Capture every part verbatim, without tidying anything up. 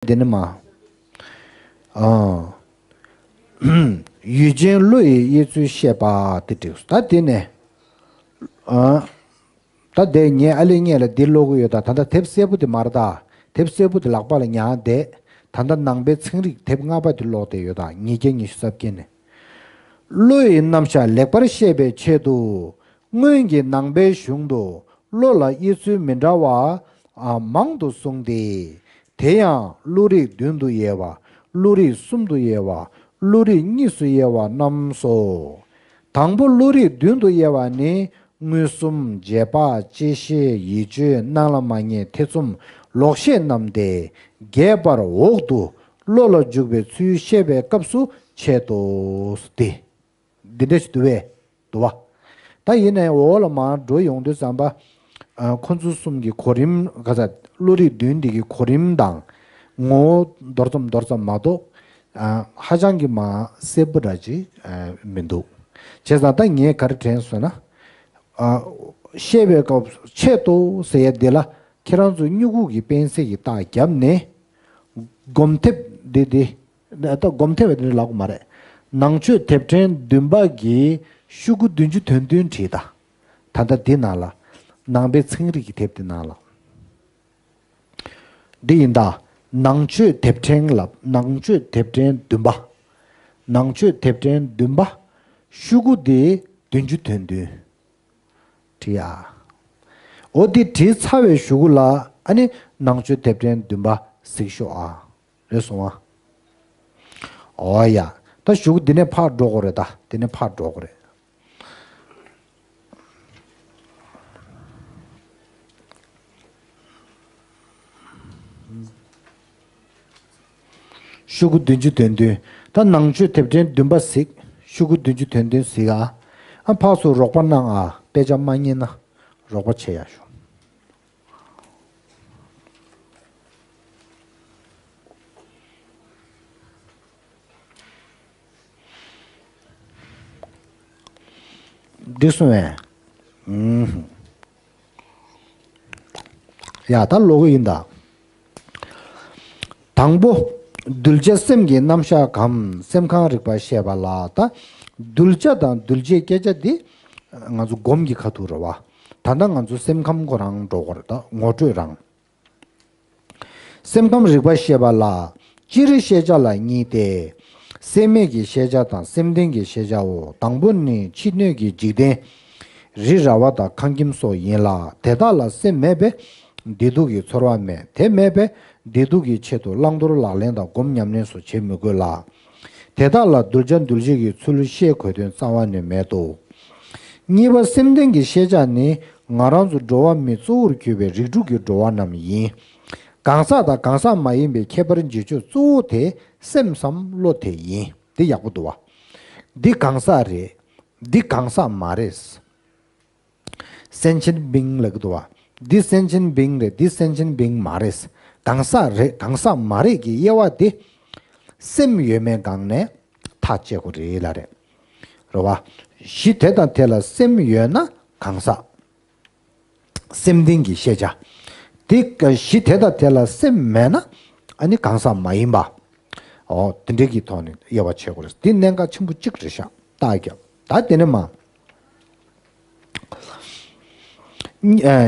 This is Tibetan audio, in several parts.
འདི་ནི་མ། ཨ། ཡུལ་ཅན་བློ་ཡི་དབྱེ་ཚུལ་བཤད་པ་དེ་འགྲིགས་སོ། ད་དེ་ནས། ཨ། ད་དེ་ངས་ཨ་ལེ་ངས་ལ་འདི་ཀློག་གི་ཡོད། ད་ད་ལྟ་དེབ་སེར་པོ་དེ་མ་རེད། ད་དེབ་སེར་པོ་དེ་ལག་པ་ལ་ཉར་བསྡད། ད་ལྟ་ནང་པའི་ཚན་རིག་དེབ་ལྔ་པ་དེ་ཀློག་བསྡད་ཡོད། ད་ཉིས་བརྒྱ་ཉི་ཤུ་རྩ་བརྒྱད་ནས། བློ་ཡི་རྣམ་གཞག་ལེགས་པར་ཤེས་པའི་ཆེད་དུ། སྔོན་གྱི་ནང་པའི་གཞུང་དུ་བློ་ལ་དབྱེ་ཚུལ་མི་འདྲ་བ་མང་དུ་གསུངས་ཏེ། དེ་ཡང་བློ་རིག་བདུན་དུ་དབྱེ་བ། བློ་རིག་གསུམ་དུ་དབྱེ་བ། བློ་རིག་གཉིས་སུ་དབྱེ་བ་རྣམས་སོ། དང་པོ་བློ་རིག་བདུན་དུ་དབྱེ་བ་ནི། མངོན་སུམ། རྗེས་དཔག། བཅད་ཤེས། ཡིད་དཔྱོད། སྣང་ལ་མ་ངེས། ཐེ་ཚོམ། ལོག་ཤེས་རྣམས་ཏེ། རྒྱས་པར་འོག་ཏུ་བློ་ལ་འཇུག་པའི་ཚུལ་བཤད་པའི་སྐབས་སུ་འཆད་དོ། སྟེ། འདི་འདྲ་ཞིག་འདུག་བས། འདུག་བ། ད་ཡིན་ནའི་འོག་ལ་མར་འགྲོ་ཡོང་དུས་ཙམ་པ། ཨ། ཁོ་ཚོ་གསུམ་གྱི་གོ་རིམ་ག་ས་བློ་རིག་བདུན་འདི་གི་གོ་རིམ་དང་། ངོ་བོ་མདོར་ཙམ་མདོར་ཙམ་མ་གཏོགས། ཨ། ཧ་ཅང་གི་མ་གསལ་པོ་འདྲ་ཅིག་ཨ། མི་འདུག་བྱས་ཙང་ད་ངས་ག་རེ་དྲན་སོང་ན། ཨ། བཤད་པའི་སྐབས་འཆད་དོ་ཟེར་ཡ་འདི་ལ་ཁྱེད་རང་ཚོ་སྨྱུ་གུ་གི་པེན་སིལ་གྱི་རྟགས་བརྒྱབ་ནས། སྒོམ་དེབ་འདི་འདི། ད་སྒོམ་དེབ་འདི་ལབ་དགོས་མ་རེད། ནང་ཆོས་དེབ་ཕྲེང་བདུན་པ་གི་ཤོག་གུ་བདུན་ཅུ་དོན་བདུན་བྲིས་ད། ད་ལྟ་འདི་ནང་ལ། ནང་པའི་ཚན་རིག་གི་དེབ་འདི་ནང་ལ། འདི་ཡིན་ད། ནང་ཆོས་དེབ་ཕྲེང་ལ། ནང་ཆོས་དེབ་ཕྲེང་བདུན་པ། ནང་ཆོས་དེབ་ཕྲེང་བདུན་པ། ཤོག་གུ་འདི་བདུན་ཅུ་དོན་བདུན། བྲིས་ཡ། འོ་འདི་བྲིས་ཚར་བའི་གཞུག་གུ་ལ་ཨ་ནི་ནང་ཆོས་དེབ་ཕྲེང་བདུན་པ་གཟིགས་ཤོག་ཨ། རེད་སོང་ཨ། འོ་ཡ། ད་གཞུག་གུ་འདི་ནས་ཕར་འགྲོ་དགོས་རེད། ད་འདི་ནས་ཕར་འགྲོ་དགོས་རེད། ཤོག་གུ་བདུན་ཅུ་དོན་བདུན། ད་ནང་ཆོས་དེབ་ཕྲེང་བདུན་པ་གཟིགས། ཤོག་གུ་བདུན་ཅུ་དོན་བདུན་གཟིགས་ཨ། ཨ། ཕར་ཚུར་རོགས་པ་གནང་ཨ། དཔེ་ཆ་མ་རྙེད་ན་རོགས་པ་བྱེད་ཡ་ཤོག་འགྲིག་སོང་ངས། ཨུམ། ཡ། ད་ཀློག་གི་ཡིན་ད། དང་པོ། གདུལ་བྱ་སེམས་ཀྱི་རྣམ་གཞག་གམ་སེམས་ཁམས་རིག་པ་བཤད་པ་ལ། ད་གདུལ་བྱ་དང་གདུལ་བྱའི་སྐད་ཆ་འདི་ང་ཚོ་སྒོམ་གྱི་ཁ་ཐུག་རེད་བ། ད་ལྟ་ང་ཚོ་སེམས་ཁམས་ཁོ་རང་འགྲོ་དགོས་རེད། ད་ངོ་སྤྲོད་རང་། སེམས་ཁམས་རིག་པ་བཤད་པ་ལ། སྤྱིར་ཤེས་བྱ་ལ་གཉིས་ཏེ། སེམས་མེད་ཀྱི་ཤེས་བྱ་དང་སེམས་ལྡན་གྱི་ཤེས་བྱའོ། དང་པོ་ནི་ཕྱི་སྣོད་ཀྱི་འཇིག་རྟེན། རི་ར་བ་དང་ཁང་ཁྱིམ་སོགས་ཡིན་ལ། དེ་དག་ལ་སེམས་མེད་པས་བདེ་སྡུག་གི་ཚོར་བ་མེད། དེ་མེད་པས་བདེ་སྡུག་གི་ཆེད་དུ་བླང་དོར་ལག་ལེན་དང་སྒོམ་ཉམས་ལེན་སོགས་བྱེད་མི་དགོས་ལ། དེ་དག་ལ་གདུལ་བྱ་གདུལ་བྱེད་ཀྱི་ཚུལ་ཤེས་དགོས་དོན་རྩ་བ་ནས་མེད་དོ། གཉིས་པ། སེམས་ལྡན་གྱི་ཤེས་བྱ་ནི་ང་རང་ཚོ་འགྲོ་བ་མི་གཙོ་བོར་གྱུར་པའི་རིགས་དྲུག་གི་འགྲོ་བ་རྣམས་ཡིན། གང་ཟག་དང་གང་ཟག་མ་ཡིན་པའི་ཁྱད་པར་འབྱེད་ཕྱོགས་གཙོ་བོ་དེ་སེམས་སམ་བློ་དེ་ཡིན། འདི་ཡག་པོ་འདུག་བ། འདི་གང་ཟག་རེད། འདི་གང་ཟག་མ་རེད། སེན་ཆེན་བིང་ལབ་ཀྱི་འདུག་བ། འདི་སེན་ཆེན་བིང་རེད། འདི་སེན་ཆེན་བིང་མ་རེད། གང་ཟག་རེད། གང་ཟག་མ་རེད་ཀྱི་དབྱེ་བ་འདི། སེམས་ཡོད་མེད་སྒང་ནས་ཐག་བཅད་དགོས་རེད་ལབ་རེད། རེད་བ། གཞི་དེ་དང་དེ་ལ་སེམས་ཡོད་ན་གང་ཟག་སེམས་ལྡན་གྱི་ཤེས་བྱ། དེ་གཞི་དེ་དང་དེ་ལ་སེམས་མེད་ན་ཨ་ནི་གང་ཟག་མ་ཡིན་པ། འོ། དེ་འདྲའི་གི་ཐོག་ནས་དབྱེ་བ་ཕྱེ་དགོས་རེད། འདི་གནད་འགག་ཆེན་པོ་གཅིག་རེད་ཤག་ད་རྒྱབ། ད་དེ་ནས་མ།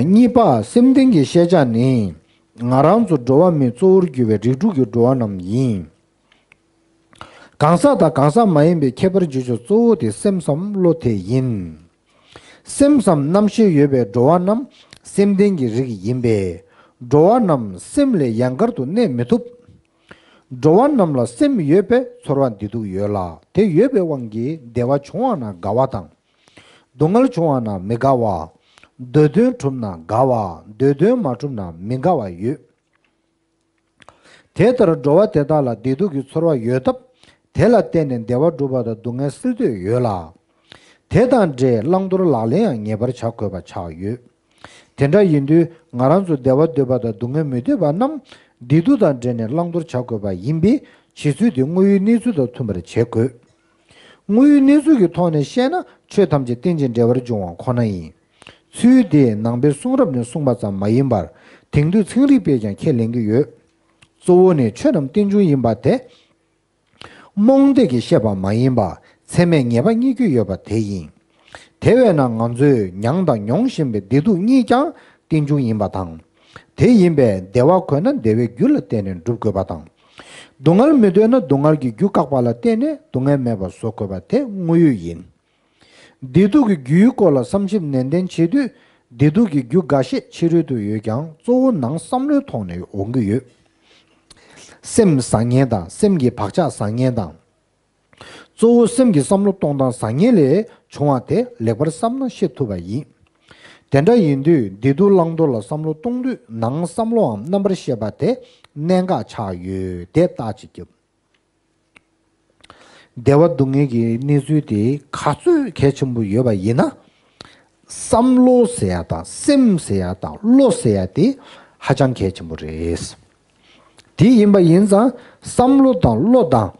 གཉིས་པ། སེམས་ལྡན་གྱི་ཤེས་བྱ་ནི་ང་རང་ཚོ་འགྲོ་བ་མིའི་གཙོ་བོར་གྱུར་པའི་རིགས་དྲུག་གི་འགྲོ་བ་རྣམས་ཡིན། གང་ཟག་དང་གང་ཟག་མ་ཡིན་པའི་ཁྱད་པར་འབྱེད་ཕྱོགས་གཙོ་བོ་དེ་སེམས་སམ་བློ་དེ་ཡིན། སེམས་སམ་རྣམ་ཤེས་ཡོད་པའི་འགྲོ་བ་རྣམས་སེམས་ལྡན་གྱི་རིགས་ཡིན་པས། འགྲོ་བ་རྣམས་སེམས་ལས་ཡན་གར་དུ་གནས་མི་ཐུབ། འགྲོ་བ་རྣམས་ལ་སེམས་ཡོད་པས་ཚོར་བ་བདེ་སྡུག་ཡོད་ལ། དེ་ཡོད་པའི་དབང་གིས་བདེ་བ་བྱུང་བ་ན་དགའ་བ་དང་། སྡུག་བསྔལ་བྱུང་བ་ན་མི་དགའ་བ། འདོད་དོན་གྲུབ་ན་དགའ་བ། འདོད་དོན་མ་གྲུབ་ན་མི་དགའ་བ་ཡོད། དེ་ལྟར་འགྲོ་བ་དེ་དག་ལ་བདེ་སྡུག་གི་ཚོར་བ་ཡོད་སྟབས། དེ་ལ་བརྟེན་ནས་བདེ་བ་སྒྲུབ་པ་དང་སྡུག་བསྔལ་སེལ་འདོད་ཡོད་ལ། དེ་དང་འབྲེལ་བླང་དོར་ལག་ལེན་ཡང་ངེས་པར་བྱ་དགོས་པ་ཆགས་ཡོད། དེ་འདྲ་ཡིན་དུས་ང་རང་ཚོ་བདེ་བ་འདོད་པ་དང་སྡུག་བསྔལ་མི་འདོད་པ་རྣམས་བདེ་སྡུག་དང་འབྲེལ་ནས་བླང་དོར་བྱ་དགོས་པ་ཡིན་པས། བྱེད་ཚུལ་དེ་དངོས་ཡོད་གནས་ཚུལ་དང་མཐུན་པར་བྱེད་དགོས། དངོས་ཡོད་གནས་ཚུལ་གྱི་ཐོག་ནས་བཤད་ན་ཆོས་ཐམས་ཅད་རྟེན་ཅིང་འབྲེལ་བར་འབྱུང་བ་ཁོ་ན་ཡིན། ཚུལ་དེ་ནང་པའི་གསུང་རབ་ནས་གསུངས་པ་ཙམ་མ་ཡིན་པར་དེང་དུས་ཚན་རིག་པས་ཀྱང་ཁས་ལེན་གྱི་ཡོད། གཙོ་བོ་ནི་ཆོས་རྣམས་རྟེན་འབྱུང་ཡིན་པ་དེ། རྨོངས་དད་ཀྱི་ཤེས་པ་མ་ཡིན་པ་ཚད་མས་ངེས་པ་རྙེད་རྒྱུ་ཡོད་པ་དེ་ཡིན། དེ་བས་ན་ང་ཚོས་མྱངས་དང་མྱོང་བཞིན་པའི་བདེ་སྡུག་གཉིས་ཀྱང་རྟེན་འབྱུང་ཡིན་པ་དང་། དེ་ཡིན་པས་བདེ་བ་དགོས་ན་བདེ་བའི་རྒྱུ་ལ་བརྟེན་ནས་འགྲུབ་དགོས་པ་དང་། སྡུག་བསྔལ་མི་འདོད་ན་སྡུག་བསྔལ་གྱི་རྒྱུ་བཀག་པ་ལ་བརྟེན་ནས་སྡུག་བསྔལ་མེད་པར་བཟོ་དགོས་པ་དེ་དངོས་ཡོད་ཡིན། བདེ་སྡུག་གི་རྒྱུའི་སྐོར་ལ་བསམ་ཞིབ་ནན་ཏན་བྱེད་དུས་བདེ་སྡུག་གི་རྒྱུ་འགའ་ཤས་ཕྱི་རོལ་དུ་ཡོད་ཀྱང་གཙོ་བོ་ནང་བསམ་བློའི་ཐོག་ནས་འོང་གི་ཡོད། སེམས་བཟང་ངན་དང་སེམས་ཀྱི་བག་ཆགས་བཟང་ངན་དང་། གཙོ་བོ་སེམས་ཀྱི་བསམ་བློ་གཏོང་སྟངས་བཟང་ངན་ལས་བྱུང་བ་དེ་ལེགས་པར་བསམ་ན་ཤེས་ཐུབ་པ་ཡིན། དེ་འདྲ་ཡིན་དུས་བདེ་སྡུག་བླང་དོར་ལ་བསམ་བློ་གཏོང་དུས་ནང་བསམ་བློའམ་རྣམ་པར་ཤེས་པ་དེ་གནད་འགག་ཆགས་ཡོད་དེ་བརྟག་ཅིག་རྒྱབ། བདེ་བ་སྡུག་བསྔལ་གྱི་གནས་ཚུལ་དེ་ག་ཚོད་གལ་ཆེན་པོ་ཡོད་པ་ཡིན་ན། བསམ་བློ་ཟེར་ཡ་དང་སེམས་ཟེར་ཡ་དང་བློ་ཟེར་ཡ་དེ་ཧ་ཅང་གལ་ཆེན་པོ་རེད། དེ་ཡིན་པ་ཡིན་ཙང་བསམ་བློ་དང་བློ་དང་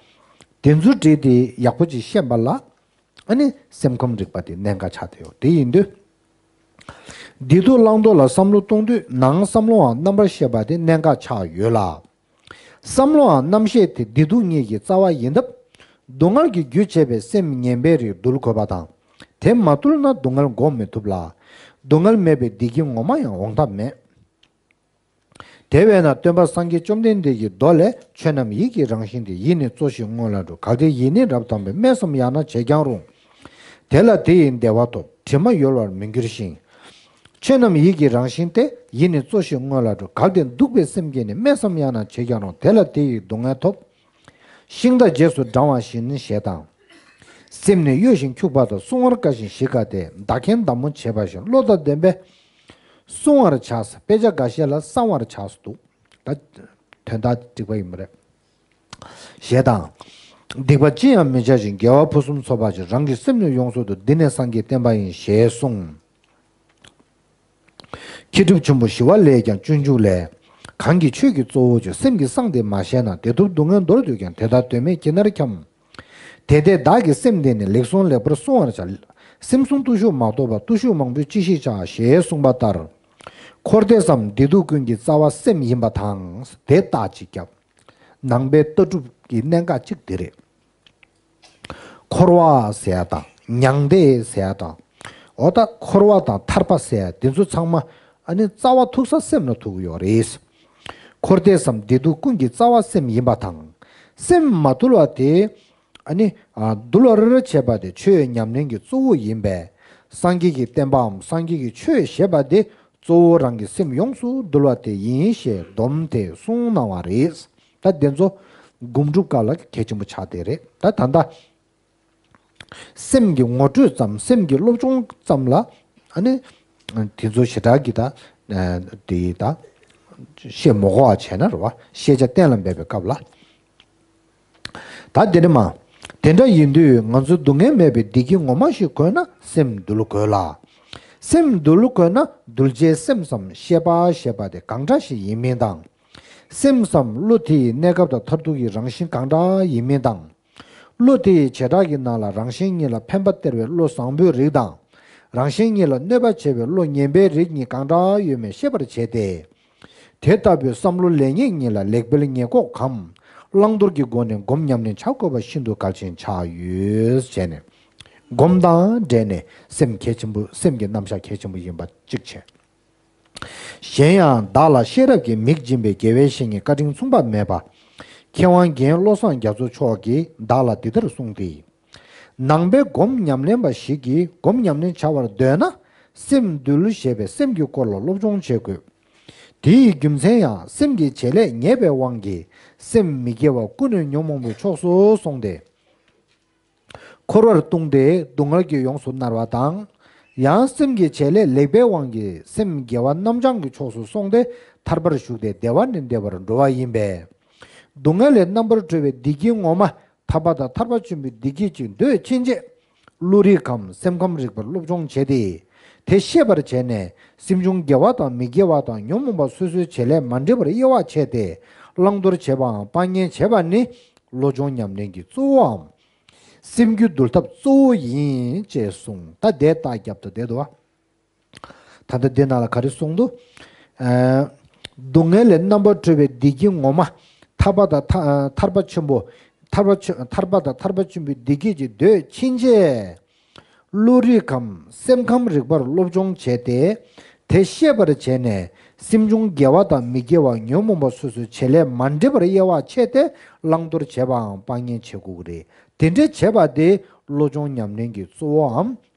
དེ་ཚོའི་འབྲེལ་དེ་ཡག་པོ་ཅིག་ཤེས་པ་ལ། ཨ་ནི་སེམས་ཁམས་རིག་པ་དེ་གནད་འགག་ཆགས་བསྡད་ཡོད། དེ་ཡིན་དུས་བདེ་སྡུག་བླང་དོར་ལ་བསམ་བློ་གཏོང་དུས་ནང་བསམ་བློའམ་རྣམ་པར་ཤེས་པ་དེ་གནད་འགག་ཆགས་ཡོད་ལ། བསམ་བློའམ་རྣམ་ཤེས་དེ་བདེ་སྡུག་གཉིས་ཀྱི་རྩ་བ་ཡིན་སྟབས། སྡུག་བསྔལ་གྱི་རྒྱུ་བྱས་པའི་སེམས་ངན་པའི་རིགས་འདུལ་དགོས་པ་དང་། དེ་མ་འདུལ་ན་སྡུག་བསྔལ་འགོག་མི་ཐུབ་ལ། སྡུག་བསྔལ་མེད་པའི་བདེ་སྐྱིད་ངོ་མ་ཡང་འོང་ཐབས་མེད། དེ་བས་ན་སྟོན་པ་སངས་རྒྱས་བཅོམ་ལྡན་འདས་ཀྱི་མདོ་ལས། ཆོས་རྣམས་ཡིད་ཀྱི་རང་བཞིན་ཏེ། ཡིད་ནི་གཙོ་ཞིང་སྔོན་ལ་འགྲོ། གལ་ཏེ་ཡིད་ནི་རབ་དྭངས་པས། སྨྲས་སམ་ཡང་ན་བྱས་ཀྱང་རུང་། དེ་ལ་དེ་ཡི་བདེ་བ་ཐོབ། དྲི་མ་ཡོལ་བར་མི་འགྱུར་ཞིང་། ཆོས་རྣམས་ཡིད་ཀྱི་རང་བཞིན་ཏེ། ཡིད་ནི་གཙོ་ཞིང་སྔོན་ལ་འགྲོ། གལ་ཏེ་སྡུག་པའི་སེམས་བསྐྱེད་ནས། སྨྲས་སམ་ཡང་ན་བྱས་ཀྱང་རུང་། དེ་ལ་དེ་ཡི་སྡུག་བསྔལ་ཐོབ། ཤིང་རྟ་རྗེས་སུ་འབྲང་བ་བཞིན་ཞེས་དང་། སེམས་ནི་གཡོ་ཞིང་འཁྱུག་པ་དང་། བསྲུང་བར་དཀའ་ཞིང་ཞི་དཀའ་སྟེ། བདག་གིས་བདག་མོ་བྱས་པ་བཞིན། བློ་དང་ལྡན་པས་བསྲུང་བར་བྱ། དཔེ་ཆ་འགའ་ཤས་ལ་བསྲང་བར་བྱ་སོགས་འདུག་ད་དོན་དག་འགྲིག་པ་ཡིན་པ་རེད། ཞེས་དང་། སྡིག་པ་ཅི་ཡང་མི་བྱ་ཞིང་། དགེ་བ་ཕུན་སུམ་ཚོགས་པར་བྱ། རང་གི་སེམས་ནི་ཡོངས་སུ་འདུལ། འདི་ནི་སངས་རྒྱས་བསྟན་པ་ཡིན། ཞེས་གསུངས། མཁས་གྲུབ་ཆེན་པོ་ཞི་བ་ལྷས་ཀྱང་སྤྱོད་འཇུག་ལས། གང་གིས་ཆོས་ཀྱི་གཙོ་བོ་ཆོས། སེམས་ཀྱི་གསང་དེ་མ་ཤེས་ན། བདེ་སྡུག་སྡུག་བསྔལ་མདོར་བསྡུས་ཀྱང་། དེ་དག་དོན་མེད་ཁྱི་ནར་འཁྱམས། དེ་ལྟས་བདག་གི་སེམས་དེ་ནི། ལེགས་བསྲུང་ལེགས་པར་བསྲུང་བར་བྱ། སེམས་བསྲུང་བརྟུལ་ཞུགས་མ་གཏོགས་པ། བརྟུལ་ཞུགས་མང་པོས་ཅི་ཞིག་བྱ། ཞེས་གསུངས་པ་ལྟར། འཁོར་འདས་སམ་བདེ་སྡུག་ཀུན་གྱི་རྩ་བ་སེམས་ཡིན་པ་དང་། དེ་བརྟག་ཅིག་རྒྱབ། ནང་པའི་ལྟ་གྲུབ་ཀྱི་གནད་འགག་གཅིག་དེ་རེད། འཁོར་བ་ཟེར་ཡ་དང་མྱང་འདས་ཟེར་ཡ་དང་། འོ་ད་འཁོར་བ་དང་ཐར་པ་ཟེར་ཡ་དེ་ཚོ་ཚང་མ་ཨ་ནི་རྩ་བ་ཐུག་ས་སེམས་ལ་ཐུག་གི་ཡོད་རེད། འཁོར་འདས་སམ་བདེ་སྡུག་ཀུན་གྱི་རྩ་བ་སེམས་ཡིན་པ་དང་། སེམས་མ་དུལ་བ་དེ་ཨ་ནི་ཨ་འདུལ་བ་རེ་རེ་བྱེད་པ་དེ་ཆོས་ཉམས་ལེན་གྱི་གཙོ་བོ་ཡིན་པས། སངས་རྒྱས་ཀྱི་བསྟན་པའམ་སངས་རྒྱས་ཀྱི་ཆོས་ཞེས་པ་དེ་གཙོ་བོ་རང་གི་སེམས་ཡོངས་སུ་འདུལ་བ་དེ་ཡིན་ཞེས་སྡོམ་དེ་གསུངས་གནང་བ་རེད། ད་དེ་ཚོ་སྒོམ་སྒྲུབ་སྐབས་ལ་གལ་ཆེན་པོ་ཆགས་བསྡད་རེད། ད་ད་ལྟ་སེམས་ཀྱི་ངོ་སྤྲོད་ཙམ་སེམས་ཀྱི་སློབ་སྦྱོང་ཙམ་ལ་ཨ་ནི་དེ་ཚོ་ཞེ་དྲག་གི་ད་དེ་ད་བཤད་མ་དགོས་པ་བྱས་ན་རེད་བ། ཤེས་བྱ་གཏན་ལ་འབེབས་པའི་སྐབས་ལ། ད་དེ་ནི་མ། དེ་འདྲ་ཡིན་དུས་ང་ཚོ་སྡུག་བསྔལ་མེད་པའི་བདེ་སྐྱིད་ངོ་མ་ཞིག་དགོས་ན་སེམས་འདུལ་དགོས་ལ། སེམས་འདུལ་དགོས་ན་གདུལ་བྱའི་སེམས་སམ་ཤེས་པ་ཞེས་པ་དེ་གང་འདྲ་ཞིག་ཡིན་མིན་དང་། སེམས་སམ་བློ་དེ་ཡི་གནས་སྐབས་དང་མཐར་ཐུག་གི་རང་བཞིན་གང་འདྲ་ཡིན་མིན་དང་། བློ་དེ་ཡི་བྱེ་བྲག་གི་ནང་ལ་རང་གཞན་གཉིས་ལ་ཕན་པ་སྟེར་བའི་བློ་བཟང་པོའི་རིགས་དང་། རང་གཞན་གཉིས་ལ་གནོད་པ་བྱེད་པའི་བློ་ངན་པའི་རིགས་གཉིས་གང་འདྲ་ཡོད་མེད་ཤེས་པར་བྱས་ཏེ། དེ་ལྟ་བུའི་བསམ་བློ་ལེགས་ཉེས་གཉིས་ལ་ལེགས་སྤེལ་ཉེས་འགོག་གམ། བླང་དོར་གྱི་སྒོ་ནས་སྒོམ་ཉམས་ལེན་བྱ་དགོས་པ་ཤིན་ཏུ་གལ་ཆེན་ཆགས་ཡོད་ཟེར་ནས། སྒོམ་དང་འབྲེལ་ནས་སེམས་གལ་ཆེན་པོ་སེམས་ཀྱི་རྣམ་གཞག་གལ་ཆེན་པོ་ཡིན་པ་གཅིག་བྱས། གཞན་ཡང་བདག་ལ་ཤེས་རབ་ཀྱི་མིག་སྦྱིན་པའི་དགེ་བའི་བཤེས་གཉེན་བཀའ་དྲིན་མཚུངས་པ་མེད་པ། མཁས་དབང་རྒན་བློ་བཟང་རྒྱ་མཚོ་མཆོག་གིས་བདག་ལ་འདི་ལྟར་གསུངས་ཏེ། ནང་པའི་སྒོམ་ཉམས་ལེན་པ་ཞིག་གིས་སྒོམ་ཉམས་ལེན་བྱ་བར་འདོད་ན། སེམས་འདུལ་ཞེས་པའི་སེམས་ཀྱི་སྐོར་ལ་སློབ་སྦྱོང་བྱེད་དགོས། དེའི་རྒྱུ་མཚན་ཡང་སེམས་ཀྱི་བྱེད་ལས་ཉེས་པའི་དབང་གིས་སེམས་མི་དགེ་བ་ཀུན་ནས་ཉོན་མོངས་པའི་ཕྱོགས་སུ་སོང་སྟེ། འཁོར་བར་ལྟུང་སྟེ་སྡུག་བསྔལ་གྱིས་ཡོངས་སུ་མནར་བ་དང་། ཡང་སེམས་ཀྱི་བྱེད་ལས་ལེགས་པའི་དབང་གིས་སེམས་དགེ་བ་རྣམ་བྱང་གི་ཕྱོགས་སུ་སོང་སྟེ་ཐར་པར་ཞུགས་ཏེ་བདེ་བ་ནས་བདེ་བར་འགྲོ་བ་ཡིན་པས། སྡུག་བསྔལ་ལས་རྣམ་པར་གྲོལ་བའི་བདེ་སྐྱིད་ངོ་མ་ཐར་པ་དང་ཐར་པ་ཆེན་པོའི་བདེ་སྐྱིད་ཅིག་འདོད་ཕྱིན་ཆད། བློ་རིག་གམ་སེམས་ཁམས་རིག་པར་སློབ་སྦྱོང་བྱས་ཏེ། དེ་ཤེས་པར་བྱས་ནས་སེམས་བྱུང་དགེ་བ་དང་མི་དགེ་བ་དང་ཉོན་མོངས་པ་སོ་སོའི་བྱེད་ལས་མ་འདྲེས་པར་དབྱེ་བ་ཕྱེ་སྟེ། བླང་དོར་བྱེད་པའམ་སྤང་གཉེན་བྱེད་པ་ནི་བློ་སྦྱོང་ཉམས་ལེན་གྱི་གཙོ་བོའམ། སེམས་རྒྱུད་འདུལ་ཐབས་གཙོ་བོ་ཡིན་ཅེས་གསུངས། ད་དེ་རྟགས་རྒྱབ་ཏུ་བསྡད་འདུག་བ། ད་ལྟ་འདི་ནང་ལ་ག་རེ་གསུངས་འདུག་ཨ། སྡུག་བསྔལ་ལས་རྣམ་པར་གྲོལ་བའི་བདེ་སྐྱིད་ངོ་མ། ཐར་པ་དང་ཐ་ཐར་པ་ཆེན་པོ། ཐར་པ་ཆེ་ཐར་པ་དང་ཐར་པ་ཆེན་པོའི་བདེ་སྐྱིད་ཀྱི་འདོད་ཕྱིན་ཆད། བློ་རིག་གམ་སེམས་ཁམས་རིག་པར་སློབ་སྦྱོང་བྱས་ཏེ། དེ་ཤེས་པར་བྱས་ནས་སེམས་བྱུང་དགེ་བ་དང་མི་དགེ་བ་ཉོན་མོངས་པ་སོ་སོའི་བྱེད་ལས་མ་འདྲེས་པར་དབྱེ་བ་ཕྱེ་སྟེ་བླང་དོར་བྱེད་པའམ་སྤང་གཉེན་བྱེད་དགོས་ཀྱི་རེད། དེ་འདྲའི་བྱེད་པ་དེ་བློ་སྦྱོང་ཉམས་ལེན་གྱི་གཙོ་བོའམ་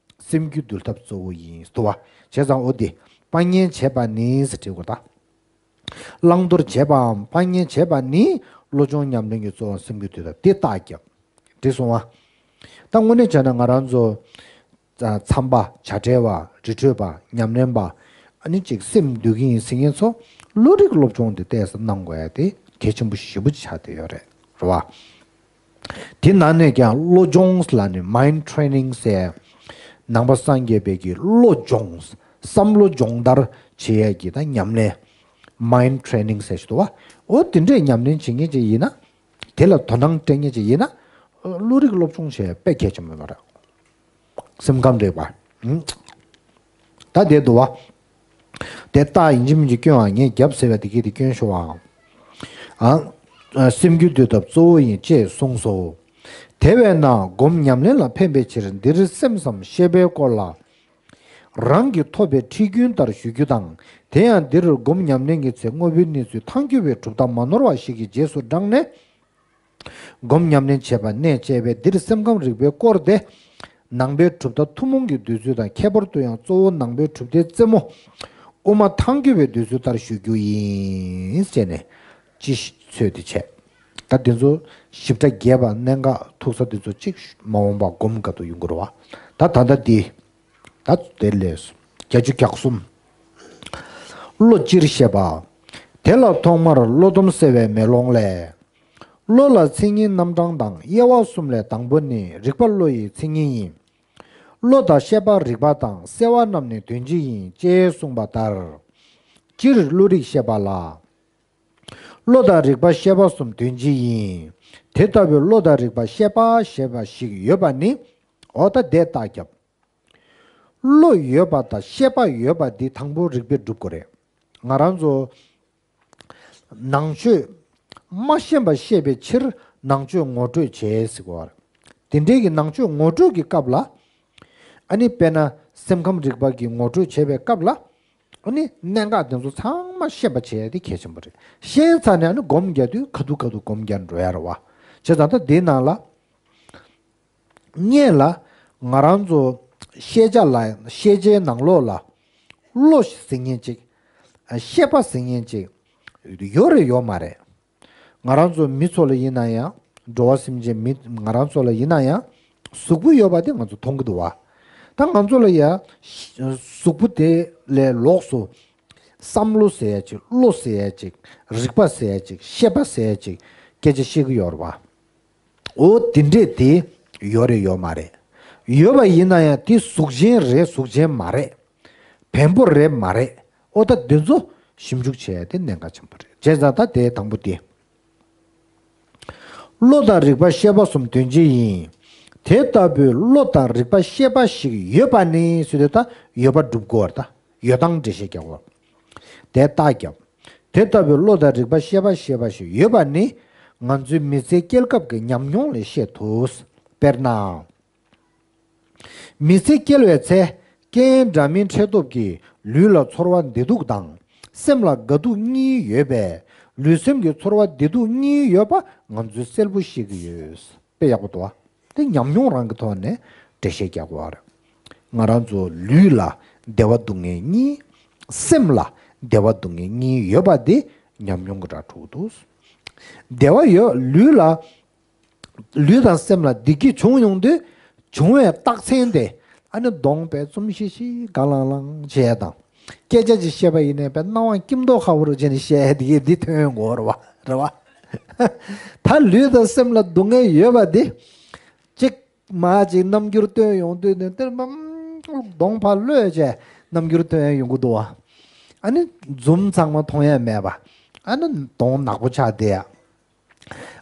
སེམས་རྒྱུད་འདུལ་ཐབས་གཙོ་བོ་ཡིན་ཟེར་བ། བྱས་ཙང་འོ་དེ་སྤང་གཉེན་བྱེད་པ་ནི་ཟེར་བྲིས་དགོས་ད། བླང་དོར་བྱེད་པའམ་སྤང་གཉེན་བྱེད་པ་ནི་བློ་སྦྱོང་ཉམས་ལེན་གྱི་གཙོ་བོ་སེམས་རྒྱུད་འདུལ་ཐབས་དེ་རྟགས་རྒྱབ། འགྲིག་སོང་བ། ད་དངོས་གནས་བྱས་ན་ང་རང་ཚོ་ཨ་མཚམས་པ་བྱ་བྲལ་བ་རི་ཁྲོད་པ་ཉམས་ལེན་པ་ཨ་ནི་ཅིག་སེམས་འདུལ་གྱི་ཡིན་ཟེར་མཁན་ཚོ་བློ་རིག་སློབ་སྦྱོང་དེ་ཏོག་ཙམ་གནང་དགོས་ཡ་དེ་གལ་ཆེན་པོ་ཞེ་པོ་ཅིག་ཆགས་བསྡད་ཡོད་རེད། རེད་བ། དེ་ནང་ནས་ཀྱང་བློ་སྦྱོང་ལ་ནི་mind training ཟེར། ནང་པ་སངས་རྒྱས་པའི་གི་བློ་སྦྱོང་། བསམ་བློ་སྦྱོང་བརྡར་བྱེད་ཡས་ཀྱི་ད་ཉམས་ལེན། mind training ཟེར་ཞིག་འདུག་བ། འོ་དེ་འདྲས་ཉམས་ལེན་བྱེད་མཁན་ཅིག་ཡིན་ན། དེ་ལ་དོ་སྣང་སྤྲད་མཁན་ཅིག་ཡིན་ན། བློ་རིག་སློབ་སྦྱོང་བྱེད་ཡས་དཔེ་གལ་ཆེན་པོ་ཡོད་རེད། སེམས་ཁམས་རིག་པ། ད་དེ་འདུག་བ། དེ་རྟགས་ཡིན་གཅིག་མིན་གཅིག་སྐྱོན་ཨ་ངས་རྒྱབ་ཟེར་བ་དེ་གི་དེ་སྐྱོན་ཤོར་བའམ། ཨ། སེམས་རྒྱུད་འདུལ་ཐབས་གཙོ་བོ་ཡིན་ཅེས་གསུངས་སོ། དེ་བས་ན་སྒོམ་ཉམས་ལེན་ལ་ཕན་པའི་ཕྱིར་འདིར་སེམས་སམ་ཤེས་པའི་སྐོར་ལ། རང་གིས་ཐོབ་པའི་ཁྲིད་རྒྱུན་ལྟར་ཞུ་རྒྱུ་དང་། དེ་ཡང་འདིར་སྒོམ་ཉམས་ལེན་གྱི་ཚེ་དངོས་པོའི་གནས་ཚུལ་ཐལ་འགྱུར་བའི་གྲུབ་མཐའ་མ་ནོར་བ་ཞིག་གི་རྗེས་སུ་འབྲངས་ནས། སྒོམ་ཉམས་ལེན་བྱེད་པ་གནད་བཅས་པས་འདིར་སེམས་ཁམས་རིག་པའི་སྐོར་ཏེ། ནང་པའི་གྲུབ་མཐའ་ཐུན་མོང་གི་འདོད་ཚུལ་དང་ཁྱད་པར་དུ་ཡང་གཙོ་བོ་ནང་པའི་གྲུབ་མཐའི་རྩེ་མོ། དབུ་མ་ཐལ་འགྱུར་བའི་འདོད་ཚུལ་ལྟར་ཞུ་རྒྱུ་ཡིན་ཟེར་ནས་ཅི་ཞིག་འཚོལ་ཏེ་བྱས། ད་འདི་ཚོ་ཞིབ་ཕྲ་རྒྱས་པ་གནད་འགག་ཐུག་ས་འདི་ཚོ་གཅིག་མ་འོངས་པ་སྒོམ་ག་དུ་ཡོང་གི་རེད་བ། ད་ད་ལྟ་འདི། ད་དེ་ལས་བརྒྱད་ཅུ་གྱ་གསུམ། བློ་སྤྱིར་བཤད་པ། དེ་ལ་ཐོག་མར་བློ་སྡོམ་སེལ་བའི་མེ་ལོང་ལས། བློ་ལ་མཚན་ཉིད་རྣམ་གྲངས་དང་དབྱེ་བ་གསུམ་ལས་དང་པོ་ནི་རིག་པ་བློ་ཡི་མཚན་ཉིད་ཡིན། བློ་དང་ཤེས་པ་རིག་པ་དང་སེལ་བ་རྣམས་ནི་དོན་སྤྱི་ཡིན་ཅེས་གསུངས་པ་ལྟར། སྤྱིར་བློ་རིག་བཤད་པ་ལ། བློ་དང་རིག་པ་ཤེས་པ་གསུམ་དོན་སྤྱི་ཡིན། དེ་ལྟ་བུའི་བློ་དང་རིག་པ་ཤེས་པ་ཞེས་པ་ཞིག་ཡོད་པ་ནི། འོ་ད་དེ་རྟགས་རྒྱབ། བློ་ཡོད་པ་དང་ཤེས་པ་ཡོད་པ་འདི་དང་པོ་རིགས་པས་སྒྲུབ་དགོས་རེད། ང་རང་ཚོ་ནང་ཆོས་མ་ཤེས་པ་ཤེས་པའི་ཕྱིར་ནང་ཆོས་ངོ་སྤྲོད་བྱེད་ཟེར་གོ་བ་རེད། དེ་འདྲའི་གི་ནང་ཆོས་ངོ་སྤྲོད་ཀྱི་སྐབས་ལ། ཨ་ནི་དཔེར་ན་སེམས་ཁམས་རིག་པ་གི་ངོ་སྤྲོད་བྱེད་པའི་སྐབས་ལ། ཨ་ནི་གནད་འགག་དེ་ཚོ་ཚང་མ་ཤེས་པ་བྱེད་ཡ་དེ་གལ་ཆེན་པོ་རེད། ཤེས་ཚར་ནས་ཨ་ནི་སྒོམ་རྒྱག་དུས་ཁ་ཐུག་ཁ་ཐུག་སྒོམ་རྒྱག་འགྲོ་ཡ་རེད་བ། བྱས་ཙང་ད་དེའི་ནང་ལ། སྔོན་ལ་ང་རང་ཚོ་ཤེས་བྱ་ལ་ཤེས་བྱའི་ནང་ལོགས་ལ་བློ་ཟེར་མཁན་ཅིག་ཤེས་པ་ཟེར་མཁན་ཅིག་ཡོད་རེད་ཡོད་མ་རེད། ང་རང་ཚོ་མི་ཚོ་ལ་ཡིན་ན་ཡང་འགྲོ་བ་སེམས་ཅན་མི་ང་རང་ཚོ་ལ་ཡིན་ན་ཡང་གཟུགས་པོ་ཡོད་པ་དེ་ང་ཚོ་མཐོང་གི་འདུག་བ། ད་ང་ཚོ་ལ་ཡང་གཟུགས་པོ་དེ་ལས་ལོགས་སུ་བསམ་བློ་ཟེར་ཡ་ཅིག་བློ་ཟེར་ཡ་ཅིག་རིག་པ་ཟེར་ཡ་ཅིག་ཤེས་པ་ཟེར་ཡ་ཅིག་སྐད་ཆ་བཤད་གི་ཡོད་རེད་བ། འོ་དེ་འདྲས་དེ་ཡོད་རེད་ཡོད་མ་རེད། ཡོད་པ་ཡིན་ན་ཡང་དེ་གཟུགས་ཅན་རེད་གཟུགས་ཅན་མ་རེད། བེམ་པོ་རེད་མ་རེད། འོ་ད་དེ་ཚོ་ཞིབ་འཇུག་བྱས་ཏེ་གནད་འགག་ཆེན་པོ་རེད། བྱས་ཙང་ད་དེ་དང་པོ་དེ། བློ་དང་རིག་པ་ཤེས་པ་གསུམ་དོན་སྤྱི་ཡིན། དེ་ལྟ་བུའི་བློ་དང་རིག་པ་ཤེས་པ་ཞིག་ཡོད་པ་ནི་ཟེར་དུས་ད་ཡོད་པ་སྒྲུབ་དགོས་པ་རེད་ད། ཡོད་སྟངས་འགྲེལ་བཤད་རྒྱག་དགོས། དེ་རྟགས་རྒྱབ། དེ་ལྟ་བུའི་བློ་དང་རིག་པ་ཤེས་པ་ཞེས་པ་ཞིག་ཡོད་པ་ནི། ང་ཚོའི་མི་ཚེ་སྐྱེལ་སྐབས་ཀྱི་ཉམས་མྱོང་ལས་ཤེས་ཐུབ། དཔེར་ན། མི་ཚེ་སྐྱེལ་བའི་ཚེ། རྐྱེན་འདྲ་མིན་འཕྲད་སྟོབས་ཀྱིས་ལུས་ལ་ཚོར་བ་བདེ་སྡུག་དང་། སེམས་ལ་དགའ་སྡུག་གཉིས་ཡོད་པས། ལུས་སེམས་ཀྱི་ཚོར་བ་བདེ་སྡུག་གཉིས་ཡོད་པ་ང་ཚོས་གསལ་པོ་ཤེས་ཀྱི་ཡོད། དཔེ་ཡག་པོ་འདུག་བ། དེ་ཉམས་མྱོང་རང་གི་ཐོག་ནས་འགྲེལ་བཤད་རྒྱག་དགོས་པ་རེད། ང་རང་ཚོ་ལུས་ལ་བདེ་བ་སྡུག་བསྔལ་གཉིས། སེམས་ལ་བདེ་བ་སྡུག་བསྔལ་གཉིས་ཡོད་པ་དེ་ཉམས་མྱོང་གི་སྒྲ་འཕྲོད་འདུག་བདེ་བ་ཡོད་ལུས་ལ། ལུས་དང་སེམས་ལ་བདེ་སྐྱིད་བྱུང་ཡོང་དུས། བྱུང་བའི་རྟགས་མཚན་དེ། ཨ་ནི་གདོང་པས་བཙུམ་ཤིག་ཤིག་དགའ་ལང་ལང་བྱས་དང་། སྐད་ཆ་ཅིག་བཤད་པ་ཡིན་ནའི་པས་སྣང་བ་སྐྱིད་མདོག་ཁ་པོ་རུ་བྱས་ནས་བཤད་དེ་གས་འདི་ཐོན་ཡོང་གི་ཡོད་རེད་བ། རེད་བ། ད་ལུས་དང་སེམས་ལ་སྡུག་བསྔལ་ཡོད་པ་འདི། གཅིག་མ་གཅིག་རྣམ་འགྱུར་སྟོན་ཡོང་དུས་ནས་དེར་མ་གདོང་ཕར་གློད་བྱས་རྣམ་འགྱུར་སྟོན་ཡོང་གི་འདུག་བ། ཨ་ནི་འཛུམ་ཚང་མ་མཐོང་ཡ་མེད་པ། ཨ་ནི་གདོང་ནག་པོ་ཆགས་བསྡད་ཡ།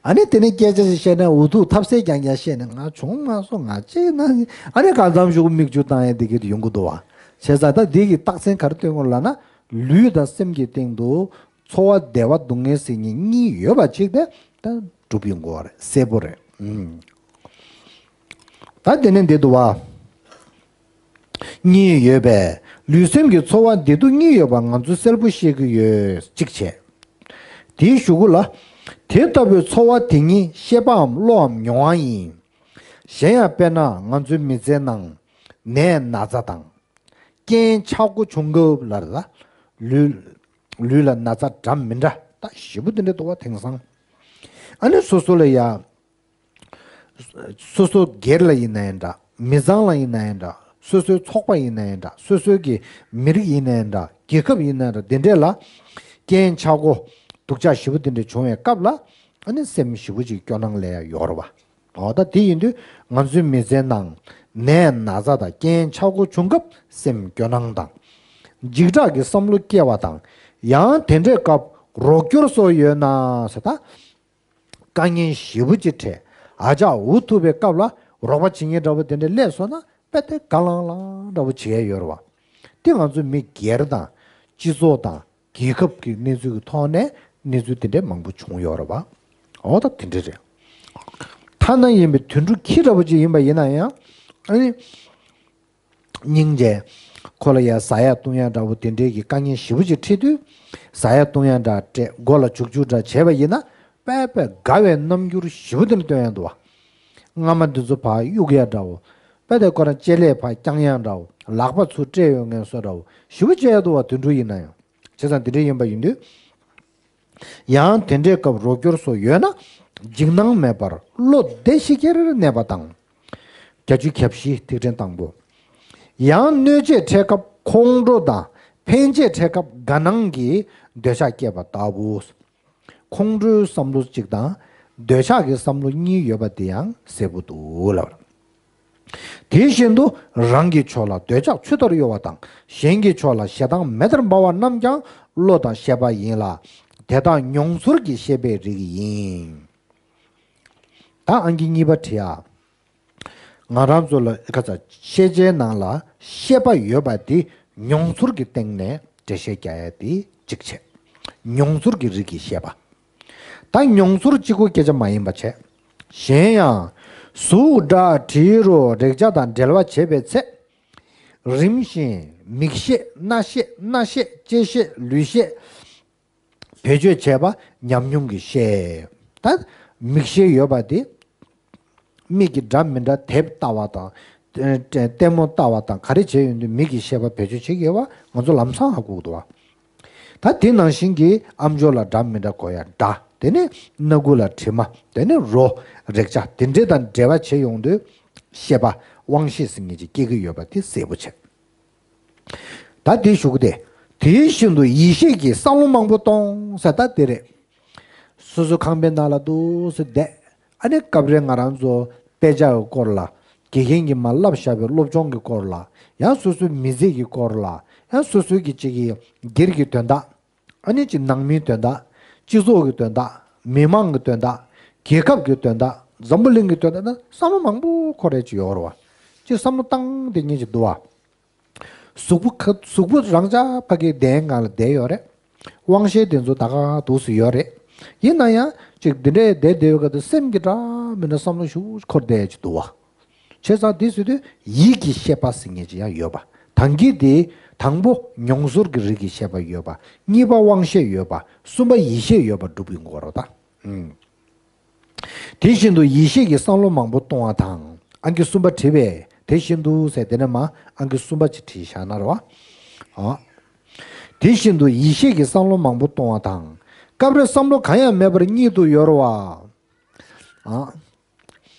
ཨ་ནི་དེ་ནས་སྐད་ཆ་ཞིག་བཤད་ན་འུ་ཐུག་ཐབས་ཟད་རྐྱང་རྐྱང་བཤད་ནས་ང་བྱུང་མ་སོང་ང་ཅིག་ན་ཨ་ནི་གང་འཚམ་ཞུགས་མིག་ཆུ་བཏང་ཡ་འདི་གི་ཡོང་གི་འདུག་བ། བྱས་ཙང་ད་འདི་གི་རྟགས་མཚན་ག་རེ་སྟོན་དགོས་ལབ་ན་ལུས་དང་སེམས་ཀྱི་སྟེང་དུ་ ཚོར་བ་བདེ་བ་སྡུག་བསྔལ་ཟེར་མཁན་གཉིས་ཡོད་པ་ཅིག་དེ་ད་གྲུབ་ཡོང་གི་ཡོད་རེད། གསལ་པོ་རེད། ཨུམ། ད་དེ་ནས་འདི་འདུག་བ། གཉིས་ཡོད་པས་ལུས་སེམས་ཀྱི་ཚོར་བ་བདེ་སྡུག་གཉིས་ཡོད་པ་ང་ཚོས་གསལ་པོ་ཤེས་ཀྱི་ཡོད། གཅིག་བྱས། དེའི་གཞུག་གུ་ལ། དེ་ལྟ་བུའི་ཚོར་བ་དེ་ཉིད་ཤེས་པའམ་བློའམ་མྱོང་བ་ཡིན། གཞན་ཡང་དཔེར་ན་ང་ཚོའི་མི་ཚེའི་ནང་ནད་ན་ཚ་དང་། རྐྱེན་ཆག་སྒོ་བྱུང་སྐབས་ལ་ལ་ལུས་ལུས་ལ་ན་ཚ་འདྲ་མི་འདྲ་ད་ཞེ་པོ་དེ་འདྲ་འདུག་བ། དེང་སང་ཨ་ནི་སོ་སོ་ལ་ཡ། སོ་སོ་སྒེར་ལ་ཡིན་ན་ཡང་འདྲ། མི་ཚང་ལ་ཡིན་ན་ཡང་འདྲ། སོ་སོའི་ཚོགས་པ་ཡིན་ན་ཡང་འདྲ། སོ་སོའི་གི་མི་རིགས་ཡིན་ན་ཡང་འདྲ། རྒྱལ་ཁབ་ཡིན་ན་ཡང་འདྲ། དེ་འདྲས་ལ་རྐྱེན་ཆག་སྒོ་སྡུག་ཅག་ཞེ་པོ་དེ་འདྲས་བྱུང་བའི་སྐབས་ལ་ཨ་ནི་སེམས་ཞེ་པོ་ཅིག་སྐྱོ་སྣང་སླེབས་ཡ་ཡོད་རེད་བ། འོ་ད་དེ་ཡིན་དུས་ང་ཚོའི་མི་ཚེའི་ནང་ནད་ན་ཚ་དང་རྐྱེན་ཆག་སྒོ་བྱུང་སྐབས་སེམས་སྐྱོ་སྣང་དང་། འཇིགས་སྐྲག་གི་བསམ་བློ་སྐྱེ་བ་དང་། ཡང་དེ་འདྲའི་སྐབས་རོགས་སྐྱོར་སོགས་ཡོད་ན་ཟེར་ད། དཀའ་ངལ་ཞེ་པོ་ཅིག་འཕྲད། ཨ་ཅག་འུ་ཐུག་པའི་སྐབས་ལ་རོགས་པ་བྱེད་མཁན་འདྲ་པོ་དེ་འདྲ་སླེབས་སོང་ན་དཔེ་དེ་དགའ་ལང་ལང་འདྲ་པོ་བྱེད་ཡ་ཡོད་རེད་བ། དེ་ང་ཚོ་མི་སྒེར་དང་སྤྱི་ཚོགས་དང་རྒྱལ་ཁབ་ཀྱི་གནས་ཚུལ་གྱི་ཐོག་ནས་གནས་ཚུལ་དེ་འདྲ་མང་པོ་བྱུང་ཡོད་རེད་བ། འོ་ད་དེ་འདྲ་རེད། ཐ་ན་ཡིན་པའི་དུད་འགྲོ་ཁྱི་འདྲ་པོ་ཅིག་ཡིན་པ་ཡིན་ན་ཡང་ཨ་ནི། སྙིང་རྗེ། ཁོ་ལ་ཡ་ཟ་ཡ་བཏུང་ཡ་འདྲ་པོ་དེ་འདྲའི་གི་དཀའ་ངལ་ཞེ་པོ་ཅིག་འཕྲད་དུས། ཟ་ཡ་བཏུང་ཡ་འདྲ་སྤྲད། མགོ་ལ་བྱུག་བྱུག་འདྲ་བྱས་པ་ཡིན་ན། དཔེ་དཔེ་དགའ་བའི་རྣམ་འགྱུར་ཞེ་པོ་དེ་འདྲ་སྟོན་ཡ་འདུག་བ། རྔ་མ་འདི་ཚོ་ཕར་གཡུག་ཡ་འདྲ་བོ། དཔེ་དེ་ཁོ་རང་ལྕེ་ལེ་ཕར་བརྐྱང་ཡ་འདྲ་བོ། ལག་པ་ཚུར་སྤྲད་ཡོང་མཁན་བཟོ་འདྲ་བོ་ཞེ་པོ་བྱས་ཡ་འདུག་བ། དུད་འགྲོ་ཡིན་ན་ཡང་། བྱས་ཙང་དེ་འདྲ་ཡིན་པ་ཡིན་དུས། ཡང་དེ་འདྲའི་སྐབས་རོགས་སྐྱོར་སོགས་ཡོད་ན། འཇིགས་སྣང་མེད་པར་བློ་བདེ་ཞིག་གེར་གནས་པ་དང་། བརྒྱད་ཅུ་གྱ་བཞི་ཐིག་ཕྲེང་དང་པོ། ཡང་གནོད་བྱེད་འཕྲད་སྐབས་ཁོང་ཁྲོ་དང་ཕན་བྱེད་འཕྲད་སྐབས་དགའ་སྣང་གི་འདོད་ཆགས་སྐྱེས་པ་ལྟ་བུ། ཁོང་ཁྲོའི་བསམ་བློ་གཅིག་དང་འདོད་ཆགས་ཀྱི་བསམ་བློ་གཉིས་ཡོད་པ་དེ་ཡང་གསལ་པོ་འདུག་ལབ། དེ་བཞིན་དུ་རང་གི་ཕྱོགས་ལ་འདོད་ཆགས་ཆུ་ལྟར་གཡོ་བ་དང་། གཞན་གྱི་ཕྱོགས་ལ་ཞེ་སྡང་མེ་ལྟར་འབར་བ་རྣམས་ཀྱང་བློ་དང་ཤེས་པ་ཡིན་ལ། དེ་དག་མྱོང་ཚོར་གྱི་ཤེས་པའི་རིགས་ཡིན། ད་ཨང་ཀི་གཉིས་པ་བྲིས་ཨ། ང་རང་ཚོ་ལ་ཁ་ཚ་ཤེས་བྱའི་ནང་ལ་ཤེས་པ་ཡོད་པ་དེ་མྱོང་ཚོར་གྱི་སྟེང་ནས་འགྲེལ་བཤད་རྒྱག་ཡ་དེ་གཅིག་བྱས། མྱོང་ཚོར་གྱི་རིགས་ཀྱི་ཤེས་པ། ད་མྱོང་ཚོར་གཅིག་པོ་སྐད་ཆ་མ་ཡིན་པ་བྱས། གཞན་ཡང་། གཟུགས་སྒྲ་དྲི་རོ་རེག་བྱ་དང་འབྲེལ་བ་བྱེད་པའི་ཚེ། རིམ་བཞིན་མིག་ཤེས་རྣ་ཤེས་སྣ་ཤེས་ལྕེ་ཤེས་ལུས་ཤེས། བེད་སྤྱོད་བྱས་པ་ཉམས་མྱོང་གི་ཤེས། ད་མིག་ཤེས་ཡོད་པ་དེ། མིག་གིས་འདྲ་མི་འདྲ་དེབ་ལྟ་བ་དང་། ལྟད་མོ་ལྟ་བ་དང་ག་རེ་བྱས་ཡོང་དུས་མིག་གི་ཤེས་པ་བེད་སྤྱོད་བྱེད་ཀྱི་ཡོད་པ་ང་ཚོ་ལམ་སང་ཧ་གོ་གི་འདུག་བ། ད་དེ་ནང་བཞིན་གྱི་ཨམ་ཅོག་ལ་འདྲ་མི་འདྲ་གོ་ཡ་སྒྲ། དེ་ནས་སྣ་ཁུག་ལ་དྲི་མ། དེ་ནས་རོ། རེག་བྱ་དེ་འདྲས་དང་འབྲེལ་བ་བྱས་ཡོང་དུས། ཤེས་པ་དབང་ཤེས་ཟེར་མཁན་ཅིག་སྐྱེ་གི་ཡོད་པ་དེ་གསལ་པོ་བྱས། ད་དེའི་གཞུག་གུ་དེ། དེ་བཞིན་དུ་ཡིད་ཤེས་ཀྱིས་བསམ་བློ་མང་པོ་གཏོང་ཟེར་ད་དེ་རེད། སོ་སོ་ཁང་པའི་ནང་ལ་འདུག་སེ་བསྡད། ཨ་ནི་སྐབས་རེ་ང་རང་ཚོ་དཔེ་ཆ་གི་སྐོར་ལ། དགེ་རྒན་གྱིས་མར་བསླབས་བཞག་པའི་སློབ་སྦྱོང་གི་སྐོར་ལ། ཡང་སོ་སོའི་མི་ཚེ་གི་སྐོར་ལ། ཡང་སོ་སོའི་གི་ཅིག་གི་སྒེར་གྱི་དོན་དག་ཨ་ནི་ཅིག་ནང་མིའི་དོན་དག་སྤྱི་ཚོགས་ཀྱི་དོན་དག་མི་མང་གི་དོན་དག་རྒྱལ་ཁབ་ཀྱི་དོན་དག་འཛམ་བུ་གླིང་གི་དོན་དག་ན་བསམ་བློ་མང་པོ་འཁོར་རེ་ཅིག་ཡོད་རེད་བ། ཅིག་བསམ་བློ་བཏང་དེ་ཉིད་ཅིག་འདུག་བ། གཟུགས་པོ་ཁ་གཟུགས་པོ་རང་ཅག་ཕ་གིའི་གདན་སྒང་ལ་བསྡད་ཡོད་རེད། དབང་ཤེས་དེ་ཚོ་ད་ག་འདུག་སེ་ཡོད་རེད། ཡིན་ན་ཡང་ཅིག་འདི་འདྲའི་བསྡད་བསྡད་ཡོད་ག་དུ་སེམས་ཀྱི་འདྲ་མི་འདྲ་བསམ་བློ་ཞུ་འཁོར་བསྡད་ཅིག་འདུག་བ། བྱས་ཙང་དེ་ཟེར་དུས་ཡིད་ཀྱི་ཤེས་པ་ཟེར་མཁན་ཅིག་ཡང་ཡོད་པ། དང་གི་དེ་དང་པོ་མྱོང་ཚོར་གྱི་རིགས་ཀྱི་ཤེས་པ་ཡོད་པ། གཉིས་པ་དབང་ཤེས་ཡོད་པ། གསུམ་པ་ཡིད་ཤེས་ཡོད་པ་སྒྲུབ་ཡོང་གི་ཡོད་རེད་ད། ཨུམ། དེ་བཞིན་དུ་ཡིད་ཤེས་ཀྱིས་བསམ་བློ་མང་པོ་གཏོང་བ་དང་། ཨང་ཀི་གསུམ་པ་བྲིས་པས་དེ་བཞིན་དུ་ཟེར་དེ་ནས་མ་ཨང་ཀི་གསུམ་པ་ཅིག་བྲིས་བཞག་ན་རེད་བ། ཨ། དེ་བཞིན་དུ་ཡིད་ཤེས་ཀྱིས་བསམ་བློ་མང་པོ་གཏོང་བ་དང་། སྐབས་རེ་བསམ་བློ་གང་ཡང་མེད་པར་གཉིད་དུ་ཡོར་བ། ཨ།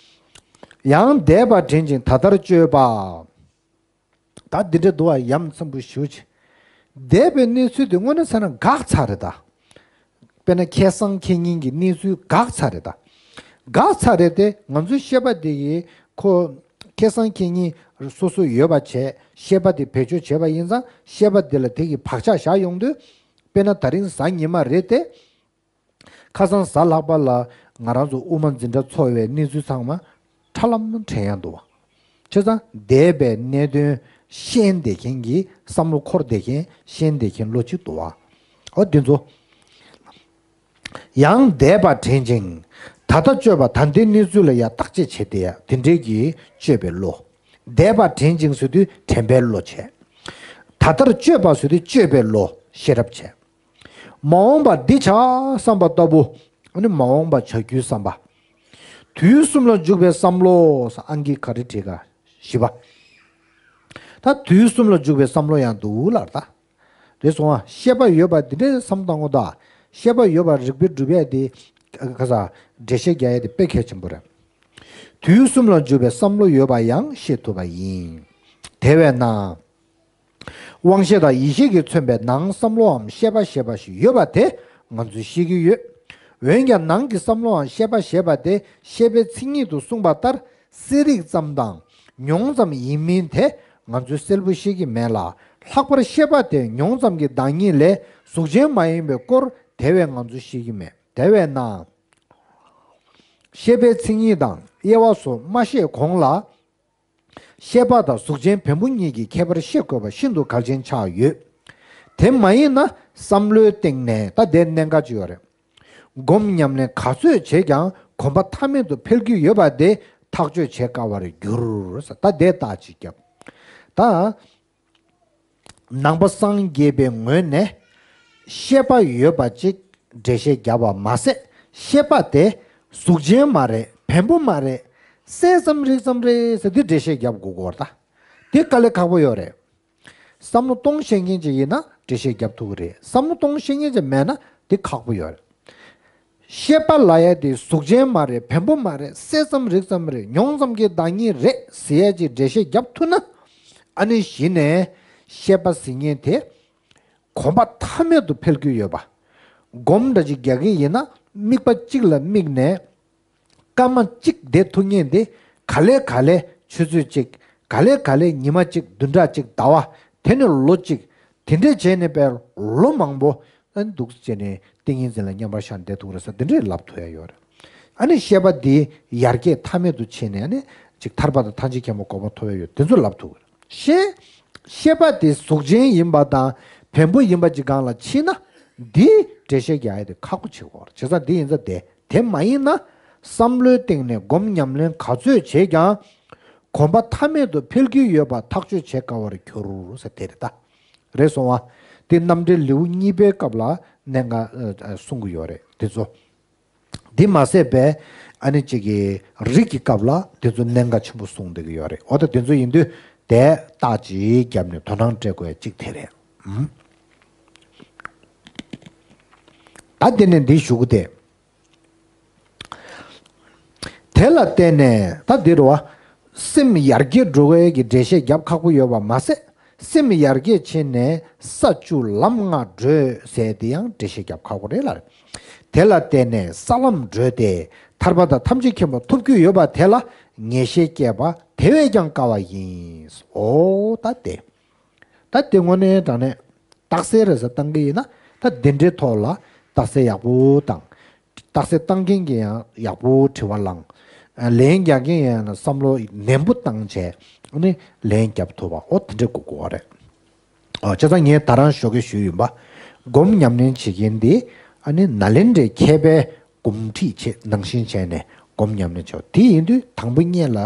ཡང་འདས་པ་དྲན་ཅིང་ད་ལྟར་དཔྱོད་པ། ད་འདི་འདྲ་འདུག་བ། ཡ་མཚན་པོ་ཞེ་པོ་ཅིག་འདས་པའི་གནས་ཚུལ་དེ་དངོས་གནས་བྱས་ན་འགག་ཚར་རེད་ད། དཔེར་ན་ཁེ་བཟང་ཁེ་ཉེན་གྱི་གནས་ཚུལ་འགག་ཚར་རེད་ད། འགག་ཚར་རེད་དེ་ང་ཚོའི་ཤེས་པ་དེ་གིས་ཁོ་ཁེ་བཟང་ཁེ་ཉེན་སོ་སོ་ཡོད་པ་བྱས། ཤེས་པ་དེ་བེད་སྤྱོད་བྱས་པ་ཡིན་ཙང་ཤེས་པ་དེ་ལ་དེ་གིས་བག་ཆགས་བཞག་ཡོང་དུས། དཔེར་ན་ད་རིང་གཟའ་ཉི་མ་རེད་དེ། ཁ་སང་གཟའ་ལྷག་པ་ལ་ང་རང་ཚོ་དབུ་མ་འཛིན་གྲྭ་ཚོགས་པའི་གནས་ཚུལ་ཚང་མ་ཁྲ་ལམ་དྲན་ཡ་འདུག་བ། བྱས་ཙང་འདས་པའི་གནད་དོན་ཤེས་བསྡད་མཁན་གྱི་བསམ་བློ་འཁོར་བསྡད་མཁན་ཤེས་བསྡད་མཁན་བློ་གཅིག་འདུག་བ། འོ་དེ་ཚོ། ཡང་འདས་པ་དྲན་ཅིང་། ད་ལྟ་དཔྱོད་པ། ད་ལྟའི་གནས་ཚུལ་ལ་ཡང་བརྟག་དཔྱད་བྱེད་དེ་ཡ། དེ་འདྲའི་གི་དཔྱོད་པའི་བློ། འདས་པ་དྲན་ཅིང་ཟེར་དུས་དྲན་པའི་བློ་བྱས། ད་ལྟར་དཔྱོད་པ་ཟེར་དུས་དཔྱོད་པའི་བློ་ཤེས་རབ་བྱས། མ་འོངས་པ་འདི་བྱ་བསམ་པ་ལྟ་བུ། ཨ་ནི་མ་འོངས་པ་བྱ་རྒྱུའི་བསམ་པ། དུས་གསུམ་ལ་འཇུག་པའི་བསམ་བློ། ཨང་ཀི་ག་རེ་བྲིས་ག་བཞི་པ། ད་དུས་གསུམ་ལ་འཇུག་པའི་བསམ་བློ་ཡང་འདུག་ལར་ད། རེད་སོང་ཨ། ཤེས་པ་ཡོད་པ་འདི་འདྲའི་བསམ་བཏང་ངོ་ད། ཤེས་པ་ཡོད་པ་རིགས་པས་སྒྲུབ་ཡས་དེ། ག་ས། འགྲེལ་བཤད་རྒྱག་ཡས་དེ་དཔེ་གལ་ཆེན་པོ་རེད། དུས་གསུམ་ལ་འཇུག་པའི་བསམ་བློ་ཡོད་པ་ཡང་ཤེས་ཐུབ་པ་ཡིན། དེ་བས་ན། དབང་ཤེས་དང་ཡིད་ཤེས་ཀྱིས་མཚོན་པའི་ནང་བསམ་བློའམ་ཤེས་པ་ཞེས་པ་ཞིག་ཡོད་པ་དེ་ང་ཚོས་ཤེས་ཀྱི་ཡོད། འོན་ཀྱང་ནང་གི་བསམ་བློའམ་ཤེས་པ་ཞེས་པ་དེ་ཤེས་པའི་མཚན་ཉིད་དུ་གསུངས་པ་ལྟར་གསལ་རིག་ཙམ་དང་མྱོང་ཙམ་ཡིན་མིན་དེ་ང་ཚོས་གསལ་པོ་ཤེས་ཀྱི་མེད་ལ། ལྷག་པར་ཤེས་པ་དེ་མྱོང་ཙམ་གྱི་བདག་ཉིད་ལས་གཟུགས་ཅན་མ་ཡིན་པའི་སྐོར་དེ་བས་ང་ཚོས་ཤེས་ཀྱི་མེད། དེ་བས་ན། ཤེས་པའི་མཚན་ཉིད་དང་དབྱེ་བ་སོགས་མ་བཤད་གོང་ལ། ཤེས་པ་དང་གཟུགས་ཅན་བེམ་པོ་གཉིས་ཀྱི་ཁྱད་པར་ཤེས་དགོས་པ་ཤིན་ཏུ་གལ་ཆེན་ཆགས་ཡོད། དེ་མ་ཡིན་ན་བསམ་བློའི་སྟེང་ནས་ད་དེ་གནད་འགག་ཅིག་ཡོད་རེད། སྒོམ་ཉམས་ལེན་ག་ཚོད་བྱས་ཀྱང་གོམས་པ་མཐའ་མེད་དུ་འཕེལ་གྱི་ཡོད་པ་དེ་ཐག་གཅོད་བྱེད་དཀའ་བར་འགྱུར། ད་དེ་རྟགས་ཅིག་བརྒྱབ། ད། ནང་པ་སངས་རྒྱས་པའི་ངོས་ནས་ཤེས་པ་ཡོད་པ་ཅིག་འགྲེལ་བཤད་བརྒྱབ་པ་མ་ཟད། ཤེས་པ་དེ་གཟུགས་ཅན་མ་རེད། བེམ་པོ་མ་རེད། གསེར་ཙམ་རིགས་ཙམ་རེད་ཟེར་དུས་འགྲེལ་བཤད་བརྒྱབ་དགོས་ཀྱི་ཡོད་རེད་ད། དེ་དཀའ་ལས་ཁག་པོ་ཡོད་རེད། བསམ་བློ་གཏོང་ཤེས་མཁན་ཅིག་ཡིན་ན་འགྲེལ་བཤད་བརྒྱབ་ཐུབ་ཀྱི་རེད། བསམ་བློ་གཏོང་ཤེས་མཁན་ཅིག་མེད་ན་དེ་ཁག་པོ་ཡོད་རེད། ཤེས་པ་ལབ་ཡ་དེ་གཟུགས་ཅན་མ་རེད། བེམ་པོ་མ་རེད། གསེར་ཙམ་རིགས་ཙམ་རེད། མྱོང་ཙམ་གྱི་བདག་ཉིད་རེད་ཟེར་ཡ་ཅིག་འགྲེལ་བཤད་བརྒྱབ་ཐུབ་ན། ཨ་ནི་གཞི་ནས་ཤེས་པ་ཟེར་མཁན་དེ་གོམས་པ་མཐའ་མེད་དུ་འཕེལ་རྒྱུ་ཡོད་པ། སྒོམ་འདྲ་ཅིག་རྒྱག་གི་ཡིན་ན་དམིགས་པ་གཅིག་ལ་དམིགས་ནས། སྐར་མ་གཅིག་བསྡད་ཐུབ་མཁན་དེ་ག་ལེ་ག་ལེ་ཆུ་ཚོད་གཅིག་ག་ལེ་ག་ལེ་ཉི་མ་གཅིག་བདུན་ཕྲག་གཅིག་ཟླ་བ། དེ་ནས་ལོ་གཅིག་དེ་འདྲས་བྱས་ནས་པའི་ལོ་མང་པོ། ཨ་ནི་འདུག་བྱས་ནས་ཏིང་ངེ་འཛིན་ལ་མཉམ་པར་བཞག་བསྡད་ཐུབ་རེད་ཟེར་དེ་འདྲས་ལབ་ཐུབ་ཡ་ཡོད་རེད། ཨ་ནི་ཤེས་པ་འདི་ཡར་རྒྱས་མཐའ་མེད་དུ་ཕྱིན་ནས་ཨ་ནི་ཅིག་ཐར་པ་དང་ཐམས་ཅད་མཁྱེན་པ་གོ་འཕང་ཐོབ་ཡ་ཡོད་དེ་ཚོ་ལབ་ཐུབ་རེད། ཤེས། ཤེས་པ་དེ་གཟུགས་ཅན་ཡིན་པ་དང་བེམ་པོ་ཡིན་པ་ཅིག་སྒང་ལ་ཕྱིན་ན་འདི་འགྲེལ་བཤད་རྒྱག་ཡ་དེ་ཁག་པོ་ཆེ་བ་རེད། བྱས་ཙང་འདི་ཡིན་ཙང་དེ་དེ་མ་ཡིན་ན་བསམ་བློའི་སྟེང་ནས་སྒོམ་ཉམས་ལེན་ག་ཚོད་བྱས་ཀྱང་གོམས་པ་མཐའ་མེད་དུ་འཕེལ་གྱི་ཡོད་པ་ཐག་གཅོད་བྱེད་དཀའ་བར་གྱུར་ཟེར་དེ་རེད་ད། རེད་སོང་བ། དེ་རྣམ་འགྲེལ་ལེའུ་གཉིས་པའི་སྐབས་ལ་གནད་འགག་ཨ་ཨ་གསུང་གི་ཡོད་རེད་དེ་ཚོ། འདི་མ་ཟད་པའི་ཨ་ནི་གཅིག་གི་རིགས་ཀྱི་སྐབས་ལ་དེ་ཚོ་གནད་འགག་ཆེན་པོ་གསུངས་བསྡད་ཀྱི་ཡོད་རེད། འོ་ད་དེ་ཚོ་ཡིན་དུས་དེ་རྟགས་ཅིག་བརྒྱབ་ནས་དོ་སྣང་སྤྲད་དགོས་ཡ་གཅིག་དེ་རེད། ཨུམ། ད་དེ་ནས་འདི་ཞུ་གི་དེ། དེ་ལ་བརྟེན་ནས་ད་འདི་རུ་བ། སེམས་ཡར་རྒྱས་འགྲོ་བའི་གི་འགྲེལ་བཤད་རྒྱབ་ཁག་པོ་ཡོད་པ་མ་ཟད། སེམས་ཡར་རྒྱས་ཕྱིན་ནས་ས་བཅུ་ལམ་ལྔ་བགྲོད་ཟེར་དེ་ཡང་འགྲེལ་བཤད་རྒྱབ་ཁག་པོ་རེད་ལ། དེ་ལ་བརྟེན་ནས་ས་ལམ་བགྲོད་དེ་ཐར་པ་དང་ཐམས་ཅད་མཁྱེན་པ་ཐོབ་རྒྱུ་ཡོད་པ་དེ་ལ་ངེས་ཤེས་སྐྱེས་པ་དེ་བས་ཀྱང་དཀའ་བ་ཡིན། འོ་ད་དེ། ད་དེ་དངོས་གནས་དྲང་གནས་རྟགས་གསལ་རེད་ཟེར་བཏང་གི་ཡིན་ན་ད་དེ་འདྲའི་ཐོག་ལ་རྟགས་གསལ་ཡག་པོ་དང་། རྟགས་གསལ་བཏང་མཁན་གྱིས་ཡང་ཡག་པོ་དྲི་བ་བླངས། ལན་རྒྱག་མཁན་ཡང་བསམ་བློ་ནན་པོ་བཏང་བྱས་ཨ་ནི་ལན་རྒྱབ་ཐུབ་པ་འོ་དེ་འདྲ་དགོས་ཀྱི་ཡོད་རེད། ཨོ་བྱས་ཙང་ངས་ད་རང་ཞོགས་ཀས་ཞུས་ཡིན་པ། སྒོམ་ཉམས་ལེན་བྱེད་མཁན་འདི་ཨ་ནི་ནཱ་ལེནྡྲའི་མཁས་པའི་གོམས་འདྲིས་བྱེད་ནང་བཞིན་བྱས་ནས་སྒོམ་ཉམས་ལེན་བྱེད་པ་དེ་ཡིན་དུས་དང་པོ་ཉིད་ལ་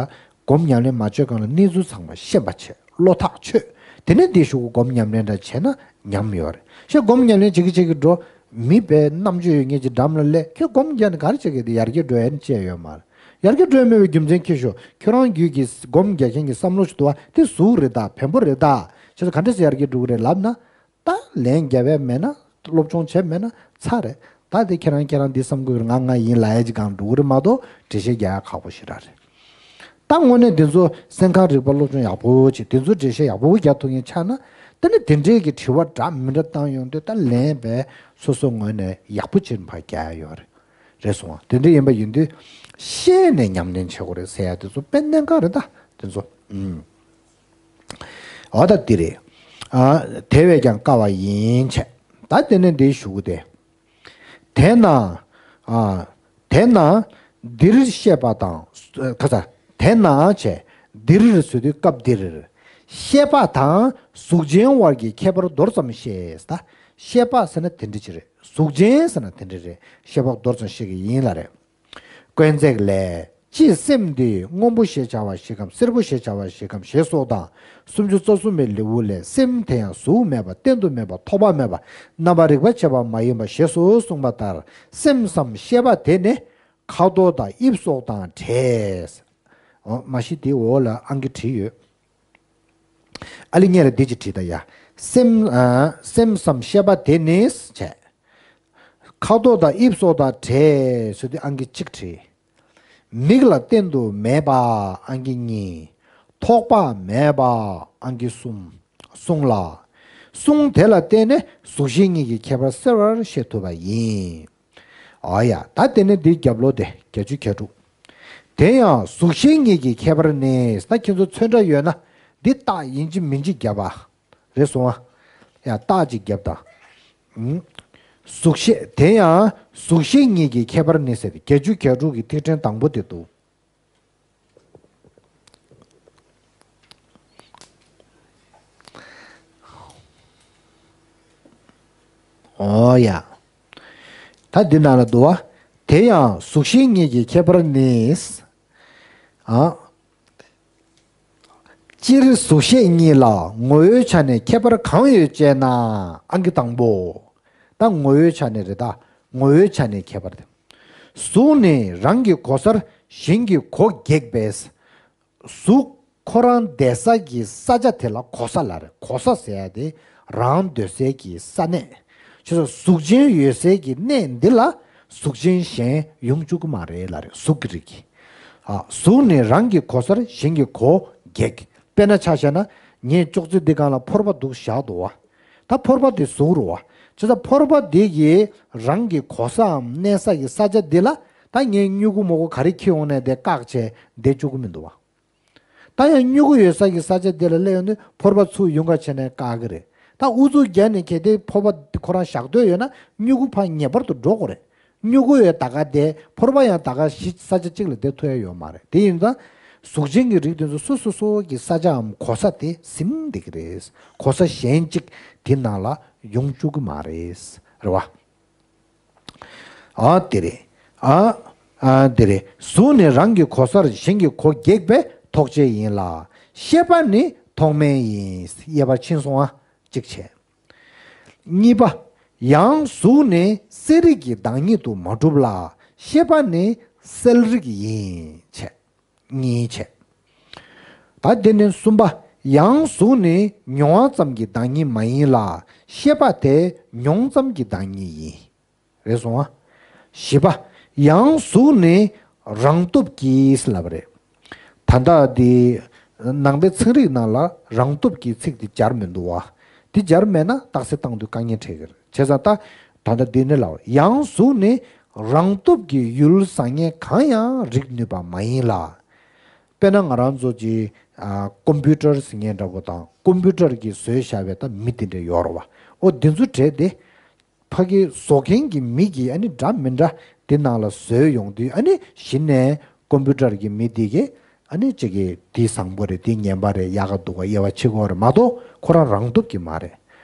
སྒོམ་ཉམས་ལེན་མ་བྱས་གོང་ལ་གནས་ཚུལ་ཚང་མ་ཤེས་པ་བྱེད། བློ་ཐག་ཆོད། དེ་ནས་འདི་གཞུག་གུ་སྒོམ་ཉམས་ལེན་འདྲ་བྱས་ན་ཉམས་ཡོད་རེད། ཤེས་སྒོམ་ཉམས་ལེན་བྱེད་ཀྱི་བྱེད་ཀྱི་འགྲོ། མི་དཔེ་རྣམ་དཔྱོད་ཡོད་མཁན་གྱི་འགྲམ་ལ་སླེབས། ཁྱོད་སྒོམ་རྒྱག་ནས་ག་རེ་བྱེད་ཀྱི་འདི་ཡར་རྒྱས་འགྲོ་ཡ་ནི་བྱས་ཡོད་མ་རེད། ཡར་རྒྱས་འགྲོ་ཡ་མེད་པའི་རྒྱུ་མཚན་ཁྱེད་ཤོག་ཁྱོད་རང་རྒྱུད་ཀྱི་སྒོམ་རྒྱག་མཁན་གྱི་བསམ་བློ་ཞིག་འདུག་བ་དེ་གཟུགས་རེད་ད་བེམ་པོ་རེད་ད། བྱས་ཙང་ག་འདྲ་སེ་ཡར་རྒྱས་འགྲོ་གི་རེད་ལབ་ན། ད་ལན་རྒྱབ་ཡ་མེད་ན་སློབ་སྦྱོང་བྱས་མེད་ན་ཚར་རེད། ད་དེ་ཁྱེད་རང་ཁྱེད་རང་འདི་བསམ་དགོས་རེད། ང་ང་ཡིན་ལབ་ཡ་ཅིག་གང་འགྲོ་གི་རེད་མ་གཏོགས་འགྲེལ་བཤད་རྒྱག་ཡ་ཁག་པོ་ཞེ་དྲག་རེད། ད་དངོས་གནས་འདི་ཚོ་སེམས་ཁམས་རིག་པ་སློབ་སྦྱོང་ཡག་པོ་བྱེད། འདི་ཚོ་འགྲེལ་བཤད་ཡག་པོ་རྒྱག་ཐུབ་མཁན་ཆགས་ན་ད་ནི་དེ་འདྲའི་གི་དྲི་བ་འདྲ་མི་འདྲ་བཏང་ཡོང་དུས་ད་ལན་བས་སོ་སོ་ངོས་ནས་ཡག་པོ་བྱེད་ཕར་རྒྱག་ཡ་ཡོད་རེད། རེད་སོང་བ། དེ་འདྲ་ཡིན་པ་ཡིན་དུས་ཤེས་ནས་ཉམས་ལེན་བྱེད་དགོས་རེད་ཟེར་ཡ་དེ་ཚོ་དཔེ་གནད་འགག་རེད་ད་དེ་ཚོ། ཨུམ། འོ་ད་འདི་རེད། ཨ་དེ་བས་ཀྱང་དཀའ་བ་ཡིན་བྱས། ད་དེ་ནས་འདི་ཞུ་གི་དེ། དེས་ན། ཨ་དེས་ན་འདིར་ཤེས་པ་དང་། ཁ་ཚ། དེས་ན་བྱས། འདིར་ཟེར་དུས་སྐབས་འདིར། ཤེས་པ་དང་གཟུགས་ཅན་དབར་གྱི་ཁྱད་པར་མདོར་ཙམ་ཤེས། ད་ཤེས་པ་ཟེར་ན་དེ་འདྲ་ཅིག་རེད། གཟུགས་ཅན་ཟེར་ན་དེ་འདྲ་རེད། བཤད་པ་མདོར་ཙམ་བཤད་ཀྱི་ཡིན་ལ་རེད། དཀོན་བརྩེགས་ལས། ཅི་སེམས་འདི་སྔོན་པོ་ཞེས་བྱ་བ་ཞིག་གམ། སེར་པོ་ཞེས་བྱ་བ་ཞིག་གམ་ཞེས་སོགས་དང་། སུམ་ཅུ་རྩ་གསུམ་པའི་ལེའུ་ལས། སེམས་དེ་ཡང་གཟུགས་མེད་པ། གཏན་དུ་མེད་པ། ཐོགས་པ་མེད་པ། རྣམ་པར་རིག་པ་བྱེད་པ་མ་ཡིན་པ་ཞེས་སུ་གསུངས་པ་ལྟར། སེམས་སམ་ཤེས་པ་དེ་ནི་ཁ་དོག་དང་དབྱིབས་སོགས་དང་བྲལ། འོ་མ་གཞི་དེའི་འོག་ལ་ཨང་ཀི་བྲིས་ཡོད། ཨ་ལི་ཉེ་ར་འདི་ཅིག་བྲིས་ད་ཡ། སེམས་ཨ། སེམས་སམ་ཤེས་པ་དེ་ནི་བྱས། ཁ་དོག་དང་དབྱིབས་སོགས་དང་བྲལ་ཟེར་དུས་ཨང་ཀི་གཅིག་བྲིས། མིག་ལ་གཏན་དུ་མེད་པ་ཨང་ཀི་གཉིས། ཐོགས་པ་མེད་པ་ཨང་ཀི་གསུམ། གསུངས་ལ། གསུང་དེ་ལ་བརྟེན་ནས་གཟུགས་གཞན་གཉིས་ཀྱི་ཁྱད་པར་གསལ་བར་ཤེས་ཐུབ་པ་ཡིན། ཨ་ཡ། ད་དེ་ནས་འདིའི་རྒྱབ་ལོགས་དེ་བརྒྱད་ཅུ་གྱ་དྲུག། དེ་ཡང་གཟུགས་གཞན་གཉིས་ཀྱི་ཁྱད་པར་ནི། ད་ཁྱེད་ཚོ་ཚོན་ཁྲ་ཡོད་ན་འདི་རྟགས་ཡིན་གཅིག་མིན་གཅིག་བརྒྱབ་པ། རེད་སོང་ཨ། ཡ་རྟགས་གཅིག་བརྒྱབ་དང་། ཨུམ། གཟུགས་གཞན། དེ་ཡང་གཟུགས་གཞན་གཉིས་ཀྱི་ཁྱད་པར་ནི་ཟེར་ཏེ་བརྒྱད་ཅུ་གྱ་དྲུག་གི་ཐིག་ཕྲེང་དང་པོ་དེ་འདུག། ཨོ་ཡ། ད་འདི་ནང་ལ་འདུག་བ། དེ་ཡང་གཟུགས་གཞན་གཉིས་ཀྱི་ཁྱད་པར་ནི། ཨ། སྤྱིར་གཟུགས་གཞན་གཉིས་ལ་ངོ་བོའི་ཆ་ནས་ཁྱད་པར་གང་ཡོད་ཅེ་ན། ཨང་ཀི་དང་པོ། ད་ངོ་བོའི་ཆ་ནས་རེད་ད། ངོ་བོའི་ཆ་ནས་ཁྱད་པར་དེ། གཟུགས་ནི་རང་གི་གོ་སར་གཞན་གྱི་གོ་བགེགས་པས། གཟུགས་ཁོ་རང་བསྡད་ས་གི་ས་ཆ་དེ་ལ་གོ་ས་ལ་རེད། གོ་ས་ཟེར་ཡ་དེ་རང་སྡོད་སའི་གི་ས་གནས། ཁྱེད་ཚོ་གཟུགས་ཅན་ཡོད་སའི་གི་གནས་འདི་ལ་གཟུགས་ཅན་གཞན་ཡོང་བཅུག་གི་མ་རེད་ལ་རེད། གཟུགས་ཀྱི་རིགས་ཀྱི། ཨ། གཟུགས་ནི་རང་གི་གོ་སར་གཞན་གྱི་གོ་བགེགས། དཔེར་ན་ཆ་བཞག་ན་ངས་ཅོག་ཙེ་འདི་སྒང་ལ་ཕོར་པ་འདུག་བཞག་འདུག་བ། ད་ཕོར་པ་དེ་གཟུགས་རེད་བ། བྱས་ཙང་ཕོར་པ་དེ་གི་རང་གི་གོ་སའམ་གནས་ས་གི་ས་ཆ་འདི་ལ་ད་ངས་སྨྱུ་གུ་མོ་གུ་ག་རེ་འཁྱེར་འོང་ནས་དེ་བཀག་བྱས་བསྡད་བཅུག་གི་མི་འདུག་བ། ད་ཡང་སྨྱུ་གུ་ཡོད་ས་གི་ས་ཆ་དེ་ལ་སླེབས་ཡོང་དུས་ཕོར་པ་ཚུར་ཡོང་ག་བྱས་ནས་བཀག་གི་རེད། ད་ཨུ་ཚུགས་བརྒྱབ་ནས་གལ་ཏེ་ཕོར་པ་ཁོ་རང་བཞག་འདོད་ཡོད་ན་སྨྱུ་གུ་ཕར་ངེས་པར་དུ་འགྲོ་དགོས་རེད། སྨྱུ་གུ་ཡོད་ད་ག་བསྡད། ཕོར་པ་ཡང་ད་ག་གཞི་ས་ཆ་གཅིག་ལ་བསྡད་ཐུབ་ཡ་ཡོད་མ་རེད། དེ་ཡིན་ཙང་གཟུགས་ཅན་གྱི་རིགས་དེ་ཚོ་སོ་སོ་སོ་གི་ས་ཆའམ་གོ་ས་དེ་ཟིན་བསྡད་ཀྱི་རེད། གོ་ས་གཞན་གཅིག་དེ་ནང་ལ་ཡོང་བཅུག་གི་མ་རེད། རེད་བ། ཨ་དེ་རེད། ཨ། ཨ་དེ་རེད། གཟུགས་ནི་རང་གི་གོ་སར་གཞན་གྱི་གོ་བགེགས་པས་ཐོགས་བྱེད་ཡིན་ལ། ཤེས་པ་ནི་ཐོགས་མེད་ཡིན། དབྱེ་བ་ཕྱིན་སོང་ཨ། གཅིག་བྱས། གཉིས་པ། ཡང་གཟུགས་ནི་གསལ་རིག་གི་བདག་ཉིད་དུ་མ་གྲུབ་ལ། ཤེས་པ་ནི་གསལ་རིག་ཡིན་བྱས། གཉིས་བྱས། ད་དེ་ནས་གསུམ་པ། ཡང་གཟུགས་ནི་མྱོང་བ་ཙམ་གྱི་བདག་ཉིད་མ་ཡིན་ལ། ཤེས་པ་དེ་མྱོང་ཙམ་གྱི་བདག་ཉིད་ཡིན། རེད་སོང་ཨ། བཞི་པ། ཡང་གཟུགས་ནི་རང་སྟོབས་ཀྱིས་ལབ་པ་རེད། ད་ལྟ་འདི་ནང་པའི་ཚན་རིག་ནང་ལ་རང་སྟོབས་ཀྱི་ཚིག་འདི་སྦྱར་མི་འདུག་བ། འདི་སྦྱར་མེད་ན་རྟགས་གསལ་བཏང་དུས་དཀའ་ངལ་འཕྲད་ཀྱི་རེད། བྱས་ཙང་ད་ད་ལྟ་འདི་ནི་ལབ། ཡང་གཟུགས་ནི་རང་སྟོབས་ཀྱིས་ཡུལ་བཟང་ངན་གང་ཡང་རིག་ནུས་པ་མ་ཡིན་ལ། དཔེར་ན་ང་རང་ཚོ་གི་ཨ་ཀོམ་པུ་ཊར་ཟེར་མཁན་འདྲ་པོ་དང་ཀོམ་པུ་ཊར་གྱིས་བཟོས་བཞག་པའི་ད་མི་དེ་འདྲ་ཡོད་རེད་བ། ཨོ་འདི་ཚོ་གྲས་དེ། ཕ་གི་བཟོ་མཁན་གྱི་མི་གིས་ཨ་ནི་འདྲ་མི་འདྲ་དེ་ནང་ལ་བཟོས་ཡོང་དུས་ཨ་ནི་གཞི་ནས་ཀོམ་པུ་ཊར་གྱི་མི་དེ་གིས་ཨ་ནི་གཅིག་གིས་དེ་བཟང་པོ་རེད། དེ་ངན་པ་རེད། ཡག་ག་སྡུག་ག་དབྱེ་བ་ཕྱེ་གོ་རེད་མ་གཏོགས་ཁོ་རང་རང་སྟོབས་ཀྱིས་མ་རེད།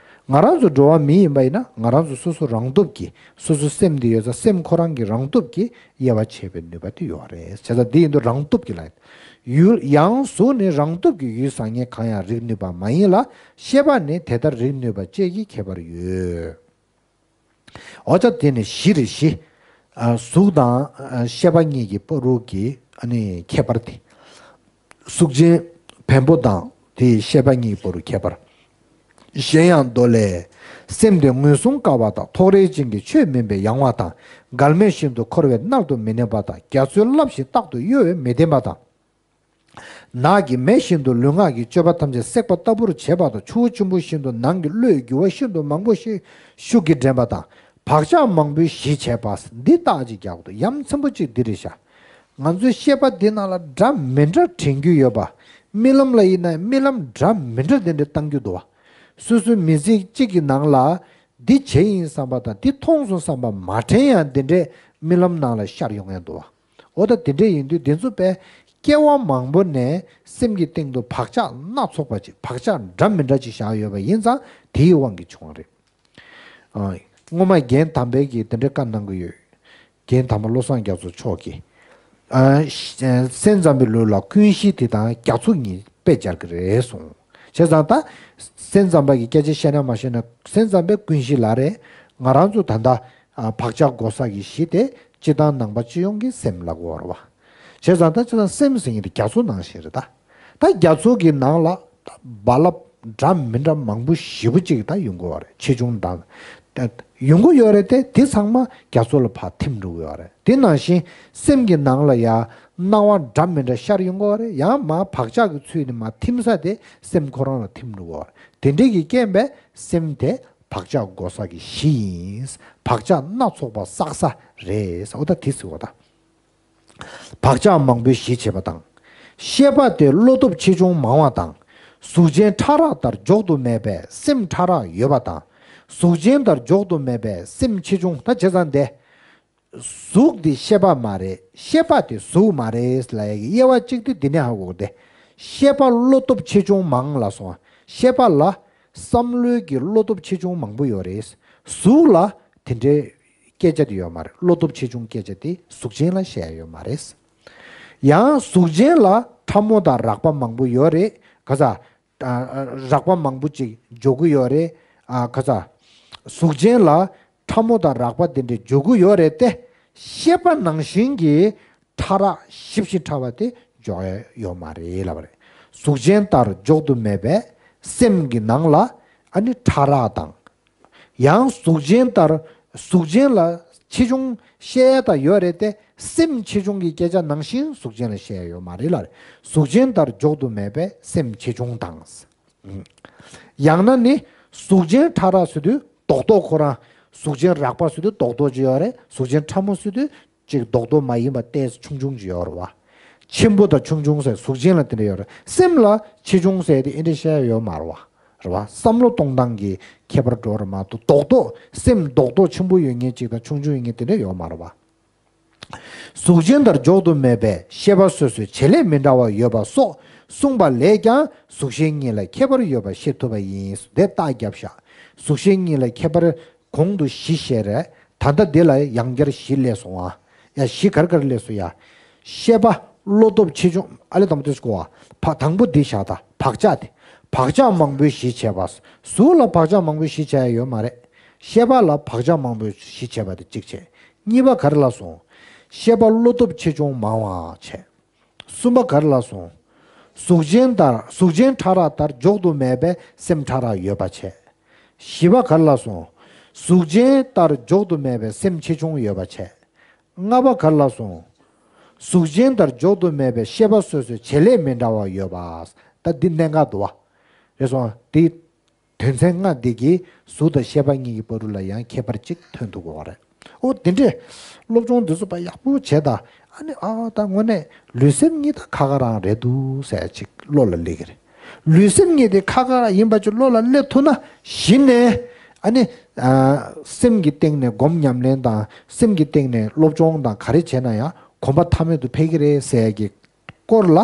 ང་རང་ཚོ་འགྲོ་བ་མི་ཡིན་པ་ཡིན་ན་ང་རང་ཚོ་སོ་སོ་རང་སྟོབས་ཀྱིས་སོ་སོ་སེམས་དེ་ཡོད་ཙང་སེམས་ཁོ་རང་གི་རང་སྟོབས་ཀྱིས་དབྱེ་བ་ཕྱེ་བའི་ནུས་པ་དེ་ཡོད་རེད། བྱས་ཙང་དེ་ཡིན་དུས་རང་སྟོབས་ཀྱིས་ལ་ཡུལ་ཡང་གཟུགས་ནི་རང་སྟོབས་ཀྱིས་ཡུལ་བཟང་ངན་གང་ཡང་རིག་ནུས་པ་མ་ཡིན་ལ། ཤེས་པ་ནི་དེ་ལྟར་རིག་ནུས་པ་བཅས་ཀྱི་ཁྱད་པར་ཡོད། འོ་ཅག་དེ་ནི་བཞི་རེད་བཞི། ཨ་གཟུགས་དང་ཨ་ཤེས་པ་གཉིས་ཀྱི་བར་དུ་གི་ཨ་ནི་ཁྱད་པར་དེ། གཟུགས་ཅན་བེམ་པོ་དང་དེའི་ཤེས་པ་གཉིས་ཀྱི་བར་དུ་ཁྱད་པར། གཞན་ཡང་མདོ་ལས། སེམས་དེ་ངོས་བཟུང་དཀའ་བ་དང་། ཐོགས་རེག་ཅན་གྱི་ཆོས་མིན་པས་ཡང་བ་དང་། མགལ་མེ་བཞིན་དུ་འཁོར་བས་མནར་དུ་མི་ནུས་པ་དང་། རྒྱ་མཚོའི་རླབས་བཞིན་རྟག་ཏུ་གཡོ་བས་མི་བརྟན་པ་དང་། ནགས་ཀྱི་མེ་བཞིན་དུ་ལུས་ངག་གི་སྤྱོད་པ་ཐམས་ཅད་བསྲེག་པ་ལྟ་བུར་བྱེད་པ་དང་། ཆུ་བོ་ཆེན་པོ་བཞིན་དུ་ནང་གི་བློས་འགྱུར་བ་ཤིན་ཏུ་མང་པོ་ཞིག་ཤུགས་ཀྱིས་འདྲེན་པ་དང་། བག་ཆགས་མང་པོའི་གཞི་བྱས་པ། འདི་རྟགས་ཅིག་རྒྱག་ཏུ་ཡ་མཚན་པོ་གཅིག་འདི་རེད་ཤག། ང་ཚོའི་ཤེས་པ་འདི་ནང་ལ་འདྲ་མི་འདྲ་དྲན་རྒྱུ་ཡོད་པ། རྨི་ལམ་ལ་ཡིན་ན་རྨི་ལམ་འདྲ་མི་འདྲ་འདི་འདྲ་བཏང་རྒྱུ་འདུག་བ། སོ་སོའི་མི་ཚེ་གཅིག་གི་ནང་ལ་འདི་བྱས་ཡིན་བསམ་པ་དང་འདི་མཐོང་སོང་བསམ་པ་མ་དྲན་ཡང་འདི་འདྲའི་རྨི་ལམ་ནང་ལ་ཤར་ཡོང་ཡང་འདུག་བ། འོ་ད་དེ་འདྲ་ཡིན་དུས་འདི་ཚོ་དཔེ་སྐྱེ་བ་མང་པོ་ནས་སེམས་ཀྱི་སྟེང་དུ་བག་ཆགས་སྣ་ཚོགས་པ་ཅིག་བག་ཆགས་འདྲ་མི་འདྲ་ཅིག་བཞག་ཡོད་པ་ཡིན་ཙང་དེའི་དབང་གིས་བྱུང་བ་རེད། ཨ། སྔོན་མ་རྒན་དམ་པས་ཀྱིས་དེ་འདྲའི་བཀའ་གནང་གི་ཡོད། རྒན་དམ་པ་བློ་བཟང་རྒྱ་མཚོ་མཆོག་གིས། ཨ་ཤ- སེམས་ཙམ་པའི་ལུགས་ལ་ཀུན་གཞི་དེ་དང་རྒྱ་མཚོ་གཉིས་དཔེ་སྦྱར་གྱི་རེད་གསུངས། བྱས་ཙང་ད་སེམས་ཙམ་པ་གི་སྐད་ཆ་བཤད་ན་མ་བཤད་ན་སེམས་ཙམ་པའི་ཀུན་གཞི་ལ་རེད། ང་རང་ཚོ་ད་ལྟ་ཨ་བག་ཆགས་འགོག་ས་གི་གཞི་དེ་སྤྱིར་བཏང་ནང་པ་སྤྱི་ཡོངས་ཀྱི་སེམས་ལབ་དགོས་རེད་བ། བྱས་ཙང་ད་སྤྱིར་བཏང་སེམས་ཟེར་མཁན་དེ་རྒྱ་མཚོ་ནང་བཞིན་རེད་ད། ད་རྒྱ་མཚོ་གི་ནང་ལ་ད་རྦ་རླབས་འདྲ་མི་འདྲ་མང་པོ་ཞེ་པོ་ཅིག་ད་ཡོང་གི་ཡོད་རེད། ཆེ་ཆུང་དང་། ད་ཡོང་གི་ཡོད་རེད་དེ། དེ་ཚང་མ་རྒྱ་མཚོ་ལ་ཕར་ཐིམ་འགྲོ་གི་ཡོད་རེད། དེ་ནང་བཞིན་སེམས་ཀྱི་ནང་ལ་ཡང་སྣང་བ་འདྲ་མི་འདྲ་ཤར་ཡོང་གི་ཡོད་རེད། ཡང་མར་བག་ཆགས་ཀྱི་ཚུལ་ནས་མར་ཐིམ་ས་དེ་སེམས་ཁོ་རང་ལ་ཐིམ་འགྲོ་གི་ཡོད་རེད། དེ་འདྲའི་གི་རྐྱེན་པས་སེམས་དེ་བག་ཆགས་འགོག་ས་གི་གཞི་ཡིན། བག་ཆགས་སྣ་ཚོགས་པ་བསགས་ས་རེད། འོ་ད་དེ་ཟེར་བ་ད། བག་ཆགས་མང་པོའི་གཞི་བྱེད་པ་དང་། ཤེས་པ་དེ་བློ་སྟོབས་ཆེ་ཆུང་མང་བ་དང་། གཟུགས་ཅན་ཕྲ་རགས་ལྟར་འཇོག་ཏུ་མེད་པས་སེམས་ཕྲ་རགས་ཡོད་པ་དང་། གཟུགས་ཅན་ལྟར་འཇོག་ཏུ་མེད་པས་སེམས་ཆེ་ཆུང་ད་བྱས་ཙང་དེ། གཟུགས་འདི་ཤེས་པ་མ་རེད། ཤེས་པ་དེ་གཟུགས་མ་རེད་ལབ་ཡ་གི་དབྱེ་བ་གཅིག་དེ་འདི་ནས་ཧ་གོ་དེ། ཤེས་པ་བློ་སྟོབས་ཆེ་ཆུང་མང་ལ་སོང་བ། ཤེས་པ་ལ་བསམ་བློའི་གི་བློ་སྟོབས་ཆེ་ཆུང་མང་པོ་ཡོད་རེད། གཟུགས་ལ་དེ་འདྲའི་སྐད་ཆ་དེ་ཡོད་མ་རེད། བློ་སྟོབས་ཆེ་ཆུང་སྐད་ཆ་དེ་གཟུགས་ཅན་ལ་བཤད་ཡ་ཡོད་མ་རེད། ཡང་གཟུགས་ཅན་ལ་ཕྲ་མོ་དང་རགས་པ་མང་པོ་ཡོད་རེད། ག་ས། ཨ། རགས་པ་མང་པོ་ཅིག་འཇོག་གི་ཡོད་རེད། ཨ། ག་ས། གཟུགས་ཅན་ལ་ཕྲ་མོ་དང་རགས་པ་དེ་འདྲ་འཇོག་གི་ཡོད་རེད་དེ། ཤེས་པ་ནང་བཞིན་གྱི་ཕྲ་རགས་ཞིབ་ཅིང་ཕྲ་བ་དེ་འཇོག་ཡ་ཡོད་མ་རེད་ལབ་པ་རེད། གཟུགས་ཅན་ལྟར་འཇོག་ཏུ་མེད་པའི་སེམས་ཀྱི་ནང་ལ་ཨ་ནི་ཕྲ་རགས་དང་། ཡང་གཟུགས་ཅན་ལྟར། གཟུགས་ཅན་ལ་ཆེ་ཆུང་བཤད་ཡ་ད་ཡོད་རེད་དེ། སེམས་ཆེ་ཆུང་གི་སྐད་ཆ་ནང་བཞིན་གཟུགས་ཅན་ལ་བཤད་ཡ་ཡོད་མ་རེད་ལ། གཟུགས་ཅན་ལྟར་འཇོག་ཏུ་མེད་པའི་སེམས་ཆེ་ཆུང་དང་། ཡང་ན་ནི་གཟུགས་ཅན་ཕྲ་རགས་ཟེར་དུས་རྡོག་རྡོག་ཁོ་རང་། གཟུགས་ཅན་རགས་པ་ཟེར་དུས་རྡོག་རྡོག་ཅིག་ཡོད་རེད། གཟུགས་ཅན་ཕྲ་མོ་ཟེར་དུས་ཅིག་རྡོག་རྡོག་མ་ཡིན་པ་ཏོག་ཙམ་ཆུང་ཆུང་ཅིག་ཡོད་རེད་བ། ཆེན་པོ་དང་ཆུང་ཆུང་ཟེར་གཟུགས་ཅན་ལ་དེ་འདྲ་ཡོད་རེད། སེམས་ལ་ཆེ་ཆུང་ཟེར་དེ་ཨེ་འདྲ་བཤད་ཡ་ཡོད་མ་རེད་བ། རེད་བ། བསམ་བློ་གཏོང་སྟངས་ཀྱི་ཁྱད་པར་འགྲོ་རེད་མ་གཏོགས་རྡོག་རྡོག་སེམས་རྡོག་རྡོག་ཆེན་པོ་ཡོད་མཁན་ཅིག་དང་ཆུང་ཆུང་ཡོད་མཁན་དེ་འདྲ་ཡོད་མ་རེད་བ། གཟུགས་ཅན་ལྟར་འཇོག་ཏུ་མེད་པའི་ཤེས་པ་སོ་སོའི་བྱེད་ལས་མི་འདྲ་བ་ཡོད་པ་སོགས་གསུངས་པ་ལས་ཀྱང་གཟུགས་གཞན་གཉིས་ལ་ཁྱད་པར་ཡོད་པ་ཤེས་ཐུབ་པ་ཡིན། དེ་རྟགས་བརྒྱབ་བཞག་གཟུགས་གཞན་གཉིས་ལ་ཁྱད་པར་གོང་དུ་བཞི་བཤད་རེད། ད་ལྟ་འདི་ལ་ཡང་བསྐྱར་བཞི་སླེབས་སོང་ཨ། ཡ་བཞི་ག་རེ་ག་རེ་སླེབས་སོང་ཡ། ཤེས་པ་བློ་སྟོབས་ཆེ་ཆུང་ཨ་ལས་དང་པོ་དེ་ཞིག་གོ་བ། ཕ་དང་པོ་འདི་བཞག་ད་བག་ཆགས་དེ། བག་ཆགས་མང་པོའི་གཞི་བྱས་པ། གཟུགས་ལ་བག་ཆགས་མང་པོའི་གཞི་བྱས་ཡ་ཡོད་མ་རེད། ཤེས་པ་ལ་བག་ཆགས་མང་པོའི་གཞི་བྱས་པ་དེ་གཅིག་བྱས། གཉིས་པ་ག་རེ་ལ་སོང་། ཤེས་པ་བློ་སྟོབས་ཆེ་ཆུང་མང་བ་བྱས། གསུམ་པ་ག་རེ་ལ་སོང་། གཟུགས་ཅན་ལྟར་གཟུགས་ཅན་ཕྲ་རགས་ལྟར་འཇོག་ཏུ་མེད་པའི་སེམས་ཕྲ་རགས་ཡོད་པ་བྱས། བཞི་པ་ག་རེ་ལ་སོང་། གཟུགས་ཅན་ལྟར་འཇོག་ཏུ་མེད་པའི་སེམས་ཆེ་ཆུང་ཡོད་པ་བྱས། ལྔ་པ་ག་རེ་ལ་སོང་། གཟུགས་ཅན་ལྟར་འཇོག་ཏུ་མེད་པའི་ཤེས་པ་སོ་སོའི་བྱེད་ལས་མི་འདྲ་བ་ཡོད་པ། ད་འདི་གནད་འགག་འདུག་བ། རེད་སོང་། འདི་དོན་ཚན་ལྔ་འདི་གིས་གཟུགས་དང་ཤེས་པ་གཉིས་ཀྱི་བར་དུ་ལ་ཡང་ཁྱད་པར་གཅིག་ཐོན་ཐུབ་དགོས་པ་རེད། ཨོ་དེ་འདྲས་སློབ་སྦྱོང་འདི་ཚོ་ཕར་ཡག་པོ་བྱས་ད། ཨ་ནི་ཨ་ད་དངོས་གནས་ལུས་སེམས་གཉིས་ད་ཁ་ཁ་རང་རེད་འདུག་ཟེར་ཅིག་བློ་ལ་སླེབས་ཀྱི་རེད། ལུས་སེམས་གཉིས་དེ་ཁ་ཁ་རང་ཡིན་པ་ཅིག་བློ་ལ་སླེབས་ཐུབ་ན་གཞི་ནས་ཨ་ནི་ཨ་སེམས་ཀྱི་སྟེང་ནས་སྒོམ་ཉམས་ལེན་དང་སེམས་ཀྱི་སྟེང་ནས་སློབ་སྦྱོང་དང་ག་རེ་བྱས་ན་ཡང་གོམས་པ་མཐའ་མེད་དུ་འཕེལ་གྱི་རེད་ཟེར་ཡ་གི་སྐོར་ལ།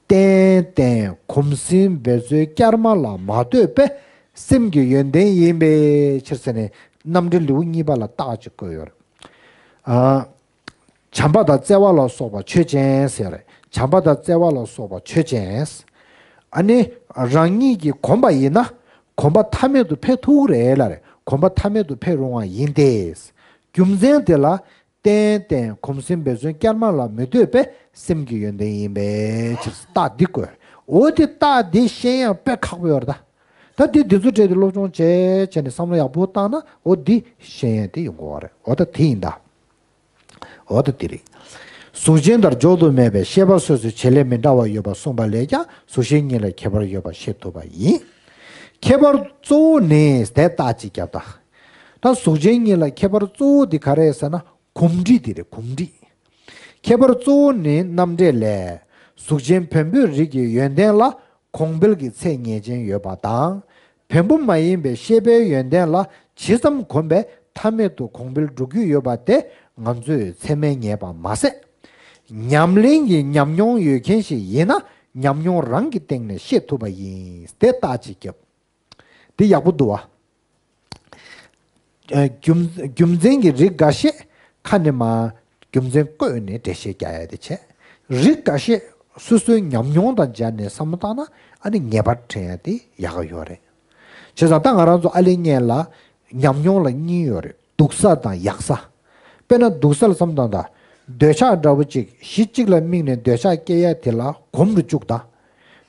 ཏན་ཏན་གོམས་ཟིན་འབད་རྩོལ་བསྐྱར་མ་ལ་མ་ལྟོས་པའི་སེམས་ཀྱི་ཡོན་ཏན་ཡིན་པའི་ཕྱིར་ཟེར་ནས་རྣམ་འགྲེལ་ལེའུ་གཉིས་པ་ལ་རྟགས་ཅིག་བཀོད་ཡོད་རེད། ཨ། བྱམས་པ་དང་བརྩེ་བ་ལ་སོགས་པ་ཆོས་ཅན་ཟེར་རེད། བྱམས་པ་དང་བརྩེ་བ་ལ་སོགས་པ་ཆོས་ཅན། ཨ་ནི་རང་ཉིད་ཀྱིས་གོམས་པ་ཡིན་ན་གོམས་པ་མཐའ་མེད་དུ་འཕེལ་ཐུབ་རེད་ལ་རེད། གོམས་པ་མཐའ་མེད་དུ་འཕེལ་རུང་བ་ཡིན་ཏེ། རྒྱུ་མཚན་དེ་ལ། ཏན་ཏན་གོམས་ཟིན་འབད་བརྩོན་བསྐྱར་མ་ལ་མི་ལྟོས་པའི་སེམས་ཀྱི་ཡོན་ཏན་ཡིན་པའི་ཕྱིར། རྟགས་འདི་བཀོད། འོ་དེ་རྟགས་འདི་ཤེས་ཡ་དཔེ་ཁག་པོ་ཡོད་རེད་ད། ད་འདི་འདི་ཚོ་སྤྲད་དེ་སློབ་སྦྱོང་བྱས་བྱས་ནས་བསམ་བློ་ཡག་པོ་བཏང་ན་འོ་འདི་ཤེས་ཡ་དེ་ཡོང་གི་ཡོད་རེད། འོ་ད་དེ་ཡིན་ད། འོ་ད་དེ་རེད། གཟུགས་ཅན་ལྟར་འཇོག་ཏུ་མེད་པའི་ཤེས་པ་སོ་སོའི་བྱེད་ལས་མི་འདྲ་བ་ཡོད་པ་གསུངས་པ་ལས་ཀྱང་གཟུགས་གཞན་གཉིས་ལ་ཁྱད་པར་ཡོད་པ་ཤེས་ཐུབ་པ་ཡིན། ཁྱད་པར་གཙོ་བོ་ནི་དེ་རྟགས་གཅིག་བརྒྱབ་ད། ད་གཟུགས་ཅན་གཉིས་ལ་ཁྱད་པར་གཙོ་བོ་འདི་ག་རེ་ཟེར་ན། གོམས་འདྲིས་དེ་རེད། གོམས་འདྲིས། ཁྱད་པར་གཙོ་བོ་ནི་རྣམ་འགྲེལ་ལས། གཟུགས་ཅན་བེམ་པོའི་རིགས་ཀྱི་ཡོན་ཏན་ལ་གོང་འཕེལ་གྱི་ཚད་ངེས་ཅན་ཡོད་པ་དང་། བེམ་པོ་མ་ཡིན་པའི་ཤེས་པའི་ཡོན་ཏན་ལ་ཇི་ཙམ་གོམས་པས་མཐའ་མེད་དུ་གོང་འཕེལ་འགྲོ་རྒྱུ་ཡོད་པ་དེ་ང་ཚོས་ཚད་མས་ངེས་པ་མ་ཟད། ཉམས་ལེན་གྱི་ཉམས་མྱོང་ཡོད་མཁན་ཞིག་ཡིན་ན་ཉམས་མྱོང་རང་གི་སྟེང་ནས་ཤེས་ཐུབ་པ་ཡིན། དེ་རྟགས་གཅིག་བརྒྱབ། འདི་ཡག་པོ་འདུག་བ། རྒྱུ་རྒྱུ་མཚན་གྱི་རིགས་འགའ་ཤས་ཁ་ནས་མ་རྒྱུ་མཚན་བཀོད་ནས་འགྲེལ་བཤད་རྒྱག་ཡ་དེ་བྱས། རིགས་འགའ་ཤས་སོ་སོའི་ཉམས་མྱོང་དང་སྦྱར་ནས་བསམ་བློ་བཏང་ན་ཨ་ནི་ངེས་པར་དྲན་ཡ་དེ་ཡག་ག་ཡོད་རེད། བྱས་ཙང་ད་ང་རང་ཚོ་ཨ་ལེ་གཉན་ལ་ཉམས་མྱོང་ལ་གཉིས་ཡོད་རེད། སྡུག་ས་དང་ཡག་ས། དཔེར་ན་སྡུག་ས་ལ་བསམ་བཏང་དང་། འདོད་ཆགས་འདྲ་བོ་ཅིག་གཞི་གཅིག་ལ་དམིགས་ནས་འདོད་ཆགས་སྐྱེ་ཡ་དེ་ལ་གོམས་རུ་བཅུག་དང་།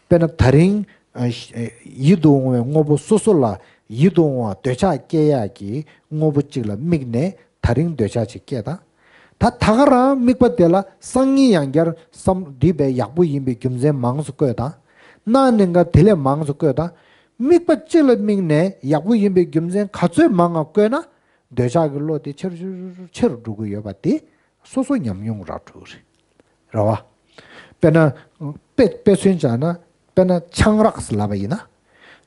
དཔེར་ན་ད་རིང་ཡིད་དུ་འོང་བའི་དངོས་པོ་སོ་སོ་ལ་ཡིད་དུ་འོང་བ་འདོད་ཆགས་སྐྱེ་ཡ་གི་དངོས་པོ་གཅིག་ལ་དམིགས་ནས་ད་རིང་འདོད་ཆགས་ཅིག་སྐྱེ་དང་། ད་ད་ག་རང་དམིགས་པ་དེ་ལ་སང་ཉིན་ཡང་བསྐྱར་བསམ་འདི་བས་ཡག་པོ་ཡིན་པའི་རྒྱུ་མཚན་མང་ཙམ་བཀོད་དང་། གནའ་ནས་འགའ་དེ་ལས་མང་ཙམ་བཀོད་དང་། དམིགས་པ་གཅིག་ལ་དམིགས་ནས་ཡག་པོ་ཡིན་པའི་རྒྱུ་མཚན་ག་ཚོད་མང་ང་བཀོད་ན། འདོད་ཆགས་ཀྱི་བློ་དེ་ཆེ་རུ་ཆེ་རུ་ཆེ་རུ་འགྲོ་གི་ཡོད་པ་དེ་སོ་སོ་ཉམས་མྱོང་ར་འགྲོ་གི་རེད། རེད་བ། དཔེར་ན་དཔེ་དཔེ་མཚོན་བྱས་ན། དཔེར་ན་ཆང་རག་ཟེར་ལབ་པ་ཡིན་ན།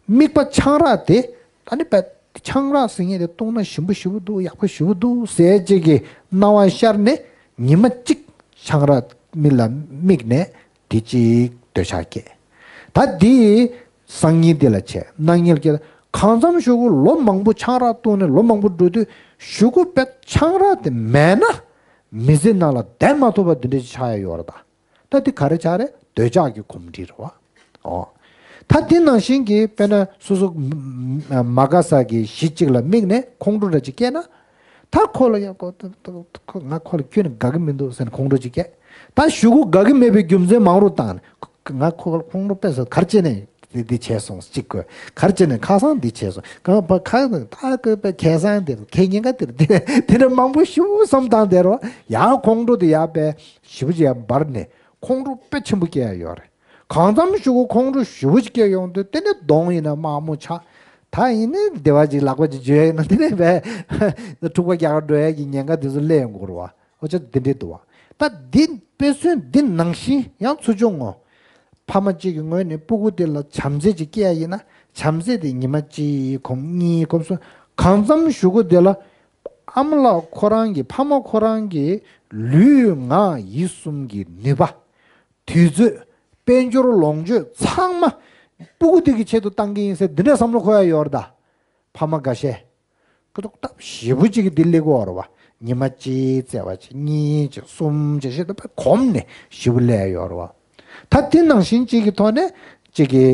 དམིགས་པ་ཆང་རག་དེ་ད་ནི་དཔེ་ཆང་རག་ཟེར་མཁན་དེ་བཏུང་ན་ཞིམ་པོ་ཞེ་པོ་འདུག་ཡག་པོ་ཞེ་པོ་འདུག་ཟེར་ཅིག་གི་སྣང་བ་ཤར་ནས་ཉི་མ་གཅིག་ཆང་རག་མིག་ལ་དམིགས་ནས་དེ་གཅིག་འདོད་ཆགས་སྐྱེས། ད་འདི་སང་ཉིན་འདི་ལ་བྱས་གནངས་ཉིན་སྐྱེ། གང་འཚམ་གཞུག་གུ་ལོ་མང་པོ་ཆང་རག་བཏུང་ནས་ལོ་མང་པོ་འགྲོ་དུས་གཞུག་གུ་དཔེ་ཆང་རག་དེ་མེད་ན་མི་ཚེ་ནང་ལ་བསྡད་མ་ཐུབ་པ་འདི་འདྲ་ཞིག་ཆགས་ཡ་ཡོད་རེད་ད། ད་འདི་ག་རེ་ཆགས་རེད། འདོད་ཆགས་ཀྱི་གོམས་འདྲིས་རེད་བ། ཨོ། ད་འདི་ནང་བཞིན་གྱི་དཔེར་ན་སོ་སོ་མ་དགའ་ས་གི་གཞི་གཅིག་ལ་དམིགས་ནས་ཁོང་ཁྲོ་འདྲ་ཅིག་སྐྱེས་ན། ད་ཁོ་ལ་ཡང་ཁོ་ཁོ་ང་ཁོ་ལ་ཁྱོན་ནས་དགའ་གི་མི་འདུག་ཟེར་ནས་ཁོང་ཁྲོ་ཅིག་སྐྱེས། ད་གཞུག་གུ་དགའ་གི་མེད་པའི་རྒྱུ་མཚན་མང་རུ་བཏང་ནས་ཁོ་ང་ཁོ་ཁོང་ཁྲོ་དཔེ་ཟེར་ག་རེ་བྱས་ནས་འདི་འདི་བྱས་སོང་གཅིག་དགོས། ག་རེ་བྱས་ནས་ཁ་སང་འདི་བྱས་སོང་། ག་པ་ཁ་ད་ཁ་པའི་ཁ་སང་འདིར་ཁ་ཉིན་ཀ་འདིར་འདི་འདི་འདྲ་མང་པོ་ཞིག་བསམ་བཏང་བསྡད་རོགས། ཡང་ཁོང་ཁྲོ་དེ་ཡར་པའི་ཞེ་པོ་ཅིག་ཡར་འབར་ནས་ཁོང་ཁྲོ་དཔེ་ཆེན་པོ་སྐྱེ་ཡ་ཡོད་རེད། གང་འཚམ་ཞུ་གོ་ཁོང་ཁྲོ་ཞུ་བ་ཞིག་སྐྱེ་ཡོང་དུས་དེ་ནས་གདོང་ཡིན་ན་དམར་མོ་ཆགས། ད་ཡིན་ནའི་བདེ་བ་ཅིག་ལག་པ་ཅིག་འཇུ་ཡ་ཡིན་ན་དེ་ནས་བས་འཁྲུག་པ་རྒྱག་འགྲོ་ཡ་གི་ཉེན་ཁ་དེ་ཚོ་སླེབས་ཡོང་གི་རེད་བ། འོ་ཅག་འདི་འདྲས་འདུག་བ། ད་འདི་དཔེ་མཚོན་འདི་ནང་བཞིན་ཡང་ཚུར་བྱུང་ངོ་། ཕ་མ་གཅིག་གི་ངོས་ནས་སྤུ་གུ་དེ་ལ་བྱམས་བརྩེ་ཅིག་སྐྱེ་ཡ་ཡིན་ན་བྱམས་བརྩེ་དེ་ཉི་མ་གཅིག་གོམས་གཉིས་གོམས་སོ། གང་འཚམ་ཞུ་གོ་དེ་ལ་ཨ་མ་ལགས་ཁོ་རང་གི་ཕ་མ་ཁོ་རང་གི་ལུས་ངག་ཡིད་གསུམ་གྱི་ནུས་པ། དུས་ཚོད། དཔལ་འབྱོར་ལོངས་སྤྱོད་ཚང་མ་སྤུ་གུ་དེ་གི་ཆེད་དུ་བཏང་གི་ཡིན་ཟེར་འདི་འདྲ་བསམ་བློ་འཁོར་ཡ་ཡོད་རེད་ད། ཕ་མ་འགའ་ཤས། ཀི་ཏོག་སྟབས་ཞེ་པོ་ཅིག་གི་འདི་སླེབས་ཀྱི་ཡོད་རེད་བ། ཉི་མ་གཅིག་བརྩེ་བ་ཅིག་གཉིས་ཅིག་གསུམ་ཅིག་ཞེ་ད་པ་གོམས་ནས་ཞེ་པོ་སླེབས་ཡ་ཡོད་རེད་བ། ད་དེ་ནང་བཞིན་གཅིག་གི་ཐོག་ནས་གཅིག་གི་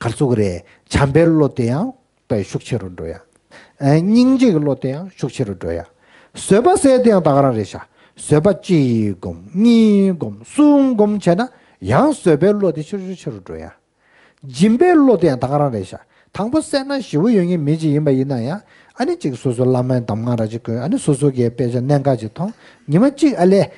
གར་ཚུགས་རེད། བྱམས་པའི་བློ་དེ་ཡང་དཔེ་ཤུགས་ཆེ་རུ་འགྲོ་ཡ། ཨ་སྙིང་རྗེ་གི་བློ་དེ་ཡང་ཤུགས་ཆེ་རུ་འགྲོ་ཡ། བཟོད་པ་ཟེར་དེ་ཡང་ད་ག་རང་རེད་ཤག་བཟོད་པ་གཅིག་སྒོམ་གཉིས་སྒོམ་གསུམ་སྒོམ་བྱས་ན་ཡང་བཟོད་པའི་བློ་དེ་ཆེ་རུ་ཆེ་རུ་འགྲོ་ཡ། སྦྱིན་པའི་བློ་དེ་ཡང་ད་ག་རང་རེད་ཤག་དང་པོ་སེར་སྣ་ཞེ་པོ་ཡོད་མཁན་མི་ཅིག་ཡིན་པ་ཡིན་ན་ཡང་ཨ་ནི་གཅིག་སོ་སོ་བླ་མའི་གདམས་ངག་ར་ཅིག་གོན། ཨ་ནི་སོ་སོ་གི་དཔེ་ཆ་གནད་འགག་ཅིག་མཐོང་། ཉི་མ་གཅིག་ཨ་ལས།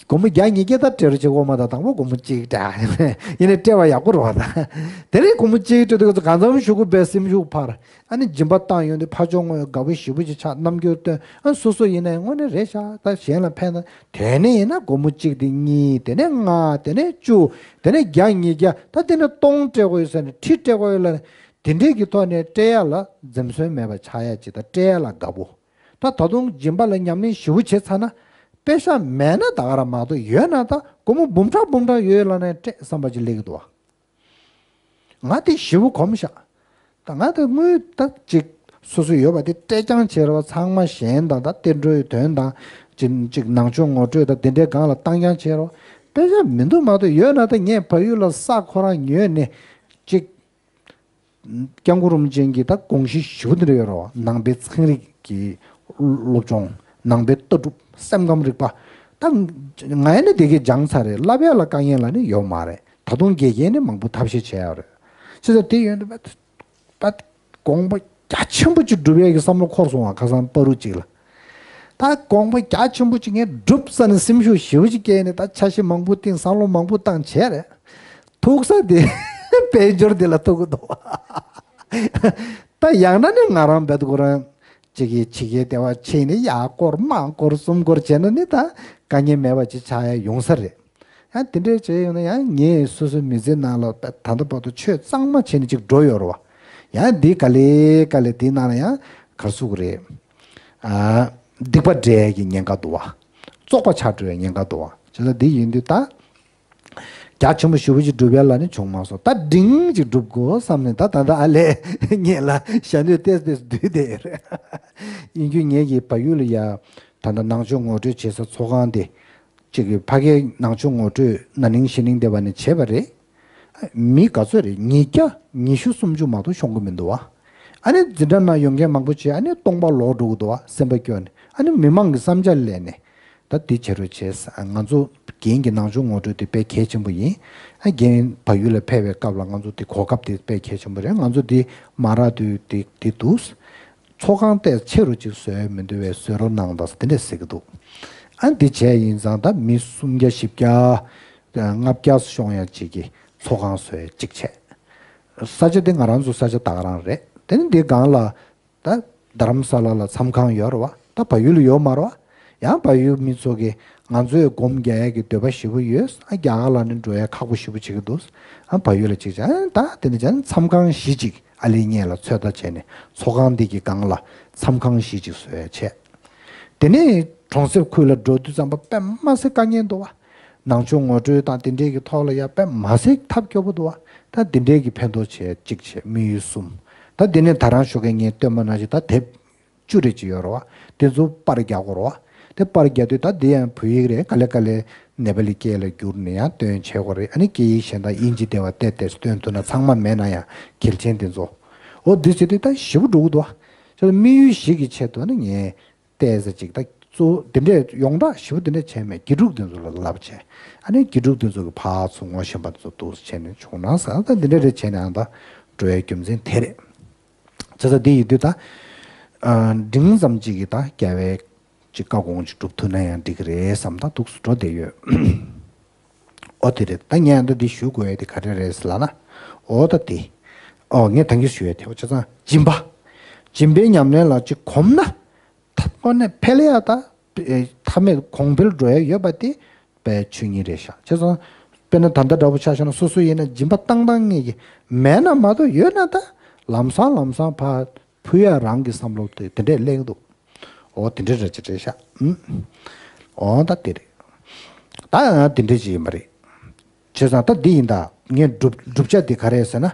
སྒོར་མོ་བརྒྱ་ཉིས་བརྒྱ་ད་སྤྲད་རོགས་བྱེད་དགོས་མ་གཏོགས་དང་པོ་སྒོར་མོ་གཅིག་སྤྲད། ཡིན་ནའི་སྤྲད་པ་ཡག་པོ་རེད་བ་ད། དེ་ནས་སྒོར་མོ་གཅིག་སྤྲད་དུས་གང་འཚམ་ཞུ་གི་པའི་སེམས་ཤུགས་འཕར། ཨ་ནི་སྦྱིན་པ་བཏང་ཡོང་དུས་ཕར་ཕྱོགས་ངོས་དགའ་པོ་ཞེ་པོ་ཅིག་ཆགས། རྣམ་འགྱུར་སྟོན། ཨ་སོ་སོ་ཡིན་ནའི་དངོས་གནས་རེད་ཤག་ད་གཞན་ལ་ཕན་ན། དེ་ནས་ཡིན་ན་སྒོར་མོ་གཅིག་དེ་གཉིས། དེ་ནས་ལྔ། དེ་ནས་བཅུ། དེ་ནས་བརྒྱ་ཉིས་བརྒྱ། ད་དེ་ནས་སྟོང་སྤྲད་དགོས་ཡོད་ཟེར་ནས་ཁྲི་སྤྲད་དགོས་ཡོད་ལ། དེ་འདྲས་ཀྱི་ཐོག་ནས་སྤྲད་ཡ་ལ་འཛེམ་ཟོན་མེད་པ་ཆགས་ཡ་ཅིག་དང་སྤྲད་ཡ་ལ་དགའ་པོ། ད་ད་དུང་སྦྱིན་པ་ལ་ཉམས་ལེན་ཞེ་པོ་བྱས་ཚར་ན། པེ་ཤག་མེད་ན་ད་ག་རང་མ་གཏོགས་ཡོད་ན་ད་སྒོར་མོ་འབུམ་ཕྲག་འབུམ་ཕྲག་ཡོད་ལབ་ནས་སྤྲད་བསམ་པ་ཅིག་སླེབས་ཀྱི་འདུག་བ། ང་དེ་ཞེ་པོ་གོམས་ཤག་ད་ང་དེ་དངུལ་ད་ཅིག་སོ་སོ་ཡོད་པ་དེ་སྤྲད་རྐྱང་བྱས་རེད་བ། ཚང་མ་གཞན་དང་ད་བསྟན་འགྲོའི་དོན་དང་ཅིག་ཅིག་ནང་ཆོས་ངོ་སྤྲོད་དང་དེ་འདྲའི་སྒང་ལ་བཏང་རྐྱང་བྱས་རེད་བ། པེ་ཤག་མི་འདུག་མ་གཏོགས་ཡོད་ན་ད་ངས་བལ་ཡུལ་ལ་ས་ཁོ་རང་ཉོས་ནས་ཅིག་སྐྱབས་མགོན་རིན་པོ་ཆེ་གི་ད་དགོངས་གཞི་ཞེ་པོ་འདི་འདྲ་ཡོད་རེད་བ། ནང་པའི་ཚན་རིག་གི་སློབ་སྦྱོང་། ནང་པའི་ལྟ་གྲུབ། སེམས་ཁམས་རིག་པ། ད་ང་ཡི་ནི་དེ་གའི་སྦྱངས་ཚར་རེད། བསླབ་ཡ་ལ་དཀའ་ངལ་ལ་ནི་ཡོད་མ་རེད། ད་དུང་དགེ་རྒན་ནི་མང་པོ་ཐབས་ཤེས་བྱས་ཡོད་རེད། བྱས་ཙང་དེ་ཡོད་འདུག་པ། ད་དགོངས་པ་རྒྱ་ཆེན་པོ་ཅིག་སྒྲུབ་ཡས་ཀྱི་བསམ་བློ་འཁོར་སོང་བ། ཁ་སང་པ་རུ་གཅིག་ལ། ད་དགོངས་པ་རྒྱ་ཆེན་པོ་ཅིག་ངས་སྒྲུབ་ས་ནས་སེམས་ཤུགས་ཞེ་པོ་ཅིག་སྐྱེས་ནས་ད་འཆར་གཞི་མང་པོ་བཏིང་། བསམ་བློ་མང་པོ་བཏང་བྱས་རེད། ཐུག་ས་དེ་དཔལ་འབྱོར་དེ་ལ་ཐུག་གི་འདུག་ད་ཡང་ན་ནི་ང་རང་རྦད་དེ་ཁོ་རང་ཅིག་གིས་ཕྱི་རྒྱལ་དེ་བ་ཕྱིན་ནས་ཡར་སྐོར་མར་སྐོར་གསུམ་སྐོར་བྱས་ན་ནི་ད་དཀའ་ངལ་མེད་པ་ཅིག་ཆགས་ཡ་ཡོང་ས་རེད། ཡང་དེ་འདྲའི་བྱས་ཡོང་ན་ཡང་ངས་སོ་སོའི་མི་ཚེ་ནང་ལ་ད་ལྟ་བར་དུ་ཆོས་གཙང་མ་བྱས་ནས་ཅིག་འགྲོ་ཡོད་རེད་བ། ཡང་འདི་ག་ལེ་ག་ལེ་འདི་ནང་ལ་ཡང་གར་སུ་གི་རེད། ཨ། སྡིག་པ་འདྲེས་ཀྱི་ཉེན་ཁ་འདུག་བ། བཙོག་པ་ཆགས་འགྲོ་བའི་ཉེན་ཁ་འདུག་བ། བྱས་ཙང་འདི་ཡིན་དུས་ད། གྲ་ཆེན་པོ་ཞེ་པོ་ཅིག་སྒྲུབ་ཡ་ལ་ནི་བྱུང་མ་སོང་། ད་འབྲིང་ཅིག་སྒྲུབ་དགོས་བསམ་ནས་ད་ད་ལྟ་ཨ་ལས་ངེད་ལ་ཞྭ་སྣོད་ཏོག་ཙམ་བསྡུས་བསྡད་ཡོད་རེད། ཡིན་རྒྱུ་ངེད་ཀྱི་བལ་ཡུལ་ལ་ཡ་ད་ལྟ་ནང་ཆོས་ངོ་སྤྲོད་བྱེད་ས་ཚོགས་ཁང་དེ་གཅིག་གི་ཕ་གིའི་ནང་ཆོས་ངོ་སྤྲོད་ན་ནིང་གཞེས་ནིང་དེ་བ་ནས་བྱས་པ་རེད། མི་ག་ཚོད་རེད། ཉིས་བརྒྱ་ཉི་ཤུ་སུམ་ཅུ་མ་གཏོགས་ཤོང་གི་མི་འདུག་བ། ཨ་ནི་འཛིན་གྲྭ་ནང་ཡོང་མཁན་མང་པོ་བྱས་ཨ་ནི་སྟོང་པ་ལོག་འགྲོ་གི་འདུག་བ། སེམས་པ་སྐྱོ་ནས་ཨ་ནི་མི་མང་གི་བསམ་འཆར་ལེན་ནས་ད་འདི་བྱེད་རོགས་བྱས། ང་ཚོ་རྒན་གྱི་ནང་ཆོས་ངོ་སྤྲོད་དེ་དཔེ་གལ་ཆེན་པོ་ཡིན། ཨ་རྒན་བལ་ཡུལ་ལ་ཕེབས་པའི་སྐབས་ལ་ང་ཚོ་དེ་གོ་སྐབས་དེ་དཔེ་གལ་ཆེན་པོ་རེད། ང་ཚོ་དེ་མ་རག་དུས་དེ་དེ་འདུག་ཚོགས་ཁང་ཏོག་ཙམ་ཆེ་རུ་ཅིག་བཟོས་མི་འདུག་བས། བཟོས་རོགས་གནང་དང་དེ་འདྲས་ཟེར་གི་འདུག་ཨ་འདི་བྱས་ཡིན་ཙང་ད་མི་སུམ་བརྒྱ་བཞི་བརྒྱ་ལྔ་བརྒྱ་ཤོང་ཡ་ཅིག་གི་ཚོགས་ཁང་བཟོས་ཅིག་བྱས། ས་ཆ་དེ་ང་རང་ཚོ་ས་ཆ་ད་ག་རང་རེད། དེ་ནི་འདི་སྒང་ལ་ད་རྡ་རམ་ས་ལ་ལ་མཚམས་ཁང་ཡོད་རེད་བ། ད་བལ་ཡུལ་ལ་ཡོད་མ་རེད་བ། ཡང་བལ་ཡུལ་མི་ཚོ་གིས་ང་ཚོས་སྒོམ་རྒྱག་ཡ་གི་འདོད་པ་ཞེ་པོ་ཡོད། ཨ་རྒྱ་གར་ལ་ནི་འགྲོ་ཡ་ཁག་པོ་ཞེ་པོ་བྱེད་ཀྱི་འདུག་ཨ་བལ་ཡུལ་ལ་ཅིག་བྱས། ཨ་ད་དེ་ནི་བྱས་ན་མཚམས་ཁང་བཞི་ཅིག་ཨ་ལི་ངེད་ལ་ཚོད་ལྟ་བྱས་ནས་ཚོགས་ཁང་འདི་གི་སྒང་ལ་མཚམས་ཁང་བཞི་ཅིག་བཟོས་བྱས། དེ་ནས་གྲོང་གསེབ་ཁུལ་ལ་འགྲོ་དུས་ཙམ་པ་དཔེ་མ་སྲིད་དཀའ་ངལ་འདུག་བ། ནང་ཆོས་ངོ་སྤྲོད་དང་དེ་འདྲས་ཀྱི་ཐོག་ལ་ཡ་དཔེ་མ་སྲིད་ཐབས་སྐྱོ་པོ་འདུག་བ། ད་དེ་འདྲས་ཀྱི་ཕན་ཐོགས་བྱས་གཅིག་བྱས་དམིགས་ཡུལ་གསུམ། ད་དེ་ནས་ད་རང་ཞོགས་ཀས་ངས་སྟོན་པ་ནང་བཞིན་ད་དེབ་བཅུ་རེ་ཅིག་ཡོད་རེད་བ། དེ་ཚོ་པར་རྒྱག་དགོས་རེད་བ། དེ་པར་རྒྱག་དུས་ད་འདི་ཡང་བོད་ཡིག་རེད། ག་ལེ་ག་ལེ་ནེ་པ་ལི་སྐད་ལ་བསྒྱུར་ནས་ཡང་སྟོན་བྱེད་དགོས་རེད། ཨ་ནི་སྐད་ཡིག་གཞན་དག་དབྱིན་ཇི་དེ་བ་བལྟས་བལྟས་སྟོན་ཐུབ་ན། ཚང་མ་མེད་ན་ཡང་གལ་ཆེན་དེ་ཚོ། འོ་འདི་བྱེད་དུས་ད་ཞེ་པོ་འགྲོ་གི་འདུག་བ། ཁྱོད་དམིགས་ཡུལ་བཞི་གི་ཆེད་དུ་ནི་ངས་བལྟས་ས་ཅིག་ད་གཙོ་བོ་འདི་འདྲས་ཡོངས་གྲགས་ཞེ་པོ་འདི་འདྲས་བྱས་མེད། དགེ་ཕྲུག་འདི་ཚོ་ལ་བསླབ་བྱས། ཨ་ནི་དགེ་ཕྲུག་འདི་ཚོ་གི་ཕར་ཚུར་ངོ་ཤེས་པ་འདི་ཚོ་འདུག་བྱས་ནས་བྱུང་ན་ཟེར། ད་འདི་འདྲས་རེ་བྱས་ནས་ཨ་ད་འགྲོ་བའི་རྒྱུ་མཚན་དེ་རེད། བྱས་ཙང་འདི་ཡིན་དུས་ད་ཨ་འབྲིང་ཙམ་ཅིག་གིས་ད་རྒྱལ་བའི་ཅིག་བཀའ་དགོངས་ཅིག་སྒྲུབ་ཐུབ་ན་ཡང་འགྲིག་གི་རེད་བསམ། ད་འདུག་སེ་འགྲོ་བསྡད་ཡོད། ཨོ་དེ་རེད། ད་ངས་ཨ་ད་འདི་ཞུ་དགོས་ཡ་དེ་ག་རེ་རེད་ཟེར་ལབ་ན། ཨོ་ད་དེ། ཨོ་ངས་ད་གིན་ཞུ་ཡ་དེ། ཨོ་བྱས་ཙང་སྦྱིན་པ། སྦྱིན་པའི་ཉམས་ལེན་ལ་ཅིག་གོམས་ན། ད་དངོས་གནས་འཕེལ་ཡ་ད་ཨེ་མཐའ་མེད་གོང་འཕེལ་འགྲོ་ཡ་ཡོད་པ་དེ་དཔེ་ཆོས་ཉིད་རེད་ཤག་བྱས་ཙང་དཔེར་ན་ད་ལྟ་འདྲ་པོ་ཆ་བཞག་ན་སོ་སོ་ཡིན་ན་སྦྱིན་པ་བཏང་བཏང་ངེས་ཀྱི་མེད་ན་མ་གཏོགས་ཡོད་ན་ད་ལམ་སང་ལམ་སང་ཕར་ཕུལ་ཡ་རང་གི་བསམ་བློ་དེ་དེ་འདྲས་སླེབས་འདུག་ཨོ་དེ་འདྲས་རེད་ཅེས་རེད་ཤག་ཨུམ། ཨོ་ད་དེ་རེད། ད་ཡང་དེ་འདྲས་ཅིག་ཡིན་པ་རེད། བྱས་ཙང་ད་འདི་ཡིན་ད། ངས་བསྒྲུབ་བསྒྲུབ་བྱ་འདི་ག་རེ་རེད་ཟེར་ན།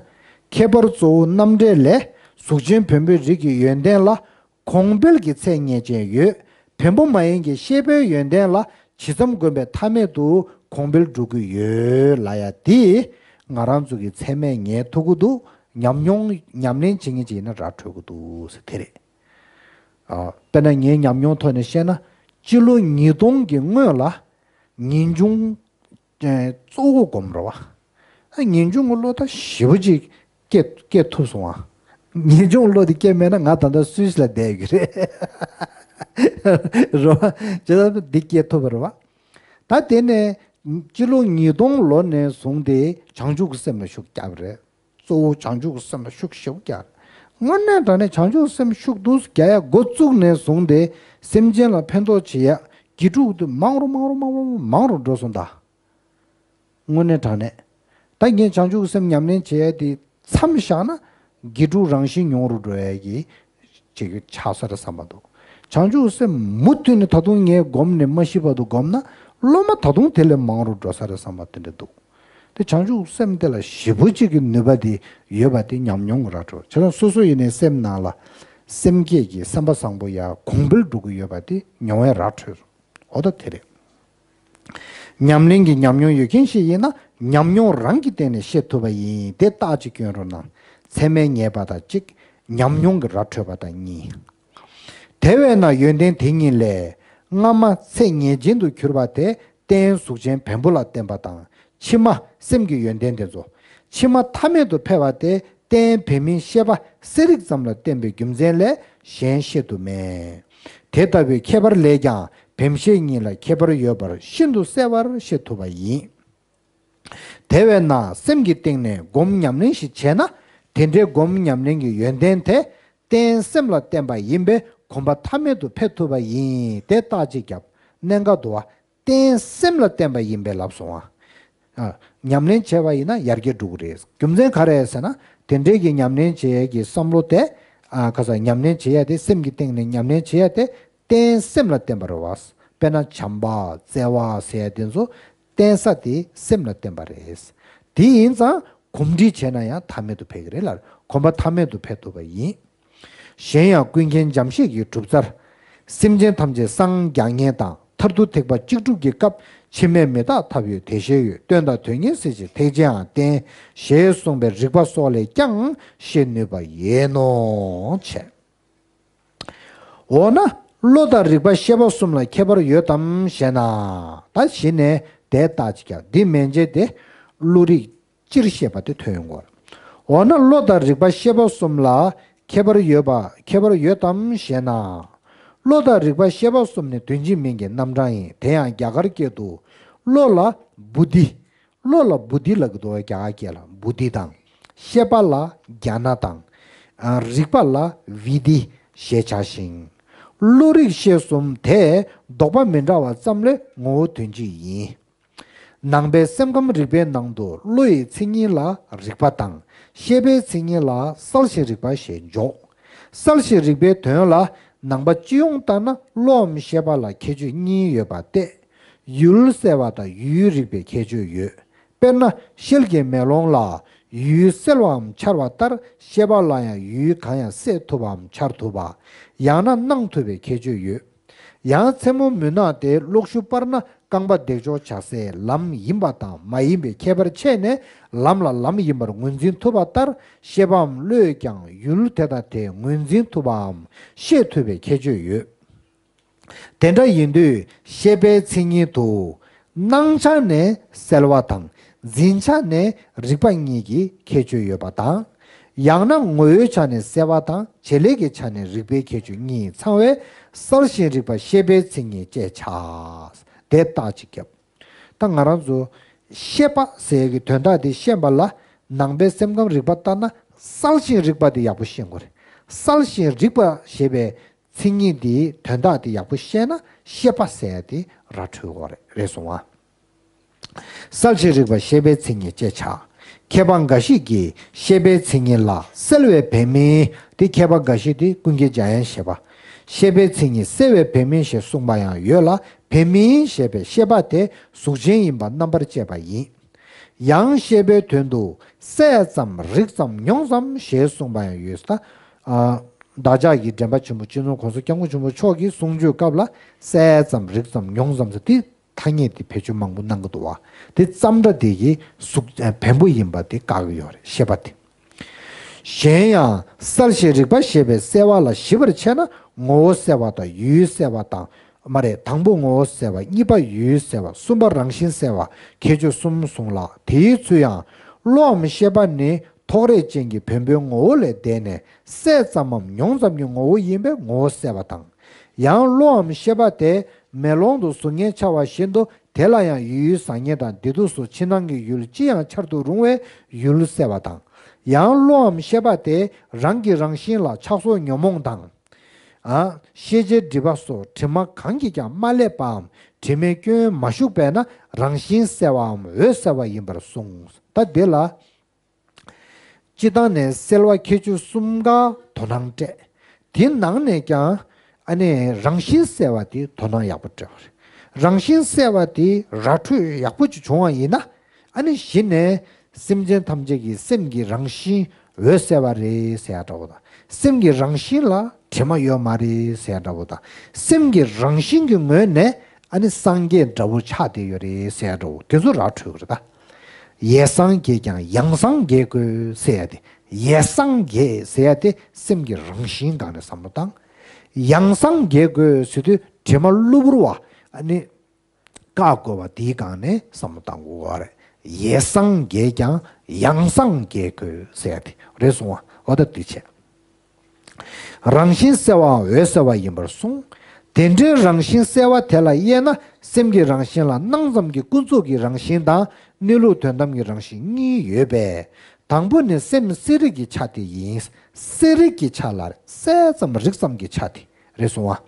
ཁྱད་པར་གཙོ་བོ་རྣམ་འགྲེལ་ལས་གཟུགས་ཅན་བེམ་པོའི་རིགས་ཀྱི་ཡོན་ཏན་ལ་གོང་འཕེལ་གྱི་ཚད་ངེས་ཅན་ཡོད། བེམ་པོ་མ་ཡིན་གྱི་ཤེས་པའི་ཡོན་ཏན་ལ་ཇི་ཙམ་གོམས་པའི་མཐའ་མེད་དུ་གོང་འཕེལ་འགྲོ་གི་ཡོད་ལབ་ཡ་འདི་ང་རང་ཚོ་གི་ཚད་མས་ངེས་ཐུབ་ཀྱི་འདུག་ཉམས་མྱོང་ཉམས་ལེན་བྱེད་མཁན་ཅིག་ཡིན་ན་ར་འཕྲོད་ཀྱི་འདུག་ཟེར་དེ་རེད། ཨ། དཔེར་ན་ངའི་ཉམས་མྱོང་ཐོག་ནས་བཤད་ན། སྤྱི་ལོ་ཉིས་སྟོང་གི་སྔོན་ལ་ངེས་འབྱུང་ཨེ་གཙོ་བོ་སྒོམ་རེད་བ། ཨ་ངེས་འབྱུང་གི་བློ་ད་ཞེ་པོ་ཅིག་སྐྱེ་སྐྱེ་ཐུབ་སོང་ཨ། ངེས་འབྱུང་གི་བློ་དེ་སྐྱེ་མེད་ན་ང་ད་ལྟ་སུད་སི་ལ་བསྡད་ཡོད་ཀྱི་རེད། རེད་བ། བྱས་ཙང་འདི་སྐྱེ་ཐུབ་པ་རེད་བ། ད་དེ་ནས་སྤྱི་ལོ་ཉིས་སྟོང་ལོ་ནས་བཟུང་སྟེ་བྱང་ཆུབ་ཀྱི་སེམས་ལ་ཤུགས་བརྒྱབ་པ་རེད། གཙོ་བོ་བྱང་ཆུབ་ཀྱི་སེམས་ལ་ཤུགས་ཞེ་པོ་རྒྱག་དངོས་གནས་དྲང་གནས་བྱང་ཆུབ་སེམས་ཤུགས་འདུག་རྒྱག་ཡ་འགོ་བཙུགས་ནས་བཟུང་སྟེ་སེམས་ཅན་ལ་ཕན་ཐོགས་བྱེད་ཡ་དགེ་ཕྲུག་དེ་མང་རུ་མང་རུ་མང་རུ་མང་རུ་འགྲོ་སོང་ད། དངོས་གནས་དྲང་གནས། ད་ངས་བྱང་ཆུབ་ཀྱི་སེམས་ཉམས་ལེན་བྱེད་ཡ་དེ་མཚམས་བཞག་ན་དགེ་ཕྲུག་རང་བཞིན་ཉུང་རུ་འགྲོ་ཡ་གི་ཅིག་ཆགས་ས་རེད་བསམ་པ་འདུག་བྱང་ཆུབ་སེམས་མུ་མཐུད་ནས་ད་དུང་ངས་སྒོམ་ནས་མ་ཤི་བར་དུ་སྒོམ་ན་སློབ་མ་ད་དུང་དེ་ལས་མང་རུ་འགྲོ་ས་རེད་བསམ་པ་དེ་འདྲ་འདུག་དེ་བྱང་ཆུབ་སེམས་དེ་ལ་ཞེ་པོ་ཅིག་གི་ནུས་པ་དེ་ཡོད་པ་དེ་ཉམས་མྱོང་གི་ར་འཕྲོད། བྱས་ཙང་སོ་སོ་ཡིན་ནའི་སེམས་ནང་ལ་སེམས་བསྐྱེད་ཀྱི་སེམས་པ་བཟང་པོ་ཡར་གོང་འཕེལ་འགྲོ་གི་ཡོད་པ་དེ་མྱོང་བའི་ར་འཕྲོད། འོ་ད་དེ་རེད། ཉམས་ལེན་གྱི་ཉམས་མྱོང་ཡོད་མཁན་ཞིག་ཡིན་ན་ཉམས་མྱོང་རང་གི་སྟེང་ནས་ཤེས་ཐུབ་པ་ཡིན། དེ་རྟགས་ཅིག་སྐྱོན་རོགས་གནང་། ཚད་མས་ངེས་པ་དང་གཅིག་ཉམས་མྱོང་གི་ར་འཕྲོད་པ་དང་གཉིས། དེ་བས་ན་ཡོན་ཏན་དེ་གཉིས་ལས། སྔ་མ་ཚད་ངེས་ཅན་དུ་གྱུར་པ་དེ་རྟེན་གཟུགས་ཅན་བེམ་པོ་ལ་བརྟེན་པ་དང་། ཕྱི་མ་སེམས་ཀྱི་ཡོན་ཏན་དེ་ཚོ། ཕྱི་མ་མཐའ་མེད་དུ་འཕེལ་བ་དེ་རྟེན་བེམ་མིན་ཤེས་པ་གསལ་རིག་ཙམ་ལ་བརྟེན་པའི་རྒྱུ་མཚན་ལས་གཞན་ཤེས་ཐུབ་མེད། དེ་ལྟ་བུའི་ཁྱད་པར་ལས་ཀྱང་བེམ་ཤེས་གཉིས་ལ་ཁྱད་པར་ཡོད་པར་ཤིན་ཏུ་གསལ་བར་ཤེས་ཐུབ་པ་ཡིན། དེ་བས་ན་སེམས་ཀྱི་སྟེང་ནས་སྒོམ་ཉམས་ལེན་ཞིག་བྱས་ན། དེ་འདྲའི་སྒོམ་ཉམས་ལེན་གྱི་ཡོན་ཏན་དེ་རྟེན་སེམས་ལ་བརྟེན་པ་ཡིན་པས་གོམས་པ་མཐའ་མེད་དུ་འཕེལ་ཐུབ་པ་ཡིན། དེ་རྟགས་གཅིག་བརྒྱབ། གནད་འགག་འདུག་བ། རྟེན་སེམས་ལ་བརྟེན་པ་ཡིན་པས་ལབ་སོང་ཨ། ཨ། ཉམས་ལེན་བྱས་པ་ཡིན་ན་ཡར་རྒྱས་འགྲོ་གི་རེད། རྒྱུ་མཚན་ག་རེ་ཟེར་ན། དེ་འདྲའི་གི་ཉམས་ལེན་བྱེད་ཡས་ཀྱི་བསམ་བློ་དེ། ཨ། ཁ་སང་ཉམས་ལེན་བྱེད་ཡས་དེ་སེམས་ཀྱི་སྟེང་ནས་ཉམས་ལེན་བྱེད་ཡས་དེ། རྟེན་སེམས་ལ་བརྟེན་པ་རེད་བ། དཔེར་ན་བྱམས་པ་བརྩེ་བ་ཟེར་ཡ་དེ་ཚོ། བརྟེན་ས་དེ་སེམས་ལ་བརྟེན་པ་རེད། དེ་ཡིན་ཙང་གོམས་འདྲིས་བྱས་ན་ཡང་ཐ་མལ་དུ་འཕེལ་གི་རེད་ལ། གོམས་པ་ཐ་མལ་དུ་འཕེལ་ཐུབ་པ་ཡིན། གཞན་ཡང་ཀུན་མཁྱེན་འཇམ་ཤེས་ཀྱི་གྲུབ་རྩལ། སེམས་ཅན་ཐམས་ཅད་སངས་རྒྱ་མཁན་དང་མཐར་ཐུག་ཐེག་པ་གཅིག་སྒྲུབ་ཀྱི་སྐབས། འཆི་མེད་མི་རྟག་ཐབས་ཡོད་དེ་ཤེས་ཡོད། སྟོན་དང་དོན་གཉེར་སྲིད་ཞིའི་ཐེག་ཆེན་ཡང་བསྟན། ཞེས་གསུངས་པའི་རིགས་པ་སོགས་ལས་ཀྱང་ཤེས་ནུས་པ་ཡིན་ནོ། བྱས། འོ་ན་བློ་དང་རིག་པ་ཤེས་པ་གསུམ་ལ་ཁྱད་པར་ཡོད་དམ་ཞེ་ན། ད་གཞི་ནས་དེ་ལྟ་ཅིག་ཀྱང་འདི་མན་ཆད་དེ་བློ་རིག་སྤྱིར་བཤད་པ་དེ་ཐོན་ཡོང་གི་ཡོད་རེད། འོ་ན་བློ་དང་རིག་པ་ཤེས་པ་གསུམ་ལ་ཁྱད་པར་ཡོད་པ་ཁྱད་པར་ཡོད་དམ་ཞེ་ན། བློ་དང་རིག་པ་ཤེས་པ་གསུམ་ནི་དོན་གཅིག་མིང་གི་རྣམ་གྲངས་ཡིན། དེ་ཡང་རྒྱ་གར་སྐད་དུ་བློ་ལ་བུ་དྷི། བློ་ལ་བུ་དྷི་ལབ་ཀྱི་འདུག་རྒྱ་གར་སྐད་ལ་བུ་དྷི་དང་། ཤེས་པ་ལ་ཛྙཱ་ན་དང་། ཨ། རིག་པ་ལ་བི་དྷི་ཞེས་བྱ་ཞིང་། བློ་རིག་ཤེས་གསུམ་དེ་ལྡོག་པ་མི་འདྲ་བ་ཙམ་ལས་ངོ་བོ་དོན་གཅིག་ཡིན། ནང་པའི་སེམས་ཁམས་རིག་པའི་ནང་དུ་བློ་ཡི་མཚན་ཉིད་ལ་རིག་པ་དང་། ཤེས་པའི་མཚན་ཉིད་ལ་གསལ་ཞིང་རིག་པ་ཞེས་འཇོག་གསལ་ཞིང་རིག་པའི་དོན་ལ་ནང་པ་སྤྱི་ཡོངས་ལྟར་ན་བློའམ་ཤེས་པ་ལ་ཁྱད་ཆོས་གཉིས་ཡོད་པ་སྟེ། ཡུལ་གསལ་བ་དང་ཡུལ་རིག་པའི་ཁྱད་ཆོས་ཡོད། དཔེར་ན་ཤེལ་གྱི་མེ་ལོང་ལ་ཡུལ་གསལ་བའམ་འཆར་བ་ལྟར་ཤེས་པ་ལ་ཡང་ཡུལ་གང་ཡང་གསལ་ཐུབ་པའམ་འཆར་ཐུབ་པ། ཡང་ན་སྣང་ཐུབ་པའི་ཁྱད་ཆོས་ཡོད། ཡང་མཚན་མོ་མུན་ནག་སྟེ་གློག་ཞུ་སྤར་ན་རྐང་པ་འདེགས་འཇོག་བྱ་སའི་ལམ་ཡིན་པ་དང་མ་ཡིན་པའི་ཁྱད་པར་ཕྱེ་ནས་ལམ་ལ་ལམ་ཡིན་པར་ངོས་འཛིན་ཐུབ་པ་ལྟར་ཤེས་པའམ་བློས་ཀྱང་ཡུལ་དེ་དང་དེ་ངོས་འཛིན་ཐུབ་པའམ་ཤེས་ཐུབ་པའི་ཁྱད་ཆོས་ཡོད། དེ་འདྲ་ཡིན་དུས་ཤེས་པའི་མཚན་ཉིད་དུ་སྣང་ཆ་ནས་གསལ་བ་དང་འཛིན་ཆ་ནས་རིག་པ་གཉིས་ཀྱི་ཁྱད་ཆོས་ཡོད་པ་དང་། ཡང་ན་ངོ་བོའི་ཆ་ནས་གསལ་བ་དང་བྱེད་ལས་ཀྱི་ཆ་ནས་རིག་པའི་ཁྱད་ཆོས་གཉིས་ཚང་བས་གསལ་ཞིང་རིག་པ་ཤེས་པའི་མཚན་ཉིད་ཅེས་བྱ། དེ་རྟགས་ཅིག་བརྒྱབ། ད་ང་རང་ཚོ་ཤེས་པ་ཟེར་ཡག་གི་དོན་དག་དེ་ཤེས་པ་ལ་ནང་པའི་སེམས་ཁམས་རིག་པ་ལྟར་ན་གསལ་ཞིང་རིག་པ་དེ་ཡག་པོ་ཤེས་དགོས་རེད། གསལ་ཞིང་རིག་པ་ཞེས་པའི་མཚན་ཉིད་དེའི་དོན་དག་དེ་ཡག་པོ་ཤེས་ན་ཤེས་པ་ཟེར་ཡག་དེ་ར་འཕྲོད་ཀྱི་རེད། རེད་སོང་ང་། གསལ་ཞིང་རིག་པ་ཤེས་པའི་མཚན་ཉིད་ཅེས་བྱ། མཁས་པ་འགའ་ཞིག་གིས་ཤེས་པའི་མཚན་ཉིད་ལ་གསལ་བའི་བན་མིན་ཏེ། མཁས་པ་འགའ་ཞིག་སྟེ་ཀུན་མཁྱེན་འཇམ་དབྱངས་བཞད་པ། ཤེས་པའི་མཚན་ཉིད་གསལ་བའི་བན་མིན་ཞེས་གསུངས་པ་ཡང་ཡོད་ལ། བན་མིན་ཞེས་པའི་ཤེས་པ་དེ་གཟུགས་ཅན་ཡིན་པ་རྣམ་པར་བཅད་པ་ཡིན། ཡང་ཤེས་པའི་དོན་དུ་གསལ་ཙམ་རིག་ཙམ་མྱོང་ཙམ་ཞེས་གསུངས་པ་ཡང་ཡོད། ད་ཨ། བདག་ཅག་གི་འདྲེན་པ་ཆེན་པོ་སྤྱི་ནོར་༸གོང་ས་༸སྐྱབས་མགོན་ཆེན་པོ་མཆོག་གི་གསུང་ཆོས་སྐབས་ལ་གསལ་ཙམ་རིག་ཙམ་མྱོང་ཙམ་ཟེར་དེ་ཐ་སྙད་དེ་བེད་སྤྱོད་མང་པོ་གནང་གི་འདུག་བ། དེ་ཙམ་ར་དེ་གི་གཟུགས་བེམ་པོ་ཡིན་པ་དེ་བཀག་གི་ཡོད་རེད། ཤེས་པ་དེ། གཞན་ཡང་གསལ་ཞིང་རིག་པ་ཞེས་པའི་གསལ་བ་ལ་ཞིབ་པར་ཕྱེ་ན་ངོ་བོ་གསལ་བ་དང་ཡུལ་གསལ་བ་དང་། མ་རེད། དང་པོ་ངོ་བོ་གསལ་བ། གཉིས་པ་ཡུལ་གསལ་བ། གསུམ་པ་རང་བཞིན་གསལ་བ། ཁྱད་ཆོས་གསུམ་གསུངས་ལ། དེའི་ཚུལ་ཡང་བློའམ་ཤེས་པ་ནི་ཐོགས་རེག་ཅན་གྱི་བེམ་པོའི་ངོ་བོ་ལས་འདས་ནས་གསལ་ཙམ་མམ་མྱོང་ཙམ་གྱི་ངོ་བོ་ཡིན་པས་ངོ་བོ་གསལ་བ་དང་། ཡང་བློའམ་ཤེས་པ་དེ་མེ་ལོང་དུ་གཟུགས་བརྙན་འཆར་བ་བཞིན་དུ་དེ་ལ་ཡང་ཡུལ་ཡུལ་བཟང་ངན་དང་བདེ་སྡུག་སོགས་ཕྱི་ནང་གི་ཡུལ་ཅི་ཡང་འཆར་དུ་རུང་བས་ཡུལ་གསལ་བ་དང་། ཡང་བློའམ་ཤེས་པ་དེ་རང་གི་རང་བཞིན་ལ་ཆགས་སོགས་ཉོན་མོངས་དང་། ཨ། ཤེས་བྱའི་སྒྲིབ་པ་སོགས་དྲི་མ་གང་གིས་ཀྱང་མ་བསླད་པའམ་དྲི་མའི་སྐྱོན་མ་ཞུགས་པས་ན་རང་བཞིན་གསལ་བའམ་འོད་གསལ་བ་ཡིན་པར་གསུངས། ད་འདི་ལ། སྤྱི་བཏང་ནས་གསལ་བ་ཁྱད་ཆོས་གསུམ་ཀ་དོ་སྣང་སྤྲད། དེ་ནང་ནས་ཀྱང་ཨ་ནི་རང་བཞིན་གསལ་བ་དེ་དོ་སྣང་ཡག་པོ་སྤྲད་པ་རེད། རང་བཞིན་གསལ་བ་དེ་ར་འཕྲོད་ཡག་པོ་ཅིག་བྱུང་བ་ཡིན་ན། ཨ་ནི་གཞི་ནས་སེམས་ཅན་ཐམས་ཅད་ཀྱི་སེམས་ཀྱི་རང་བཞིན་འོད་གསལ་བ་རེད་ཟེར་ཡ་འདྲ་བོ་དང་། སེམས་ཀྱི་རང་བཞིན་ལ་དྲི་མ་ཡོད་མ་རེད་ཟེར་ཡ་འདྲ་བོ་དང་། སེམས་ཀྱི་རང་བཞིན་གྱི་ངོས་ནས་ཨ་ནི་སངས་རྒྱས་འདྲ་བོ་ཆགས་བསྡད་ཡོད་རེད་ཟེར་ཡ་འདྲ་བོ་དེ་ཚོ་ར་འཕྲོད་ཀྱི་རེད་ད། ཡེ་སངས་རྒྱས་ཀྱང་ཡང་སངས་རྒྱས་དགོས་ཟེར་ཡ་དེ། ཡེ་སངས་རྒྱས་ཟེར་ཡ་དེ་སེམས་ཀྱི་རང་བཞིན་སྒང་ནས་བསམ་བློ་བཏང་། ཡང་སངས་རྒྱས་དགོས་ཟེར་དུས་དྲི་མ་གློ་བུར་བ་ཨ་ནི། བཀག་དགོས་པ་དེའི་སྒང་ནས་བསམ་བློ་བཏང་དགོས་པ་རེད། ཡེ་སངས་རྒྱས་ཀྱང་ཡང་སངས་རྒྱས་དགོས་ཟེར་ཡ་དེ་རེད་སོང་བ། འོ་ད་དེ་བྱས། རང་བཞིན་གསལ་བའམ་འོད་གསལ་བ་ཡིན་པར་གསུངས། དེ་འདྲའི་རང་བཞིན་གསལ་བ་དེ་ལ་དབྱེ་ན་སེམས་ཀྱི་རང་བཞིན་ལ་སྣང་ཙམ་གྱི་ཀུན་རྫོབ་ཀྱི་རང་བཞིན་དང་གནས་ལུགས་དོན་དམ་གྱི་རང་བཞིན་གཉིས་ཡོད་པས། དང་པོ་ནི་སེམས་གསལ་རིག་གི་ཆ་དེ་ཡིན། གསལ་རིག་གི་ཆ་ལ་གསལ་ཙམ་རིག་ཙམ་གྱི་ཆ་དེ་རེད་སོང་བ།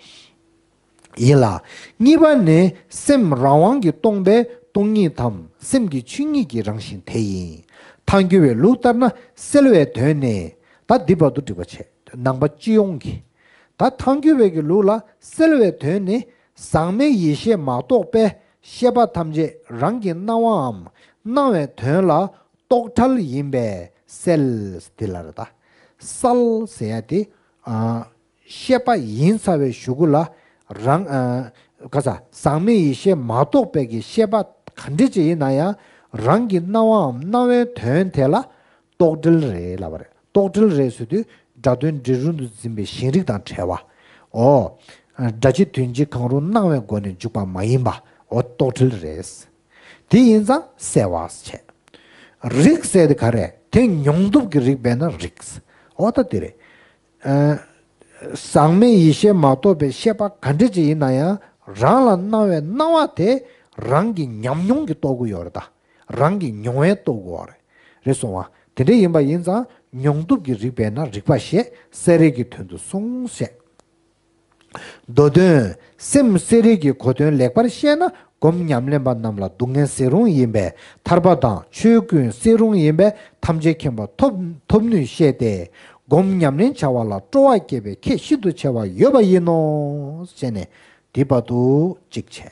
ཡིན་ལ། གཉིས་པ་ནི་སེམས་རང་དབང་གིས་སྟོང་པའི་སྟོང་ཉིད་དམ་སེམས་ཀྱི་ཆོས་ཉིད་ཀྱི་རང་བཞིན་དེ་ཡིན། ཐལ་འགྱུར་བའི་ལུགས་ལྟར་ན་གསལ་བའི་དོན་ནི། ད་འདི་བར་དུ་འགྲིག་པ་བྱས། ནང་པ་སྤྱི་ཡོངས་ཀྱི། ད་ཐལ་འགྱུར་བའི་གི་ལུགས་ལ་གསལ་བའི་དོན་ནི་ཟག་མེད་ཡེ་ཤེས་མ་གཏོགས་པའི་ ཤེས་པ་ཐམས་ཅད་རང་གི་སྣང་བའམ་སྣང་བའི་དོན་ལ་རྟོག་བྲལ་ཡིན་པས་གསལ། དེ་ལ་རེད་ད། གསལ་ཟེར་ཡ་དེ། ཨ། ཤེས་པ་ཡིན་ཚར་བའི་གཞུག་གུ་ལ་རང་། ཨ། ག་ས་ཟག་མེད་ཡེ་ཤེས་མ་གཏོགས་པའི་གི་ཤེས་པ་ག་འདྲ་ཅིག་ཡིན་ན་ཡང་རང་གི་སྣང་བའམ་སྣང་བའི་དོན་དེ་ལ་རྟོག་བྲལ་རེད་ལབ་པ་རེད། རྟོག་བྲལ་རེད་ཟེར་དུས་སྒྲ་དོན་འབྲས་རུ་དུ་འཛིན་པའི་ཞེན་རིག་དང་བྲལ་བ། འོ། སྒྲ་སྤྱི་དོན་སྤྱི་གང་རུང་སྣང་བའི་སྒོ་ནས་འཇུག་པ་མ་ཡིན་པ། འོ་རྟོག་བྲལ་རེད། དེ་ཡིན་ཙང་གསལ་བ་བྱས། རིག་ཟེར་དེ་ག་རེ་དེ་མྱོང་སྟོབས་ཀྱི་རིག་པས་ན་རིག། འོ་ད་དེ་རེད། ཨ། ཟག་མེད་ཡེ་ཤེས་མ་གཏོགས་པའི་ཤེས་པ་ག་འདྲ་ཅིག་ཡིན་ན་ཡང་རང་ལ་སྣང་བའི་སྣང་བ་དེ་རང་གི་ཉམས་མྱོང་གིས་རྟོགས་ཀྱི་ཡོད་རེད་ད། རང་གི་མྱོང་བས་རྟོགས་ཀྱི་ཡོད་རེད། རེད་སོང་བ། དེ་འདྲ་ཡིན་པ་ཡིན་ཙང་མྱོང་སྟོབས་ཀྱི་རིག་པས་ན་རིག་པ་ཞེས་གསལ་རིག་གི་དོན་དུ་གསུངས་ཞེས། མདོ་དོན། སེམས་གསལ་རིག་གི་གོ་དོན་ལེགས་པར་ཤེས་ན་སྒོམ་ཉམས་ལེན་པ་རྣམས་ལ་སྡུག་བསྔལ་སེལ་རུང་ཡིན་པས་ཐར་པ་དང་ཆོས་ཀུན་སེལ་རུང་ཡིན་པས་ཐམས་ཅད་མཁྱེན་པ་ཐོབ་ཐོབ་ནུས་ཤེས་ཏེ། སྒོམ་ཉམས་ལེན་བྱ་བ་ལ་སྤྲོ་བ་སྐྱེས་པས་ཁྱད་ཤིན་ཏུ་ཆེ་བ་ཡོད་པ་ཡིན་ནོ། ཞེས་ནས་འདི་བར་དུ་གཅིག་བྱས།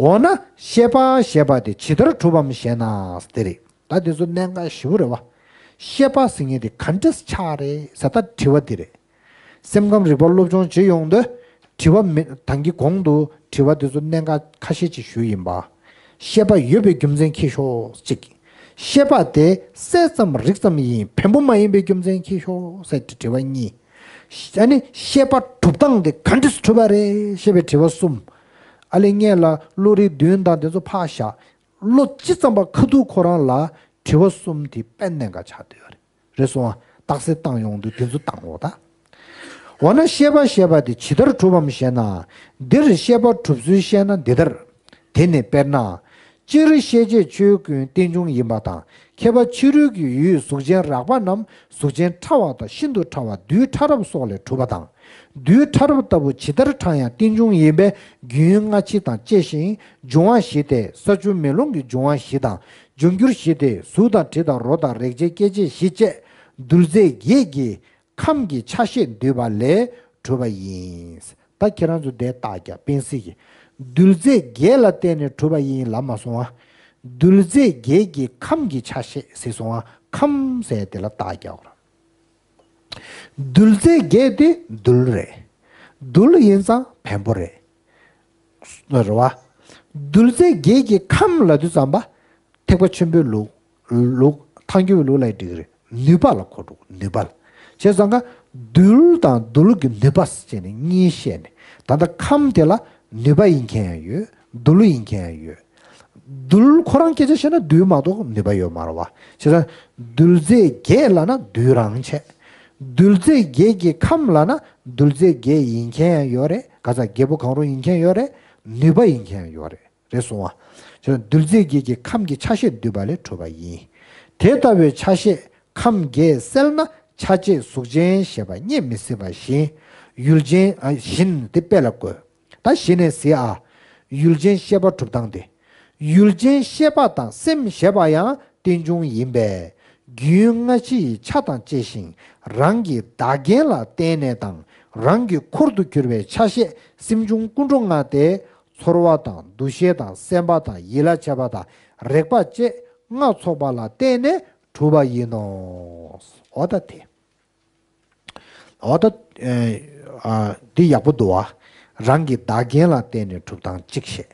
འོ་ན་ཤེས་པ་ཞེས་པ་དེ་ཇི་ལྟར་གྲུབ་བམ་ཞེ་ན། དེ་རེད། ད་དེ་ཚོ་གནད་འགག་ཞེ་པོ་རེད་བ། ཤེས་པ་ཟེར་མཁན་དེ་ག་འདྲས་ཆགས་རེད་ཟེར་ད་དྲི་བ་དེ་རེད། སེམས་ཁམས་རིག་པ་སློབ་སྦྱོང་བྱེད་ཡོང་དུས་དྲི་བ་མི་ད་གིན་གོང་དུ་དྲི་བ་དེ་ཚོ་གནད་འགག་ཁ་ཤས་ཅིག་ཞུས་ཡིན་པ། ཤེས་པ་ཡོད་པའི་རྒྱུ་མཚན་ཁྱེར་ཤོག་གཅིག་ཤེས་པ་དེ་གསལ་ཙམ་རིག་ཙམ་ཡིན་བེམ་པོ་མ་ཡིན་པའི་རྒྱུ་མཚན་ཁྱེར་ཤོག་ཟེར་དྲི་བ་གཉིས། ཨ་ནི་ཤེས་པ་གྲུབ་སྟངས་དེ་ག་འདྲས་གྲུབ་པ་རེད་ཞེས་པའི་དྲི་བ་གསུམ། ཨ་ལས་སྔོན་ལ་བློ་རིག་བདུན་དང་དེ་ཚོ་ཕར་བཞག་བློ་ཅི་ཙམ་པ་ཁ་ཐུག་ཁོ་རང་ལ་དྲི་བ་གསུམ་དེ་དཔེ་གནད་འགག་ཆགས་བསྡད་ཡོད་རེད། རེད་སོང་ཨ། རྟགས་གསལ་བཏང་ཡོང་དུས་དེ་ཚོ་བཏང་འོ་ད། འོ་ན་ཤེས་པ་ཞེས་པ་དེ་ཇི་ལྟར་གྲུབ་བམ་ཞེ་ན། འདིར་ཤེས་པ་གྲུབ་ཚུལ་བཤད་ན་འདི་ལྟར། དེ་ནི་དཔེར་ན། སྤྱིར་ཤེས་བྱའི་ཆོས་ཀུན་རྟེན་འབྱུང་ཡིན་པ་དང་ཁྱད་པར་ཕྱི་རོལ་གྱི་ཡུལ་གཟུགས་ཅན་རགས་པ་རྣམས་གཟུགས་ཅན་ཕྲ་བ་དང་ཤིན་ཏུ་ཕྲ་བ་རྡུལ་ཕྲ་རབ་སོགས་ལས་གྲུབ་པ་དང་། རྡུལ་ཕྲ་རབ་ལྟ་བུ་ཇི་ལྟར་ཕྲ་ཡང་རྟེན་འབྱུང་ཡིན་པས་རྒྱུན་སྔ་ཕྱི་དང་བཅས་ཤིང་འབྱུང་བ་བཞི་སྟེ་ས་ཆུ་མེ་རླུང་གི་འབྱུང་བ་བཞི་དང་འབྱུང་འགྱུར་བཞི་སྟེ་གཟུགས་དང་དྲི་དང་རོ་དང་རེག་བྱའི་སྐྱེ་མཆེད་བཞི་བཅས་རྡུལ་རྫས་བརྒྱད་ཀྱི་ཁམས་ཀྱི་ཆ་ཤས་འདུས་པ་ལས་གྲུབ་པ་ཡིན། ད་ཁྱེད་རང་ཚོ་དེ་བརྟག་རྒྱག་པེན་སིལ་གྱིས་རྡུལ་རྫས་བརྒྱད་ལ་བརྟེན་ནས་གྲུབ་པ་ཡིན་ལབ་མ་སོང་ང་། རྡུལ་རྫས་བརྒྱད་ཀྱི་ཁམས་ཀྱི་ཆ་ཤས་ཟེར་སོང་ང་། ཁམས་ཟེར་དེ་ལ་བརྟག་རྒྱག་རོགས། རྡུལ་རྫས་བརྒྱད་དེ་རྡུལ་རེད། རྡུལ་ཡིན་ཙང་བེམ་པོ་རེད། རེད་བ། རྡུལ་རྫས་བརྒྱད་ཀྱི་ཁམས་ལབ་དུས་ཙམ་པ། ཐེག་པ་ཆེན་པོའི་ལུགས། ལུགས་ཐལ་འགྱུར་བའི་ལུགས་ལ་འགྲིག་གི་རེད། ནུས་པ་ལ་གོ་འགྲོ་ནུས་པ་ལ། བྱས་ཙང་ཀ་རྡུལ་དང་རྡུལ་གྱི་ནུས་པ་ཟེར་ནས་གཉིས་བཤད་ནས་ད་ལྟ་ཁམས་དེ་ལ་ནུས་པ་ཡིན་མཁན་ཡང་ཡོད། རྡུལ་ཡིན་མཁན་ཡང་ཡོད། རྡུལ་ཁོ་རང་སྐད་ཆ་བཤད་ན་རྡུལ་མ་གཏོགས་ནུས་པ་ཡོད་མ་རེད་བ། བྱས་ཙང་རྡུལ་རྫས་བརྒྱད་ལབ་ན་རྡུལ་རང་བྱས། རྡུལ་རྫས་བརྒྱད་ཀྱི་ཁམས་ལབ་ན་རྡུལ་རྫས་བརྒྱད་ཡིན་མཁན་ཡང་ཡོད་རེད། ག་ས་བརྒྱད་པོ་གང་རུང་ཡིན་མཁན་ཡོད་རེད། ནུས་པ་ཡིན་མཁན་ཡང་ཡོད་རེད། རེད་སོང་བ། བྱས་ཙང་རྡུལ་རྫས་བརྒྱད་ཀྱི་ཁམས་ཀྱི་ཆ་ཤས་འདུས་པ་ལས་གྲུབ་པ་ཡིན། དེ་ལྟ་བུའི་ཆ་ཤས་ཁམས་བརྒྱད་གསལ་ན་ཆ་བྱད་གཟུགས་ཅན་ཞེས་པ་རྙེད་མི་སྲིད་པ་བཞིན་ཡུལ་ཅན་ཨ་བཞིན་དེ་དཔེ་ལ་བཀོད། ད་གཞི་ནས་གཟིགས་ཨ། ཡུལ་ཅན་ཤེས་པ་གྲུབ་སྟངས་དེ། ཡུལ་ཅན་ཤེས་པ་དང་སེམས་ཞེས་པ་ཡང་རྟེན་འབྱུང་ཡིན་པས། རྒྱུན་སྔ་ཕྱི་ཡི་ཆ་དང་བཅས་ཤིང་རང་གི་བདག་རྐྱེན་ལ་བརྟེན་ནས་དང་རང་གི་འཁོར་དུ་གྱུར་པའི་ཆ་ཤས་སེམས་བྱུང་ཀུན་འགྲོ་ལྔ་སྟེ། ཚོར་བ་དང་འདུ་ཤེས་དང་སེམས་པ་དང་ཡིད་ལ་བྱེད་པ་དང་རེག་པ་བཅས་ལྔ་ཚོགས་པ་ལ་བརྟེན་ནས་གྲུབ་པ་ཡིན་ནོ། འོ་ད་དེ། འོ་ད། ཨ། འདི་ཡག་པོ་འདུག་བ། རང་གི་བདག་རྐྱེན་ལ་བརྟེན་ནས་གྲུབ་སྟངས་གཅིག་བཤད།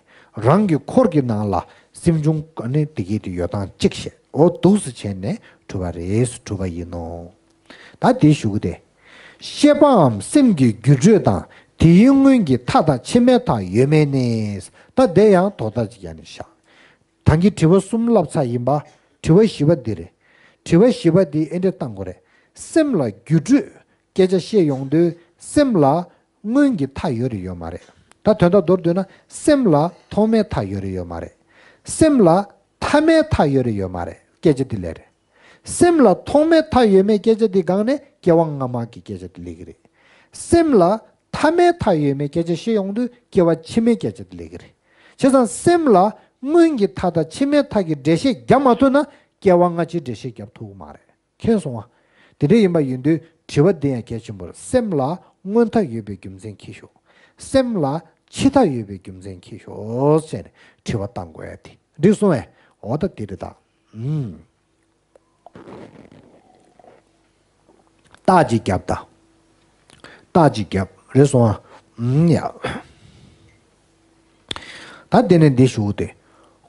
རང་གི་འཁོར་གྱི་ནང་ལ་སེམས་བྱུང་ནི་དེ་གའི་དེ་ཡོད་སྟངས་གཅིག་བཤད། འོ་འདུག་སེ་བྱས་ནས་གྲུབ་པ་རེད། གྲུབ་པ་ཡིན་ནོ། ད་དེ་ཞུ་གི་དེ། ཤེས་པའམ་སེམས་ཀྱི་འགྱུར་འགྲོས་དང་དེའི་སྔོན་གྱི་མཐའ་དང་ཕྱི་མའི་མཐའ་ཡོད་མེད་ནི། ད་དེ་ཡང་དོགས་པ་ཅིག་ཡང་ནས་བཞག་ད་གིན་དྲི་བ་གསུམ་བསླབ་ཚར་ཡིན་པ། དྲི་བ་བཞི་པ་འདི་རེད། དྲི་བ་བཞི་པ་འདི་ཨེ་འདྲ་བཏང་དགོས་རེད། སེམས་ལ་འགྱུར་འགྲོས་སྐད་ཆ་བཤད་ཡོང་དུས་སེམས་ལ་སྔོན་གྱི་མཐའ་ཡོད་རེད་ཡོད་མ་རེད། ད་དོན་དག་མདོར་བསྡུས་ན་སེམས་ལ་ཐོག་མའི་མཐའ་ཡོད་རེད་ཡོད་མ་རེད། སེམས་ལ་མཐའ་མའི་མཐའ་ཡོད་རེད་ཡོད་མ་རེད། སྐད་ཆ་འདི་ལས་རེད། སེམས་ལ་ཐོག་མའི་མཐའ་ཡོད་མེད་སྐད་ཆ་འདི་སྒང་ནས་སྐྱེ་བ་སྔ་མ་གི་སྐད་ཆ་འདི་སླེབས་ཀྱི་རེད། སེམས་ལ་མཐའ་མའི་མཐའ་ཡོད་མེད་སྐད་ཆ་བཤད་ཡོང་དུས་སྐྱེ་བ་ཕྱི་མའི་སྐད་ཆ་དེ་སླེབས་ཀྱི་རེད། བྱས་ཙང་སེམས་ལ་སྔོན་གྱི་མཐའ་དང་ཕྱི་མའི་མཐའ་གི་འགྲེལ་བཤད་རྒྱབ་མ་ཐུབ་ན་སྐྱེ་བ་སྔ་ཕྱིའི་འགྲེལ་བཤད་རྒྱབ་ཐུབ་ཀྱི་མ་རེད། མཁྱེན་སོང་ང་། དེ་འདྲ་ཡིན་པ་ཡིན་དུས་དྲི་བ་འདི་ཡང་གལ་ཆེན་པོ་རེད། སེམས་ལ་སྔོན་མཐའ་ཡོད་པའི་རྒྱུ་མཚན་གྱིས་ཤོག་སེམས་ལ་ འཆི་མཐའ་ཡོད་པའི་རྒྱུ་མཚན་གྱིས་ཤོག་ཟེར་ནས་དྲི་བ་བཏང་དགོས་ཡ་དེ་འགྲིག་སོང་བས། འོ་ད་དེ་རེད་ད། ཨུམ། རྟགས་ཅིག་བརྒྱབ་ད། རྟགས་ཅིག་བརྒྱབ་རེད་སོང་ཨ། ཨུམ་ཡ། ད་དེ་ནས་འདི་ཞུ་སྟེ།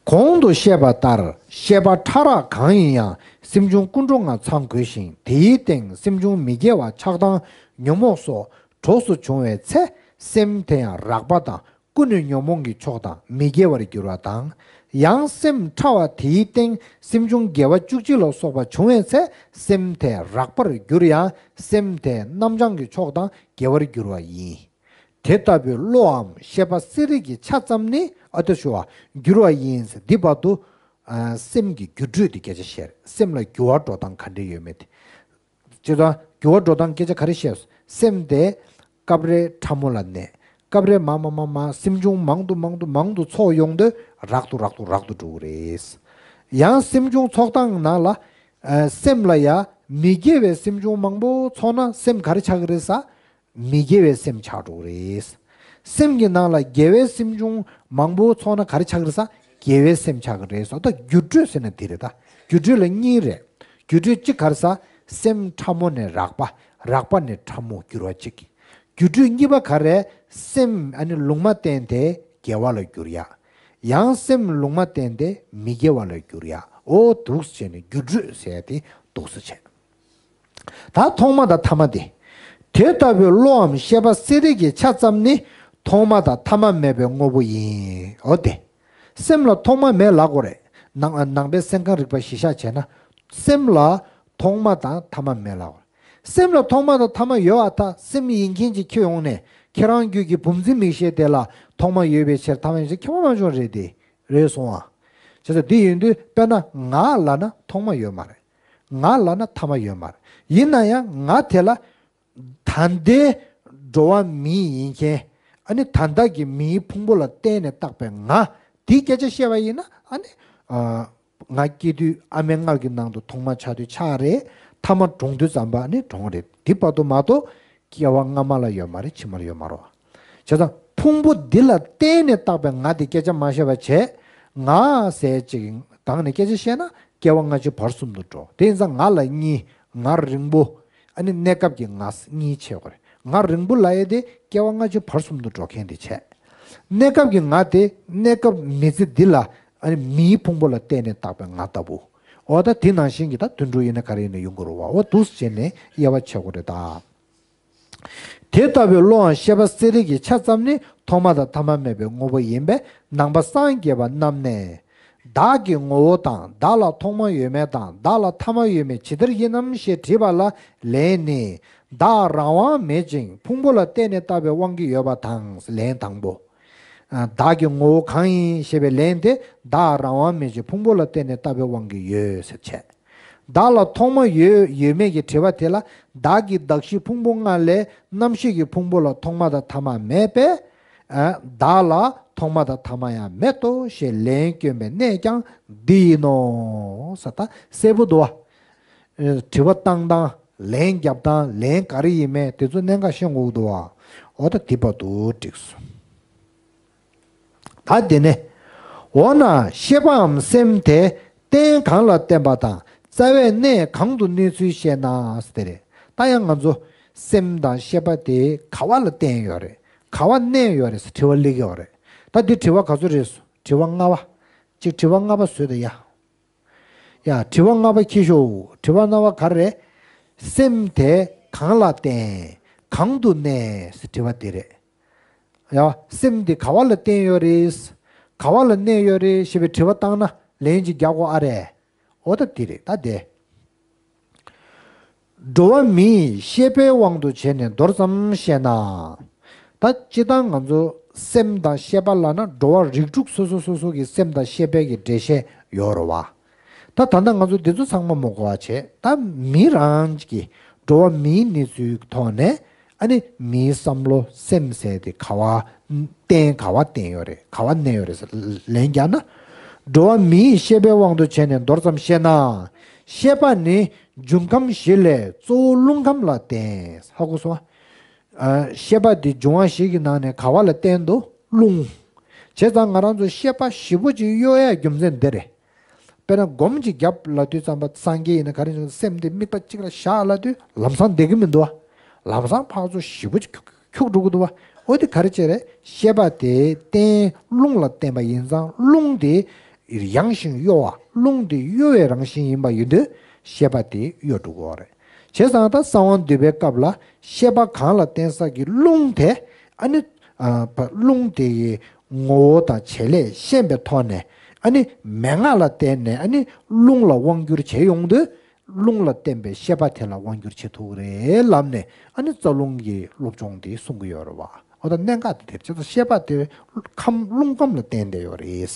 གོང་དུ་བཤད་པ་ལྟར་ཤེས་པ་ཕྲ་རགས་གང་ཡིན་ཡང་སེམས་བྱུང་ཀུན་འགྲོ་ལྔ་ཚང་དགོས་ཤིང་དེའི་སྟེང་སེམས་བྱུང་མི་དགེ་བ་ཆགས་སྡང་ཉོན་མོངས་སོགས་གྲོགས་སུ་བྱུང་བའི་ཚེ་སེམས་དེ་ཡང་རགས་པ་དང་ཀུན་ནས་ཉོན་མོངས་ཀྱི་ཕྱོགས་དང་མི་དགེ་བར་འགྱུར་བ་དང་། ཡང་སེམས་ཕྲ་བ་དེའི་སྟེང་སེམས་བྱུང་དགེ་བ་བཅུ་གཅིག་ལ་སོགས་པ་བྱུང་བའི་ཚེ་སེམས་དེ་རགས་པར་འགྱུར་ཡང་སེམས་དེ་རྣམ་བྱང་གི་ཕྱོགས་དང་དགེ་བར་འགྱུར་བ་ཡིན། དེ་ལྟ་བུའི་བློའམ་ཤེས་པ་གསལ་རིག་གི་ཆ་ཙམ་ནི་ཨ་ཏི་ཞུ་བ་འགྱུར་བ་ཡིན་ཟེར་འདི་བར་དུ། ཨ། སེམས་ཀྱི་འགྱུར་འགྲོས་དེ་སྐད་ཆ་བཤད་རེད། སེམས་ལ་འགྱུར་བ་འགྲོ་སྟངས་ག་འདྲ་ཡོད་མེད་དེ། ཅེས་དང་འགྱུར་བ་འགྲོ་སྟངས་སྐད་ཆ་ག་རེ་བཤད་སོང་། སེམས་དེ་སྐབས་རེ་ཕྲ་མོ་ལ་གནས། སྐབས་རེ་མ་མ་མ་མ་སེམས་བྱུང་མང་དུ་མང་དུ་མང་དུ་ཚོགས་ཡོང་དུས་རགས་དུ་རགས་དུ་རགས་དུ་འགྲོ་གི་རེད། ཡང་སེམས་བྱུང་ཚོགས་སྟངས་ནང་ལ། ཨ། སེམས་ལ་ཡ་མི་དགེ་བའི་སེམས་བྱུང་མང་པོ་ཚོགས་ན་སེམས་ག་རེ་ཆགས་ཀྱི་རེད་ཟེར། མི་དགེ་བའི་སེམས་ཆགས་འགྲོ་གི་རེད། སེམས་ཀྱི་ནང་ལ་དགེ་བའི་སེམས་བྱུང་མང་པོ་ཚོགས་ན་ག་རེ་ཆགས་ཀྱི་རེད་ཟེར། དགེ་བའི་སེམས་ཆགས་ཀྱི་རེད་ཟེར། ད་འགྱུར་འགྲོས་ཟེར་ན་དེ་རེད་ད། འགྱུར་འགྲོས་ལ་གཉིས་རེད། འགྱུར་འགྲོས་གཅིག་ག་རེ་ཟེར། སེམས་ཕྲ་མོ་ནས་རགས་པ། རགས་པ་ནས་ཕྲ་མོ་འགྱུར་བ་གཅིག་འགྱུར་འགྲོས་གཉིས་པ་ག་རེ། སེམས་ཨ་ནི་ལུང་མ་བསྟན་ཏེ་དགེ་བ་ལ་འགྱུར་ཡ། ཡང་སེམས་ལུང་མ་བསྟན་ཏེ་མི་དགེ་བ་ལ་འགྱུར་ཡ། འོ་འདུག་སེ་བྱས་ནས་འགྱུར་འགྲོས་ཟེར་ཡ་དེ་འདུག་སེ་བྱས། ད་ཐོག་མ་དང་ཐ་མ་དེ། དེ་ལྟ་བུའི་བློའམ་ཤེས་པ་གསལ་རིག་གི་ཆ་ཙམ་ནི་ཐོག་མ་དང་ཐ་མ་མེད་པའི་དངོས་པོ་ཡིན། འོ་དེ། སེམས་ལ་ཐོག་མ་མེད་ལབ་དགོས་རེད། ནང་ནང་པའི་སེམས་ཁམས་རིག་པ་གཞི་བཞག་བྱས་ན། སེམས་ལ་ཐོག་མ་དང་ཐ་མ་མེད་ལབ་དགོས་རེད། སེམས་ལ་ཐོག་མ་དང་ཐ་མ་ཡོད་པ་ད་སེམས་ཡིན་མཁན་ཅིག་ཁྱེར་ཡོང་ནས་ཁྱེད་རང་རྒྱུད་ཀྱི་བུམ་འཛིན་མིག་ཤེས་དེ་ལ་ཐོག་མ་ཡོད་པའི་ཕྱིར་ཐ་མ་ཡིན་ཕྱིར་ཁྱད་པར་མ་བྱུང་རེད་དེ། རེད་སོང་ཨ། བྱས་ཙང་འདི་ཡིན་དུས་དཔེར་ན་ང་ལབ་ན་ཐོག་མ་ཡོད་མ་རེད། ང་ལབ་ན་ཐ་མ་ཡོད་མ་རེད། ཡིན་ན་ཡང་ང་དེ་ལ་ད་ལྟའི་འགྲོ་བ་མི་ཡིན་མཁན། ཨ་ནི་ད་ལྟ་གི་མིའི་ཕུང་པོ་ལ་བརྟེན་ནས་བཏགས་པའི་ང་དེའི་སྐད་ཆ་བཤད་པ་ཡིན་ན། ཨ་ནི། ཨ། ང་སྐྱེ་དུས་ཨ་མའི་མངལ་གྱི་ནང་དུ་ཐོག་མ་ཆགས་དུས་ཆགས་རེད། ཐ་མ་གྲོངས་དུས་ཙམ་པ་ནི་གྲོངས་རེད། དེ་བར་དུ་མ་གཏོགས་སྐྱེ་བ་སྔ་མ་ལ་ཡོད་མ་རེད། ཕྱི་མ་ལ་ཡོད་མ་རེད། བྱས་ཙང་ཕུང་པོ་འདི་ལ་བརྟེན་ནས་བཏགས་པའི་ང་དེ་སྐད་ཆ་མ་བཤད་པ་བྱས། ང་ཟེར་ཅིག་སྒང་ནས་སྐད་ཆ་བཤད་ན་སྐྱེ་བ་སྔ་ཕྱི་བར་གསུམ་དུ་འགྲོ། དེ་ཡིན་ཙང་ང་ལ་གཉིས། ང་རིང་པོ། ཨ་ནི་གནས་སྐབས་ཀྱི་ང་གཉིས་ཕྱེ་དགོས་རེད། ང་རིང་པོ་ལབ་ཡས་དེ་སྐྱེ་བ་སྔ་ཕྱི་བར་གསུམ་དུ་འགྲོ་མཁན་དེ་བྱས། གནས་སྐབས་ཀྱི་ང་དེ་གནས་སྐབས་མི་ཚེ་འདི་ལ་ཨ་ནི་མིའི་ཕུང་པོ་ལ་བརྟེན་ནས་བཏགས་པའི་ང་ལྟ་བུ། འོ་ད་དེ་ནང་བཞིན་གྱི་ད་དུད་འགྲོ་ཡིན་ན་ག་རེ་ཡིན་ན་ཡོང་གི་རེད་བ། འོ་འདུག་སེ་བྱས་ནས་དབྱེ་བ་ཕྱེ་དགོས་རེད་ད། དེ་ལྟ་བུའི་བློའམ་ཤེས་པ་གསལ་རིག་གི་ཆ་ཙམ་ནི་ཐོག་མ་དང་ཐ་མ་མེད་པའི་དངོས་པོ་ཡིན་པས་ནང་པ་སངས་རྒྱས་པ་རྣམས་ནས། བདག་གི་ངོ་བོ་དང་བདག་ལ་ཐོག་མ་ཡོད་མེད་དང་བདག་ལ་ཐ་མ་ཡོད་མེད་ཇི་ལྟར་ཡིན་ནམ་ཞེས་དྲིས་པ་ལ་ལན་ནི། བདག་རང་དབང་མེད་ཅིང་ཕུང་པོ་ལ་བརྟེན་ནས་བཏགས་པའི་དབང་གིས་ཡོད་པ་དང་། ལན་དང་པོ། ཨ། བདག་གི་ངོ་བོ་གང་ཡིན་ཞེས་པའི་ལན་དེ་བདག་རང་དབང་མེད་ཅིང་ཕུང་པོ་ལ་བརྟེན་ནས་བཏགས་པའི་དབང་གིས་ཡོད་ཟེར་བྱས། བདག་ལ་ཐོག་མ་ཡོད་ཡོད་མེད་ཀྱི་དྲི་བ་དེ་ལ་བདག་གི་གདགས་གཞི་ཕུང་པོ་ལྔ་ལས་རྣམ་ཤེས་ཀྱི་ཕུང་པོ་ལ་ཐོག་མ་དང་ཐ་མ་མེད་པས། ཨ། བདག་ལ་ཐོག་མ་དང་ཐ་མ་ཡང་མེད་དོ་ཞེས་ལན་བསྐྱོན་པའི་གནད་ཀྱང་འདི་ཡིན་ནོ། ས་ད་གསལ་པོ་འདུག་བ། དྲི་བ་བཏང་སྟངས། ལན་རྒྱབ་སྟངས། ལན་ག་རེ་ཡིན་མིན་དེ་ཚོ་གནད་འགག་ཤེས་དགོས་འདུག་བ། འོ་ད་དེ་བར་དུ་འགྲིག་སོང་། ད་དེ་ནས། འོ་ན་ཤེས་པའམ་སེམས་དེ་རྟེན་གང་ལ་བརྟེན་པ་དང་རྩ་བའི་གནས་གང་དུ་གནས་ཚུལ་བཤད་ན་ཟེར་དེ་རེད། ད་ཡང་ང་ཚོ་སེམས་དང་ཤེས་པ་དེ་ག་བ་ལ་བརྟེན་ཡོད་རེད། ག་བ་གནས་ཡོད་རེད་ཟེར་དྲི་བ་སླེབས་ཀྱི་ཡོད་རེད། ད་འདི་དྲི་བ་ག་ཚོད་རེད། དྲི་བ་ལྔ་པ། གཅིག་དྲི་བ་ལྔ་པ་བཟོས་ད་ཡ། ཡ། དྲི་བ་ལྔ་པ་ཁྱེར་ཤོག་དྲི་བ་ལྔ་པ་ག་རེ་རེད། སེམས་དེ་གང་ལ་བརྟེན། གང་དུ་གནས་ཟེར་དྲི་བ་དེ་རེད། ཡ། སེམས་འདི་ག་བ་ལ་བརྟེན་ཡོད་རེད། ག་བ་ལ་གནས་ཡོད་རེད་ཞེས་པའི་དྲི་བ་བཏང་ན་ལན་ཅིག་རྒྱག་དགོས་ཨ་རེད། འོ་ད་འདི་རེད་ད་དེ། འགྲོ་བ་མིའི་ཤེས་པའི་དབང་དུ་བྱས་ནས་མདོར་ཙམ་བཤད་ན། ད་སྤྱིར་བཏང་ང་ཚོ་སེམས་དང་ཤེས་པ་ལབ་ན་འགྲོ་བ་རིགས་དྲུག་སོ་སོ་སོ་སོ་གི་སེམས་དང་ཤེས་པའི་གི་འགྲེལ་བཤད་ཡོད་རེད་བ། ད་ད་ལྟ་ང་ཚོ་འདི་ཚོ་ཚང་མ་མ་གོ་བ་བྱས། ད་མི་རང་གི་འགྲོ་བ་མིའི་གནས་ཚུལ་གྱི་ཐོག་ནས་ཨ་ནི་མིའི་བསམ་བློ་སེམས་ཟེར་དེ་ག་བ་བརྟེན། ག་བ་བརྟེན་ཡོད་རེད། ག་བ་གནས་ཡོད་རེད་ཟེར་ལན་རྒྱག་ན། འགྲོ་བ་མིའི་ཤེས་པའི་དབང་དུ་བྱས་ནས་མདོར་ཙམ་བཤད་ན། ཤེས་པ་ནི་འབྱུང་ཁམས་བཞི་ལས་གཙོ་བོ་རླུང་ཁམས་ལ་བརྟེན། ཧ་གོ་སོང་ཨ། ཤེས་པ་འདི་འབྱུང་བ་བཞི་གི་ནང་ནས་ག་བ་ལ་བརྟེན་འདུག་རླུང་། བྱས་ཙང་ང་རང་ཚོ་ཤེས་པ་ཞིབ་པོ་ཅིག་གཡོ་ཡ་རྒྱུ་མཚན་འདི་རེད། དཔེར་ན་སྒོམ་ཅིག་རྒྱབ་ལབ་དུས་ཙམ་པ་སངས་རྒྱས་ཡིན་ན་ག་རེ་བྱུང་སེམས་འདི་དམིགས་པ་གཅིག་ལ་བཞག་ལབ་དུས་ལམ་སང་བསྡད་ཀྱི་མི་འདུག་བ། ལམ་སང་ཕར་ཚུར་ཞིབ་པོ་ཅིག་འཁྱུག་འཁྱུག་འགྲོ་གི་འདུག་བ། འོ་དེ་ག་རེ་བྱས་རེད། ཤེས་པ་དེ་རྟེན་རླུང་ལ་བརྟེན་པ་ཡིན་ཙང་རླུང་དེ་ཡང་ཞིང་གཡོ་བ། རླུང་དེ་གཡོ་བའི་རང་བཞིན་ཡིན་པ་ཡིན་དུས་ཤེས་པ་དེ་གཡོ་འགྲོ་གི་ཡོད་རེད། བྱས་ཙང་ད་གསང་བ་འདུས་པའི་སྐབས་ལ་ཤེས་པ་གང་ལ་བརྟེན་ས་ཀྱི་རླུང་དེ་ཨ་ནི་ཨ་རླུང་དེ་ཡི་ངོ་བོ་དང་བྱེད་ལས་ཤེས་པའི་ཐོག་ནས་ཨ་ནི་མན་ངག་ལ་བརྟེན་ནས་ཨ་ནི་རླུང་ལ་དབང་བསྒྱུར་བྱེད་ཡོང་དུས། རླུང་ལ་བརྟེན་པའི་ཤེས་པ་དེ་ལ་དབང་བསྒྱུར་བྱེད་ཐུབ་ཀྱི་རེད་ལབ་ནས་ཨ་ནི་རྩ་རླུང་གི་སློབ་སྦྱོང་དེ་གསུང་གི་ཡོད་རེད་བ། འོ་ད་གནད་འགག་དེ་དེར་བྱས་ཙང་ཤེས་པ་དེ་ཁམས་རླུང་ཁམས་ལ་བརྟེན་བསྡད་ཡོད་རེད།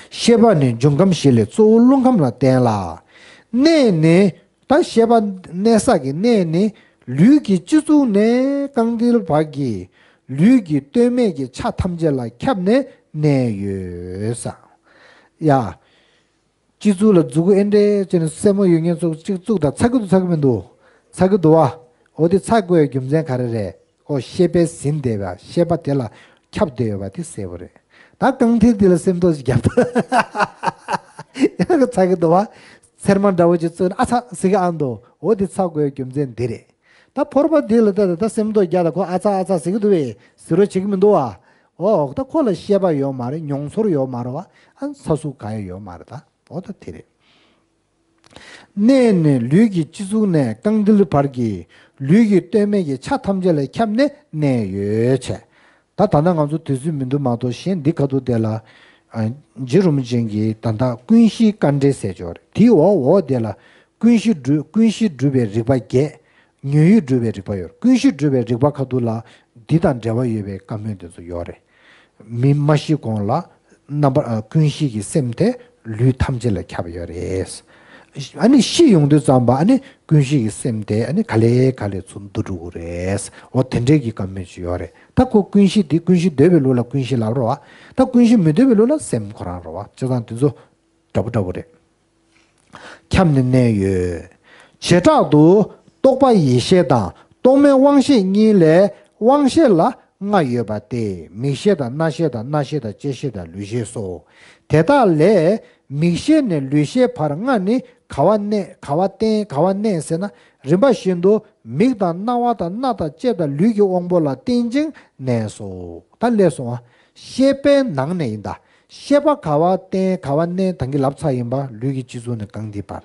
ཤེས་པ་ནི་འབྱུང་ཁམས་བཞི་ལས་གཙོ་བོ་རླུང་ཁམས་ལ་བརྟེན་ལ། གནས་ནི་ད་ཤེས་པ་གནས་ས་གི་གནས་ནི་ལུས་ཀྱི་སྤྱི་གཙུག་ནས་རྐང་མཐིལ་བར་གྱི་ལུས་ཀྱི་སྟོད་སྨད་ཀྱི་ཆ་ཐམས་ཅད་ལ་ཁྱབ་ནས་གནས་ཡོད་ས། ཡ། སྤྱི་གཙུག་ལ་མཛུ་གུ་ཨེ་འདྲས་བྱས་ནས་སེན་མོ་ཡོད་མཁན་ཚོ་གཅིག་བཙུགས་དང་ཚ་གི་འདུག་ཚ་གི་མི་འདུག་ཚ་གི་འདུག་བ། འོ་དེ་ཚ་དགོས་རྒྱུ་མཚན་ག་རེ་རེད། ཨོ་ཤེས་པས་ཟིན་བསྡད་པ་ཤེས་པ་དེ་ལ་ཁྱབ་བསྡད་ཡོད་པ་དེ་གསལ་པོ་རེད། ད་རྐང་མཐིལ་དེ་ལ་སེམས་རྟོག་ཅིག་བརྒྱབ་ད་ཚ་གི་འདུག་བ། ཚེར་མ་འདྲ་བོ་ཅིག་བཙུགས་ན་ཨ་ཚ་ཟེར་གི་ཨ་འདུག་འོ་དེ་ཚ་དགོས་རྒྱུ་མཚན་འདི་རེད། ད་ཕོར་པ་འདི་ལ་ད་ད་སེམས་རྟོག་རྒྱག་ད་ཁོ་ཨ་ཚ་ཨ་ཚ་ཟེར་གི་འདུག་བས་ཟེར་རོ་བྱེད་གི་མི་འདུག་བ། འོ་ད་ཁོ་ལ་ཤེས་པ་ཡོད་མ་རེད། མྱོང་ཚོར་ཡོད་མ་རེད་བ། ཨ་ཚ་ཟུག་ག་ཡ་ཡོད་མ་རེད་ད། འོ་ད་དེ་རེད། གནས་ནི་ལུས་ཀྱི་སྤྱི་གཙུག་ནས་རྐང་མཐིལ་བར་གྱི་ལུས་ཀྱི་སྟོད་སྨད་ཀྱི་ཆ་ཐམས་ཅད་ལ་ཁྱབ་ནས་གནས་ཡོད་བྱས། ད་ད་ལྟ་ང་ཚོ་དུས་ཚོད་མི་འདུག་མ་གཏོགས་གཞན་འདི་ཁ་ཐུག་དེ་ལ་ཨ་རྗེ་རིན་པོ་ཆེ་གིས་ད་ལྟ་ཀུན་གཞིའི་དཀའ་འགྲེལ་ཟེར་ཅིག་ཡོད་རེད། དེའི་འོག་འོག་དེ་ལ་ཀུན་གཞི་སྒྲུབ་ཀུན་གཞི་སྒྲུབ་པའི་རིགས་པ་བརྒྱད། ཉོན་ཡིད་སྒྲུབ་པའི་རིགས་པ་ཡོད་རེད། ཀུན་གཞི་སྒྲུབ་པའི་རིགས་པ་ཁ་ཐུག་ལ་འདི་དང་འབྲེལ་བ་ཡོད་པའི་བཀའ་མོལ་དེ་ཚོ་ཡོད་རེད། མི་མ་ཤི་གོང་ལ་རྣམ་པར་ཨ་ཀུན་གཞི་གི་སེམས་དེ་ལུས་ཐམས་ཅད་ལ་ཁྱབ་ཡོད་རེད། ཨ་ནི་ཤི་ཡོང་དུས་ཙམ་པ་ཨ་ནི་ཀུན་གཞི་གི་སེམས་དེ་ཨ་ནི་ག་ལེ་ག་ལེ་ཚུར་འདུ་འགྲོ་གི་རེད། འོ་དེ་འདྲའི་གི་བཀའ་མོལ་ཅིག་ཡོད་རེད། ད་ཁོ་ཀུན་གཞི་དེ་ཀུན་གཞི་འདོད་པའི་ལུགས་ལ་ཀུན་གཞི་ལབ་རེད་བ། ད་ཀུན་གཞི་མི་འདོད་པའི་ལུགས་ལ་སེམས་ཁོ་རང་རེད་བ། བྱས་ཙང་དེ་ཚོ་འདྲ་པོ་འདྲ་པོ་རེད། ཁྱབ་ནས་གནས་ཡོད། བྱེ་བྲག་ཏུ་རྟོག་པ་ཡིད་ཤེས་དང་རྟོག་མེད་དབང་ཤེས་གཉིས་ལས་དབང་ཤེས་ལ་ལྔ་ཡོད་པ་སྟེ་མིག་ཤེས་དང་རྣ་ཤེས་དང་སྣ་ཤེས་དང་ལྕེ་ཤེས་དང་ལུས་ཤེས་སོ། དེ་དག་ལས་མིག་ཤེས་ནས་ལུས་ཤེས་བར་ལྔ་ནི་ག་བ་གནས་ག་བ་བརྟེན་ག་བ་གནས་ཟེར་ན་རིམ་པ་བཞིན་དུ་མིག་དང་རྣ་བ་དང་སྣ་དང་ལྕེ་དང་ལུས་ཀྱི་དབང་པོ་ལ་བརྟེན་ཅིང་གནས་སོ། ད་ལས་སོང་བ། ཤེས་པའི་ནང་ནས་ཡིན་ད། ཤེས་པ་ག་བ་བརྟེན་ག་བ་གནས་ད་གིན་ལབ་ཚར་ཡིན་པ། ལུས་ཀྱི་སྤྱི་གཙུག་ནས་རྐང་མཐིལ་བར།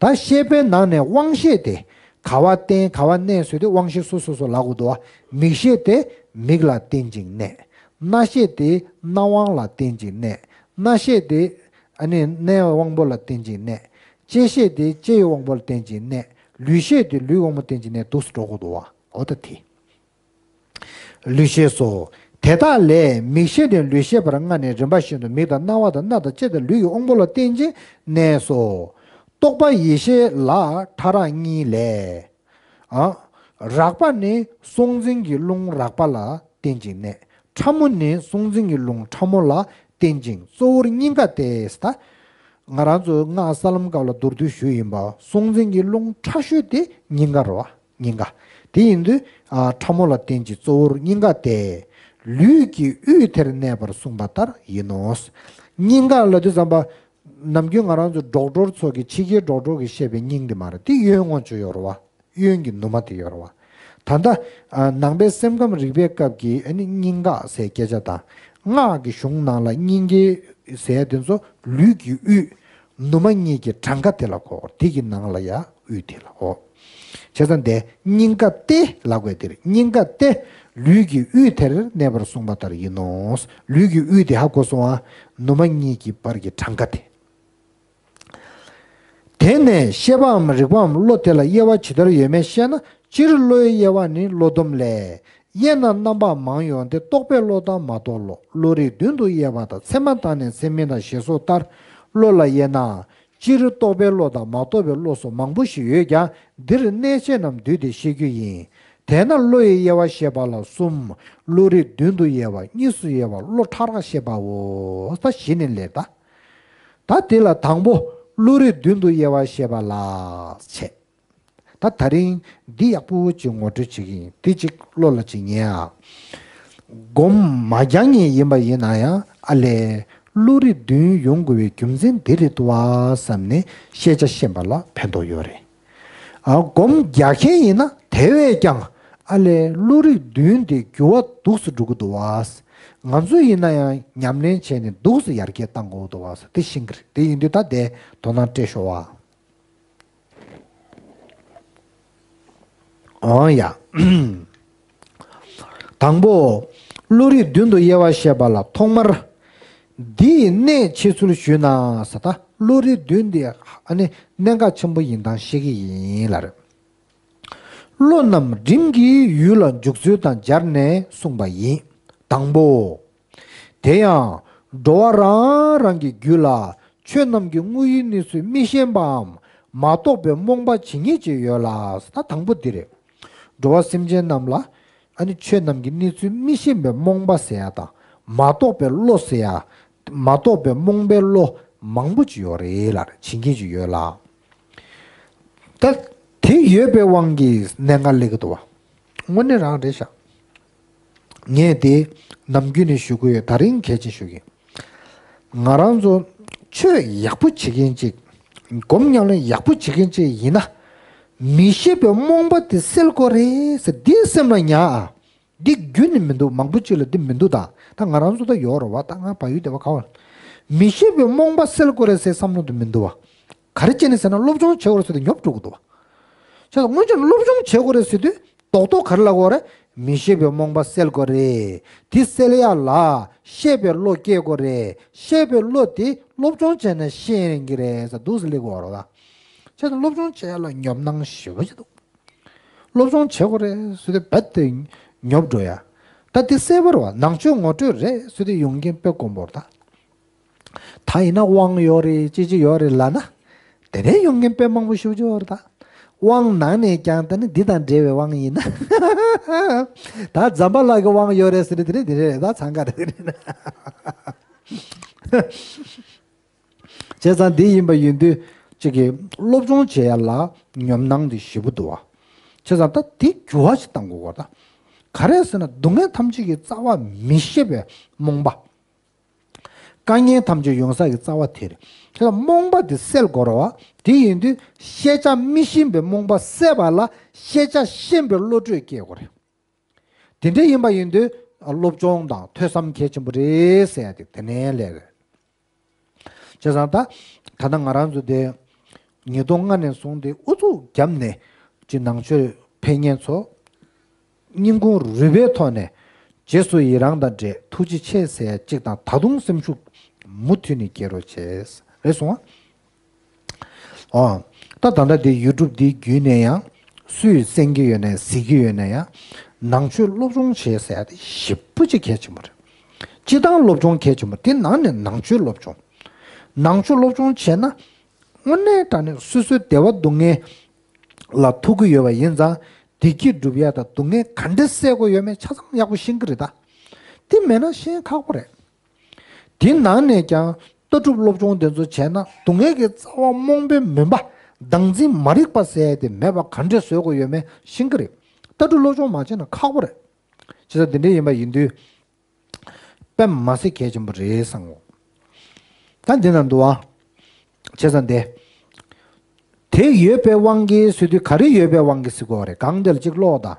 ད་ཤེས་པའི་ནང་ནས་དབང་ཤེས་དེ་ག་བ་བརྟེན་ག་བ་གནས་ཟེར་དུས་དབང་ཤེས་སོ་སོ་སོ་ལབ་དགོས་འདུག་བ། མིག་ཤེས་དེ་མིག་ལ་བརྟེན་ཅིང་གནས། རྣ་ཤེས་དེ་རྣ་དབང་ལ་བརྟེན་ཅིང་གནས། སྣ་ཤེས་དེ་ཨ་ནི་སྣའི་དབང་པོ་ལ་བརྟེན་ཅིང་གནས། ལྕེ་ཤེས་དེ་ལྕེའི་དབང་པོ་ལ་བརྟེན་ཅིང་གནས། ལུས་ཤེས་དེ་ལུས་དབང་པོ་བརྟེན་ཅིང་གནས་འདུག་སེ་འགྲོ་དགོས་འདུག་བ། འོ་ད་དེ། ལུས་ཤེས་སོ། དེ་དག་ལས་མིག་ཤེས་ནས་ལུས་ཤེས་བར་ལྔ་ནི་རིམ་པ་བཞིན་དུ་མིག་དང་རྣ་བ་དང་སྣ་དང་ལྕེ་དང་ལུས་ཀྱི་དབང་པོ་ལ་བརྟེན་ཅིང་གནས་སོ། རྟོག་པ་ཡིད་ཤེས་ལ་ཕྲ་རགས་གཉིས་ལས། ཨ། རགས་པ་ནི་སྲོག་འཛིན་གྱི་རླུང་རགས་པ་ལ་བརྟེན་ཅིང་གནས། ཕྲ་མོ་ནི་སྲོག་འཛིན་གྱི་རླུང་ཕྲ་མོ་ལ་བརྟེན་ཅིང་གཙོ་བོར་སྙིང་ག་སྟེ་ཟེར་ད། ང་རང་ཚོ་སྔགས་ས་ལམ་སྐབས་ལ་མདོར་བསྡུས་ཞུས་ཡིན་པ་སྲོག་འཛིན་གྱི་རླུང་ཕྲ་ཤོས་དེ་སྙིང་ག་རེད་བ། སྙིང་ག། དེ་ཡིན་དུས་ཨ་ཕྲ་མོ་ལ་བརྟེན་ཅིང་གཙོ་བོར་སྙིང་ག་སྟེ། ལུས་ཀྱི་དབུས་དེར་གནས་པར་གསུངས་པ་ལྟར་ཡིན་ནོ། སྙིང་ག་ལབ་དུས་ཙམ་པ། ནམ་རྒྱུན་ང་རང་ཚོ་ཌོག་ཊར་ཚོ་གི་ཕྱི་རྒྱལ་ཌོག་ཊར་གི་བཤད་པའི་སྙིང་དེ་མ་རེད། དེ་གཡོན་ངོས་ཅིག་ཡོད་རེད་བ། གཡོན་གྱི་ནུ་མ་དེ་ཡོད་རེད་བ། ད་ལྟ་ཨ་ནང་པའི་སེམས་ཁམས་རིག་པའི་སྐབས་ཀྱི་ཨ་ནི་སྙིང་ག་ཟེར་སྐད་ཆ་དང་། སྔགས་ཀྱི་གཞུང་ནང་ལ་སྙིང་ག་ཟེར་དེ་ཚོ་ལུས་ཀྱི་དབུས། ནུ་མ་གཉིས་ཀྱི་གྲངས་ཀ་དེ་ལ་གོ། དེ་གི་ནང་ལ་ཡ་དབུས་དེ་ལ་འོ། བྱས་ཙང་དེ་སྙིང་ག་སྟེ་ལབ་དགོས་དེ་རེད། སྙིང་ག་སྟེ་ལུས་ཀྱི་དབུས་དེར་གནས་པར་གསུངས་པ་ལྟར་ཡིན་ནོ། ལུས་ཀྱི་དབུས་དེ་ཧ་གོ་སོང་ཨ། ནུ་མ་གཉིས་ཀྱི་བར་གྱི་གྲངས་ཀ་དེ། དེ་ནས་ཤེས་པའམ་རིག་པའམ་བློ་དེ་ལ་དབྱེ་བ་ཇི་ལྟར་ཡོད་མེད་བཤད་ན། སྤྱིར་བློའི་དབྱེ་བ་ནི་བློ་སྡོམ་ལས། དབྱེ་ན་རྣམ་པ་མང་ཡོང་སྟེ་རྟོག་པའི་བློ་དང་མ་རྟོགས་བློ། བློ་རིགས་བདུན་དུ་དབྱེ་བ་དང་། ཚད་མ་དང་ནི་ཚད་མིན་དང་ཞེས་སོགས་ལྟར། བློ་ལ་དབྱེ་ན། སྤྱིར་རྟོག་པའི་བློ་དང་མ་རྟོགས་པའི་བློ་སོགས་མང་པོ་ཞིག་ཡོད་ཀྱང་། འདིར་གནད་ཆེ་རྣམས་བསྡུས་ཏེ་བཤད་རྒྱུ་ཡིན། དེས་ན་བློ་ཡི་དབྱེ་བ་བཤད་པ་ལ་གསུམ། བློ་རིགས་བདུན་དུ་དབྱེ་བ། གཉིས་སུ་དབྱེ་བ། བློ་ཕྲ་རགས་བཤད་པའོ། ད་བཞི་ནི་ལས་ད། ད་དེ་ལ་དང་པོ་བློ་རིགས་བདུན་དུ་དབྱེ་བ་བཤད་པ་ལ་བྱེད། ད་ད་རིང་འདི་ཡག་པོ་ཅིག་ངོ་སྤྲོད་བྱེད་ཀྱི་ཡིན། འདི་ཅིག་བློ་ལ་ཅིག་ཉན་ཨ། སྒོམ་མ་རྒྱག་མཁན་ཡིན་པ་ཡིན་ན་ཡང་ཨ་ལས་བློ་རིག་བདུན་ཡོང་དགོས་པའི་རྒྱུ་མཚན་འདི་རེད་འདུག་བ་བསམ་ནས་ཤེས་བྱ་ཤེས་པ་ལ་ཕན་ཐོགས་ཡོད་རེད། ཨ་སྒོམ་རྒྱག་མཁན་ཡིན་ན་དེ་བས་ཀྱང་ཨ་ལས་བློ་རིག་བདུན་དེ་འགྱུར་བ་འདུག་སེ་འགྲོ་གི་འདུག་བ། ང་ཚོ་ཡིན་ན་ཡང་ཉམས་ལེན་བྱས་ནས་འདུག་སེ་ཡར་རྒྱས་གཏང་དགོས་འདུག་བ་དེ་ཤེས་ཀྱི་རེད། དེ་ཡིན་དུས་ད་དེ་དོ་སྣང་སྤྲད་ཤོག་ཨ། འོང་ཡ། དང་པོ། བློ་རིག་བདུན་དུ་དབྱེ་བ་བཤད་པ་ལ་ཐོག་མར། འདི་ཡི་གནད་ཆེ་ཚུལ་ཞུས་ན་ཟེར། ད་བློ་རིག་བདུན་འདི་ཨ་ནི་གནད་འགག་ཆེན་པོ་ཡིན་སྟངས་བཤད་ཀྱི་ཡིན་ལ་རེད། བློ་རྣམས་རིམ་གྱིས་ཡུལ་ལ་འཇུག་ཚུལ་དང་སྦྱར་ནས་གསུངས་པ་ཡིན། དང་པོ། དེ་ཡང་འགྲོ་བ་རང་རང་གི་རྒྱུད་ལ་ཆོས་རྣམས་ཀྱི་དངོས་ཡུལ་གནས་ཚུལ་མི་ཤེས་པའམ་མ་རྟོགས་པའི་རྨོངས་པ་ཇི་སྙེད་ཅིག་ཡོད་ལ། ད་དང་པོ་འདི་རེད། འགྲོ་བ་སེམས་ཅན་རྣམས་ལ་ཨ་ནི་ཆོས་རྣམས་ཀྱི་གནས་ཚུལ་མི་ཤེས་པའི་རྨོངས་པ་ཟེར་ཡ་དང་མ་རྟོགས་པའི་བློ་ཟེར་ཡ། མ་རྟོགས་པའི་རྨོངས་པའི་བློ་མང་པོ་ཅིག་ཡོད་རེད་ལ་ཇི་སྙེད་ཅིག་ཡོད་ལ། ད་དེ་ཡོད་པའི་དབང་གིས་གནད་འགག་སླེབས་ཀྱི་འདུག་བ། དངོས་གནས་རང་རེད་ཤག་ངས་དེ་ནམ་རྒྱུན་ནས་ཞུ་གི་ཡོད། ད་རིང་གལ་ཆེན་ཞུ་གི་ཡིན། ང་རང་ཚོ་ཆོས་ཡག་པོ་བྱེད་མཁན་ཅིག་སྒོམ་ཉམས་ལེན་ཡག་པོ་བྱེད་མཁན་ཅིག་ཡིན་ན། མི་ཤེས་པའི་རྨོངས་པ་དེ་སེལ་དགོས་རེད་ཟེར་འདི་སེམས་ལ་ཉར་ཨ། འདི་རྒྱུན་ནས་མི་འདུག་མང་པོ་ཅིག་ལ་འདི་མི་འདུག་ད་ད་ང་རང་ཚོ་ད་ཡོད་རེད་བ། ད་ང་བལ་ཡུལ་སྡེ་བ་ག་བ། མི་ཤེས་པའི་རྨོངས་པ་སེལ་དགོས་རེད་ཟེར་བསམ་བློ་འདི་མི་འདུག་བ། ག་རེ་བྱས་ནས་ཟེར་ན་སློབ་སྦྱོང་བྱེད་དགོས་རེད་ཟེར་ཏེ་ཉོབ་འགྲོ་གི་འདུག་བ། བྱས་ཙང་སྔོན་ཆད་སློབ་སྦྱོང་བྱེད་དགོས་རེད་ཟེར་དུས་རྡོག་རྡོག་ག་རེ་ལབ་དགོས་རེད། མི་ཤེས་པའི་རྨོངས་པ་སེལ་དགོས་རེད། དེ་སེལ་ཡ་ལ་ཤེས་པའི་བློ་སྐྱེ་དགོས་རེད། ཤེས་པའི་བློ་དེ་སློབ་སྦྱོང་བྱས་ན་ཤེས་ཡོང་གི་རེད་ཟེར་འདུག་སེ་སླེབས་དགོས་རེད་ད། བྱས་ཙང་སློབ་སྦྱོང་བྱེད་ཡ་ལ་ཉོབ་སྣང་ཞེ་པོ་ཅིག་འདུག་སློབ་སྦྱོང་བྱེད་དགོས་རེད་ཟེར་དུས་རྦད་དེ་ཉོབ་འགྲོ་ཡ། ད་དེ་གསལ་པོ་རེད་བ། ནང་ཆོས་ངོ་སྤྲོད་རེད་ཟེར་དུས་ཡོང་མཁན་དཔེ་དཀོན་པོ་རེད་ད། ད་ཡིན་ན་དབང་ཡོད་རེད་ཅི་ཅི་ཡོད་རེད་ལབ་ན། དེ་ནས་ཡོང་མཁན་དཔེ་མང་པོ་ཞེ་པོ་ཅིག་ཡོད་རེད་ད། དབང་ནང་ནས་ཀྱང་ད་ནི་འདི་དང་འབྲེལ་བའི་དབང་ཡིན་ན། ད་ཛམ་བྷ་ལ་གི་དབང་ཡོད་རེད་ཟེར་དུས་དེ་ནས་འདི་རེད་ད་འཚང་ཁ་རེད་དེ་ནས། བྱས་ཙང་འདི་ཡིན་པ་ཡིན་དུས་གཅིག་གིས་སློབ་སྦྱོང་བྱེད་ཡ་ལ་ཉོབ་སྣང་འདི་ཞེ་པོ་འདུག་བ། བྱས་ཙང་ད་འདི་འགྱུར་བ་ཞིག་གཏང་དགོས་པ་ད། ག་རེ་ཟེར་ན་སྡུག་བསྔལ་ཐམས་ཅད་ཀྱི་རྩ་བ་མི་ཤེས་པའི་རྨོངས་པ། དཀའ་ངལ་ཐམས་ཅད་ཡོང་ས་ཀྱི་རྩ་བ་དེ་རེད། དེ་ལ་རྨོངས་པ་དེ་སེལ་དགོས་རེད་བ། དེ་ཡིན་དུས་ཤེས་བྱ་མི་ཤེས་པའི་རྨོངས་པ་སེལ་བ་ལ་ཤེས་བྱ་ཤེས་པའི་བློ་གྲོས་སྐྱེ་དགོས་རེད། དེ་འདྲ་ཡིན་པ་ཡིན་དུས་སློབ་སྦྱོང་དང་ཐོས་བསམ་གལ་ཆེན་པོ་རེད་ཟེར་ཡ་དེ་དེ་ནས་སླེབས་རེད། བྱས་ཙང་ད་ད་ལྟ་ང་རང་ཚོ་དེ་ཉིས་སྟོང་ལྔ་ནས་བཟུང་སྟེ་ཨུ་ཚུགས་བརྒྱབ་ནས་ཅི་ནང་ཆོས་ཕེབས་མཁན་ཚོ་སྙིང་ཁུང་རུས་པའི་ཐོག་ནས་རྗེས་སུ་ཡི་རང་དང་འབྲེལ་ཐུགས་རྗེ་ཆེ་ཟེར་ཡ་གཅིག་དང་ད་དུང་སེམས་ཤུགས་མུ་མཐུད་ནས་སྐྱེད་རོགས་བྱས། རེད་སོང་ཨ། ཨོ། ད་ད་ལྟ་འདི་ཡུ་ཊུབ་འདི་བརྒྱུད་ནས་ཡང་སུས་གསན་གྱི་ཡོད་ནའི་གཟིགས་ཀྱི་ཡོད་ནའི་ཡང་ནང་ཆོས་སློབ་སྦྱོང་བྱེད་ཟེར་ཡ་དེ་ཞེ་པོ་ཅིག་གལ་ཆེན་པོ་རེད། སྤྱི་བཏང་སློབ་སྦྱོང་གལ་ཆེན་པོ་རེད། དེ་ནང་ནས་ནང་ཆོས་སློབ་སྦྱོང་། ནང་ཆོས་སློབ་སྦྱོང་བྱས་ན་དངོས་གནས་དྲང་གནས་སོ་སོའི་བདེ་བ་སྡུག་བསྔལ་ལ་ཐུག་གི་ཡོད་པ་ཡིན་ཙང་བདེ་སྐྱིད་སྒྲུབ་ཡ་དང་སྡུག་བསྔལ་ག་འདྲས་སེལ་དགོས་ཡོད་མེད་ཆ་ཚང་ཡག་པོ་ཤེས་ཀྱི་རེད་ད། དེ་མེད་ན་ཤེས་ཁག་པོ་རེད། དེ་ནང་ནས་ཀྱང་ལྟ་གྲུབ་སློབ་སྦྱོང་དེ་ཚོ་བྱས་ན་སྡུག་བསྔལ་གྱི་རྩ་བ་རྨོངས་པའི་མུན་པ་བདག་འཛིན་མ་རིག་པ་ཟེར་ཡ་དེ་མེད་པ་ག་འདྲས་བཟོ་དགོས་ཡོད་མེད་ཤེས་ཀྱི་རེད། ལྟ་གྲུབ་སློབ་སྦྱོང་མ་བྱས་ན་ཁག་པོ་རེད། བྱས་ཙང་དེ་འདྲས་ཡིན་པ་ཡིན་དུས་དཔེ་མ་སྲིད་གལ་ཆེན་པོ་རེད་བསམ་གོ། ད་འདི་ན་འདུག་ཨ། བྱས་ཙང་དེ་དེ་ཡོད་པའི་དབང་གིས་ཟེར་དུས་ག་རེ་ཡོད་པའི་དབང་གིས་ཟེར་དགོས་རེད། གང་དེ་ལ་གཅིག་ཀློག་དང་།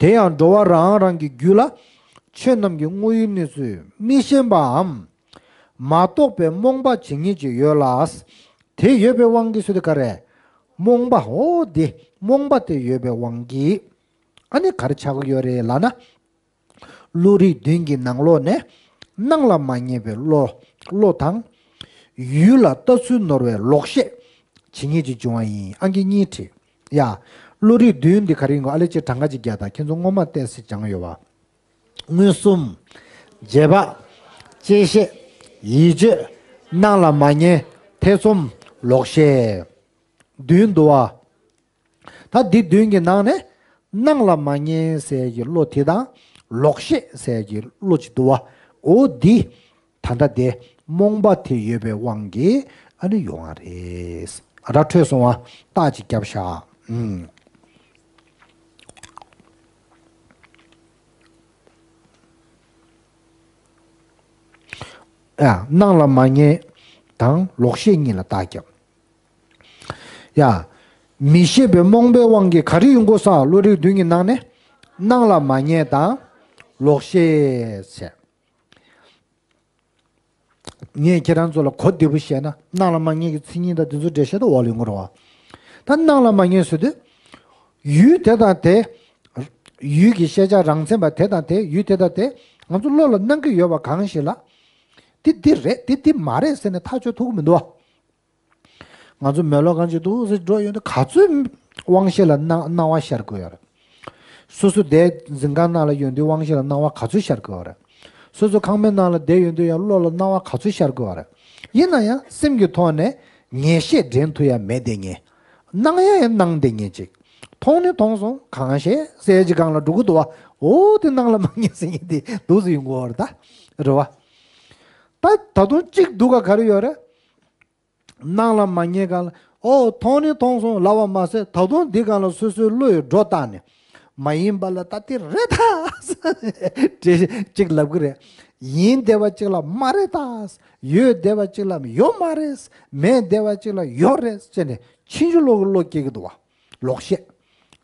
དེ་ཡང་འགྲོ་བ་རང་རང་གི་རྒྱུད་ལ་ཆོས་རྣམས་ཀྱི་དངོས་ཡུལ་གནས་ཚུལ་མི་ཤེས་པའམ་མ་རྟོགས་པའི་རྨོངས་པ་ཇི་སྙེད་ཅིག་ཡོད་ལ། དེ་ཡོད་པའི་དབང་གིས་ཟེར་དུས་ག་རེ། རྨོངས་པ་འོ་དེ་རྨོངས་པ་དེ་ཡོད་པའི་དབང་གིས་ཨ་ནི་ག་རེ་ཆགས་ཀྱི་ཡོད་རེད་ལབ་ན། བློ་རིག་བདུན་གྱི་ནང་ལོགས་ནས་སྣང་ལ་མ་ངེས་པའི་བློ་བློ་དང་། ཡུལ་ལ་ལྟ་ཚུལ་ནོར་བའི་ལོག་ཤེས་ཇི་སྙེད་ཅིག་འབྱུང་བ་ཡིན། ཨང་ཀི་གཉིས་བྲིས། ཡ། བློ་རིག་བདུན་འདི་ག་རེ་ཡིན་གོ། ཨ་ལེ་ཅིག་གྲངས་ཀ་ཅིག་རྒྱག་དང་། ཁྱེད་ཚོ་སྔོན་མ་བལྟས་ཚེ་སྦྱང་ཡོད་པ། མངོན་སུམ། རྗེས་དཔག། བཅད་ཤེས། ཡིད་དཔྱོད། སྣང་ལ་མ་ངེས། ཐེ་ཚོམ། ལོག་ཤེས། བདུན་འདུག་བ། ད་འདི་བདུན་གྱི་ནང་ནས་སྣང་ལ་མ་ངེས་ཟེར་གྱི་བློ་དེ་དང་ལོག་ཤེས་ཟེར་གྱི་བློ་ཅིག་འདུག་བ། འོ་འདི་ད་ལྟ་དེ་རྨོངས་པ་དེ་ཡོད་པའི་དབང་གིས་ཨ་ནི་ཡོང་བ་རེད། ཨ་ད་འཕྲོད་སོང་བ། རྟགས་ཅིག་བརྒྱབ་ཤག་ཨུམ། ཡ། སྣང་ལ་མ་ངེས་དང་ལོག་ཤེས་གཉིས་ལ་རྟགས་བརྒྱབ། ཡ། མི་ཤེས་པའི་རྨོངས་པའི་དབང་གིས་ག་རེ་ཡོང་གི་ཡོད་ཟེར། བློ་རིག་བདུན་གྱི་ནང་ནས་སྣང་ལ་མ་ངེས་དང་ལོག་ཤེས་ཟེར། ངས་ཁྱེད་རང་ཚོ་ལ་གོ་བདེ་པོ་བཤད་ན། སྣང་ལ་མ་ངེས་ཀྱི་མཚན་ཉིད་དང་དེ་ཚོ་འགྲེལ་བཤད་ད་འོག་ལ་ཡོང་གི་རེད་བ། ད་སྣང་ལ་མ་ངེས་ཟེར་དུས། ཡུལ་དེ་དང་དེ། ཡུལ་གྱི་ཤེས་བྱ་རང་མཚན་པ་དེ་དང་དེ། ཡུལ་དེ་དང་དེ་ང་ཚོ་བློ་ལ་སྣང་གི་ཡོད་པ་གང་ཞིག་ལ། འདི་འདི་རེད། འདི་འདི་མ་རེད་ཟེར་ནས་ཐག་གཅོད་ཐུབ་ཀྱི་མི་འདུག་བ། ང་ཚོ་མེ་ལོང་གང་ཅིག་འདུག་ཟེར་འགྲོ་ཡོང་དུས། ག་ཚོད་དབང་ཤེས་ལ་སྣང་སྣང་བ་ཤར་གྱི་ཡོད་རེད། སོ་སོ་དེ་འཛིན་ཁང་ནང་ལ་ཡོང་དུས་དབང་ཤེས་ལ་སྣང་བ་ག་ཚོད་ཤར་གྱི་ཡོད་རེད། སོ་སོ་ཁང་པའི་ནང་ལ་བསྡད་ཡོང་དུས་ཡང་བློ་ལ་སྣང་བ་ག་ཚོད་ཤར་གྱི་ཡོད་རེད། ཡིན་ན་ཡང་སེམས་ཀྱི་ཐོག་ནས་ངེས་ཤེས་འདྲེན་ཐུབ་ཡ་མེད་དེ་ངེས། སྣང་ཡ་ཡང་སྣང་དེ་ངེས་ཅིག་མཐོང་ནི་མཐོང་སོང་། གང་ཤེས་ཟེར་གྱི་སྒང་ལ་འགྲོ་གི་འདུག་བ། འོ་དེ་སྣང་ལ་མ་ངེས་ཟེར་མཁན་དེ་འདུག་སེ་ཡོང་གི་ཡོད་རེད་ད། རེད་བ། ད་ད་དུང་གཅིག་འདུག་ག་ག་རེ་ཡོད་རེད། སྣང་ལ་མ་ངེས་སྒང་ལ། ཨོ། མཐོང་ནི་མཐོང་སོང་ལབ་པ་མ་ཟད། ད་དུང་འདི་སྒང་ལ་སོ་སོའི་བློ་ཡིས་སྒྲོ་བཏགས་ནས། མ་ཡིན་པ་ལ་ད་འདི་རེད་ད། ཅིག་ལབ་ཀྱི་རེད། ཡིན་བསྡད་པ་ཅིག་ལ་མ་རེད་ད། ཡོད་བསྡད་པ་ཅིག་ལ་ཡོད་མ་རེད། མེད་བསྡད་པ་ཅིག་ལ་ཡོད་རེད་ཟེར་ནས་ཕྱིན་ཅི་ལོག་གི་བློ་སྐྱེ་གི་འདུག་བ། ལོག་ཤེས།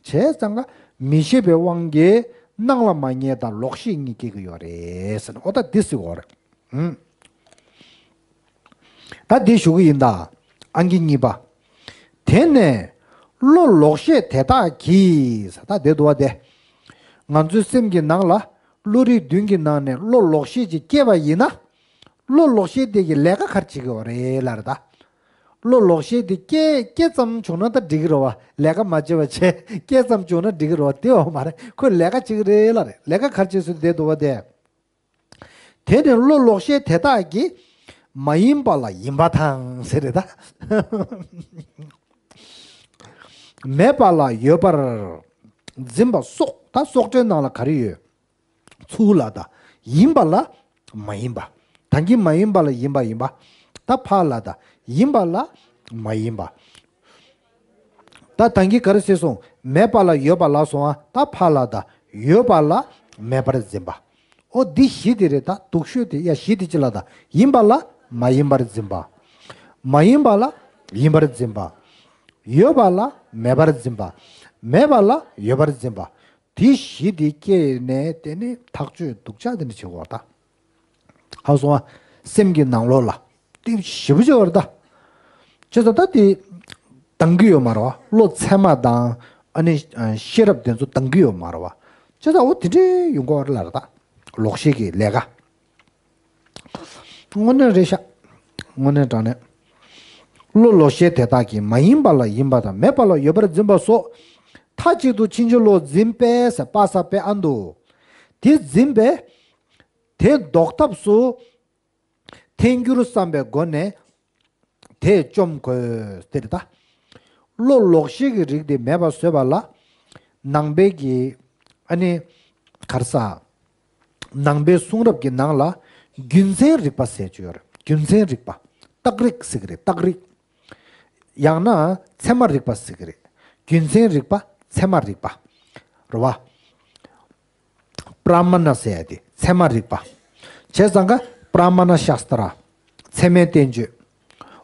བྱས་ཙང་ཀ་མི་ཤེས་པའི་དབང་གིས་སྣང་ལ་མ་ངེས་དང་ལོག་ཤེས་གཉིས་སྐྱེ་གི་ཡོད་རེད་ཟེར་ནས། ཨོ་ད་འདི་ཟེར་གྱི་ཡོད་རེད། ཨུམ། ད་འདི་ཞུ་གི་ཡིན་ད། ཨང་ཀི་གཉིས་པ། དེ་ནས་བློ་ལོག་ཤེས་དེ་དག་གིས། ད་དེ་འདུག་བ་དེ། ང་ཚོའི་སེམས་ཀྱི་ནང་ལ་བློ་རིག་བདུན་གྱི་ནང་ནས་བློ་ལོག་ཤེས་ཅིག་སྐྱེས་པ་ཡིན་ན། བློ་ལོག་ཤེས་དེ་གི་ལས་ཀ་ག་རེ་བྱེད་ཀྱི་ཡོད་རེད་ལབ་རེད་ད། བློ་ལོག་ཤེས་དེ་སྐྱེ་སྐྱེ་ཙམ་བྱུང་ན་ད་འགྲིག་གི་རེད་བ། ལས་ཀ་མ་བྱེད་པ་བྱས་སྐྱེ་ཙམ་བྱུང་ན་འགྲིག་གི་རེད་བ། དེ་ཡོད་མ་རེད། ཁོས་ལས་ཀ་བྱེད་ཀྱི་རེད་ལབ་རེད། ལས་ཀ་ག་རེ་བྱེད་ཟེར་དེ་འདུག་བ་དེ། དེ་ནི་བློ་ལོག་ཤེས་དེ་དག་གིས། མ་ཡིན་པ་ལ་ཡིན་པ་དང་ཟེར་རེད་ད། མེད་པ་ལ་ཡོད་པར་འཛིན་པ་སོགས། ད་སོགས་སྒྲའི་ནང་ལ་ག་རེ་ཡོད། ཚུར་ལ་ད། ཡིན་པ་ལ་མ་ཡིན་པ། ད་གིན་མ་ཡིན་པ་ལ་ཡིན་པ་ཡིན་པ། ད་ཕར་ལ་ད། ཡིན་པ་ལ་མ་ཡིན་པ། ད་ད་གིན་ག་རེ་ཟེར་སོང་། མེད་པ་ལ་ཡོད་པ་ལབ་སོང་ཨ། ད་ཕར་ལ་ད། ཡོད་པ་ལ་མེད་པར་འཛིན་པ། ཨོ་འདི་བཞི་དེ་རེད་ད། སྡུག་ཤོས་དེ། ཡ་བཞི་དེ་ཅི་ལ་ད། ཡིན་པ་ལ་མ་ཡིན་པར་འཛིན་པ། མ་ཡིན་པ་ལ་ཡིན་པར་འཛིན་པ། ཡོད་པ་ལ་མེད་པར་འཛིན་པ། མེད་པ་ལ་ཡོད་པར་འཛིན་པ། དེ་བཞི་དེ་སྐྱེས་ནས་དེ་ནི་ཐག་གཅོད་སྡུག་ཅག་དེ་འདྲ་བྱེད་དགོས་ད། ཧ་སོང་ཨ། སེམས་ཀྱི་ནང་ལོགས་ལ་དེ་ཞེ་པོ་ཅིག་ཡོད་རེད་ད། བྱས་ཙང་ད་དེ་འདང་གི་ཡོད་མ་རེད་བ། བློ་ཚད་མ་དང་ཨ་ནི་ཤེས་རབ་དེ་ཚོ་འདང་གི་ཡོད་མ་རེད་བ། བྱས་ཙང་འོ་དེ་འདྲའི་ཡོང་གི་ཡོད་རེད་ལབ་རེད་ད། ལོག་ཤེས་ཀྱི་ལས་ཀ། དངོས་གནས་རེད་ཤག་དངོས་གནས་དྲང་གནས། བློ་ལོག་ཤེས་དེ་དག་གིས་མ་ཡིན་པ་ལ་ཡིན་པ་དང་མེད་པ་ལ་ཡོད་པར་འཛིན་པ་སོགས། མཐའ་གཅིག་ཏུ་ཕྱིན་ཅི་ལོག་འཛིན་པས་ཟེར། པ་ས་པའི་ཨ་འདུག་དེ་འཛིན་པས། དེ་ཟློག་ཐབས་སུ་ཐལ་འགྱུར་བསམ་པའི་སྒོ་ནས་དེས་བཅོམ་དགོས་ཟེར་ད། བློ་ལོག་ཤེས་ཀྱི་རིགས་དེ་མེད་པར་བཟོས་པ་ལ། ནང་པའི་གི་ཨ་ནི་ག་རེ་ཟ། ནང་པའི་གསུང་རབ་ཀྱི་ནང་ལ་རྒྱུ་མཚན་རིག་པ་ཟེར་གྱི་ཡོད་རེད། རྒྱུ་མཚན་རིག་པ། རྟགས་རིགས་ཟེར་གྱི་རེད། རྟགས་རིགས། ཡང་ན་ཚད་མ་རིག་པ་ཟེར་གྱི་རེད། རྒྱུ་མཚན་རིག་པ། ཚད་མ་རིག་པ། རེད་བ། པྲ་མ་ཎ་ཟེར་ཡ་དེ་ཚད་མ་རིག་པ། བྱས་ཙང་ཀ་པྲ་མ་ཎ་ཤཱསྟྲ། ཚད་མའི་བསྟན་བཅོས།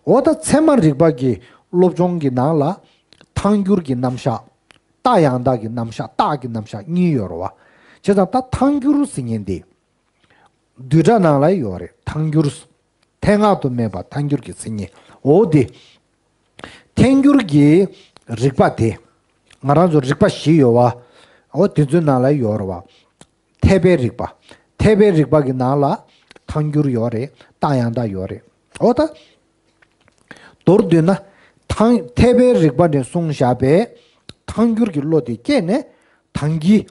འོ་ད་ཚད་མ་རིག་པ་གི་སློབ་སྦྱོང་གི་ནང་ལ་ཐལ་འགྱུར་གྱི་རྣམ་གཞག་རྟགས་ཡང་དག་གི་རྣམ་གཞག་རྟགས་ཀྱི་རྣམ་གཞག་གཉིས་ཡོད་རེད་བ། བྱས་ཙང་ད་ཐལ་འགྱུར་ཟེར་མཁན་དེ། བསྡུས་གྲྭ་ནང་ལ་ཡོད་རེད། ཐལ་འགྱུར། ཐལ་དངོས་དུ་མེད་པ་ཐལ་འགྱུར་གྱི་མཚན་ཉིད། འོ་དེ། ཐལ་འགྱུར་གྱི་རིག་པ་དེ། ང་རང་ཚོ་རིག་པ་བཞི་ཡོད་བ། འོ་དེ་ཚོའི་ནང་ལ་ཡོད་རེད་བ། འཐད་པའི་རིག་པ། འཐད་པའི་རིག་པ་གི་ནང་ལ་ཐལ་འགྱུར་ཡོད་རེད། རྟགས་ཡང་དག་ཡོད་རེད། འོ་ད། མདོར་བསྡུས་ན། ཐལ་འཐད་པའི་རིག་པ་ནས་གསུངས་བཞག་པའི་ཐལ་འགྱུར་གྱི་བློ་དེ་སྐྱེས་ནས་ད་གིན་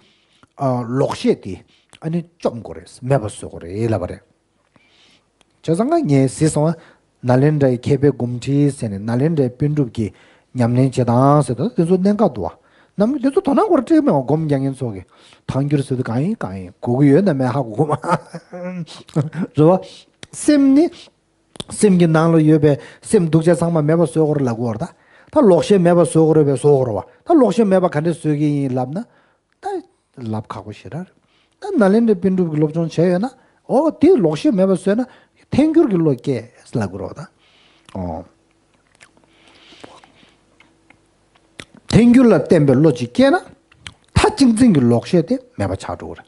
ཨ་ལོག་ཤེས་དེ་ཨ་ནི་བཅོམ་དགོས་རེད། མེད་པ་བཟོ་དགོས་རེད་ལབ་པ་རེད། བྱས་ཙང་ང་ངས་གཟིགས་སོང་བ། ནཱ་ལེནྡྲའི་མཁས་པའི་སྒོམ་ཁྲིད་ཟེར་ནས་ནཱ་ལེནྡྲའི་པཎ་གྲུབ་ཀྱིས་ཉམས་ལེན་བྱེད་སྟངས་ཟེར་དུས་དེ་ཚོ་གནད་འགག་འདུག་བ། ནམ་དེ་ཚོ་དོ་སྣང་སྐོར་སྤྲད་མེད་པ། སྒོམ་རྒྱག་མཁན་ཚོ་གིས་ཐལ་འགྱུར་ཟེར་དུས་གང་ཡིན་གང་ཡིན་གོ་གི་ཡོད་ན་མེད་ཧ་གོ་གི་མ་རེད་བ། སེམས་ནི། སེམས་ཀྱི་ནང་ལ་ཡོད་པའི་སེམས་སྡུག་ཅག་ཚང་མ་མེད་པ་བཟོ་དགོས་རེད་ལབ་དགོས་རེད་ད། ད་ལོག་ཤེས་མེད་པ་བཟོ་དགོས་རེད་པས་བཟོ་དགོས་རེད་བ། ད་ལོག་ཤེས་མེད་པ་ག་འདྲས་བཟོ་གི་ཡིན་ལབ་ན། ད་ལབ་ཁག་པོ་ཞེ་དྲག་རེད། ད་ནཱ་ལེནྡྲའི་པཎ་གྲུབ་ཀྱི་སློབ་སྦྱོང་བྱས་ཡོད་ན། འོ་དེ་ལོག་ཤེས་མེད་པ་བཟོས་ན། ཐལ་འགྱུར་གྱི་བློ་སྐྱེ་ལབ་དགོས་རེད་ད། ཨོ། ཐལ་འགྱུར་ལ་བརྟེན་པའི་བློ་གཅིག་སྐྱེས་ན། མཐའ་གཅིག་འཛིན་གྱི་ལོག་ཤེས་དེ་མེད་པ་ཆགས་འགྲོ་གི་རེད།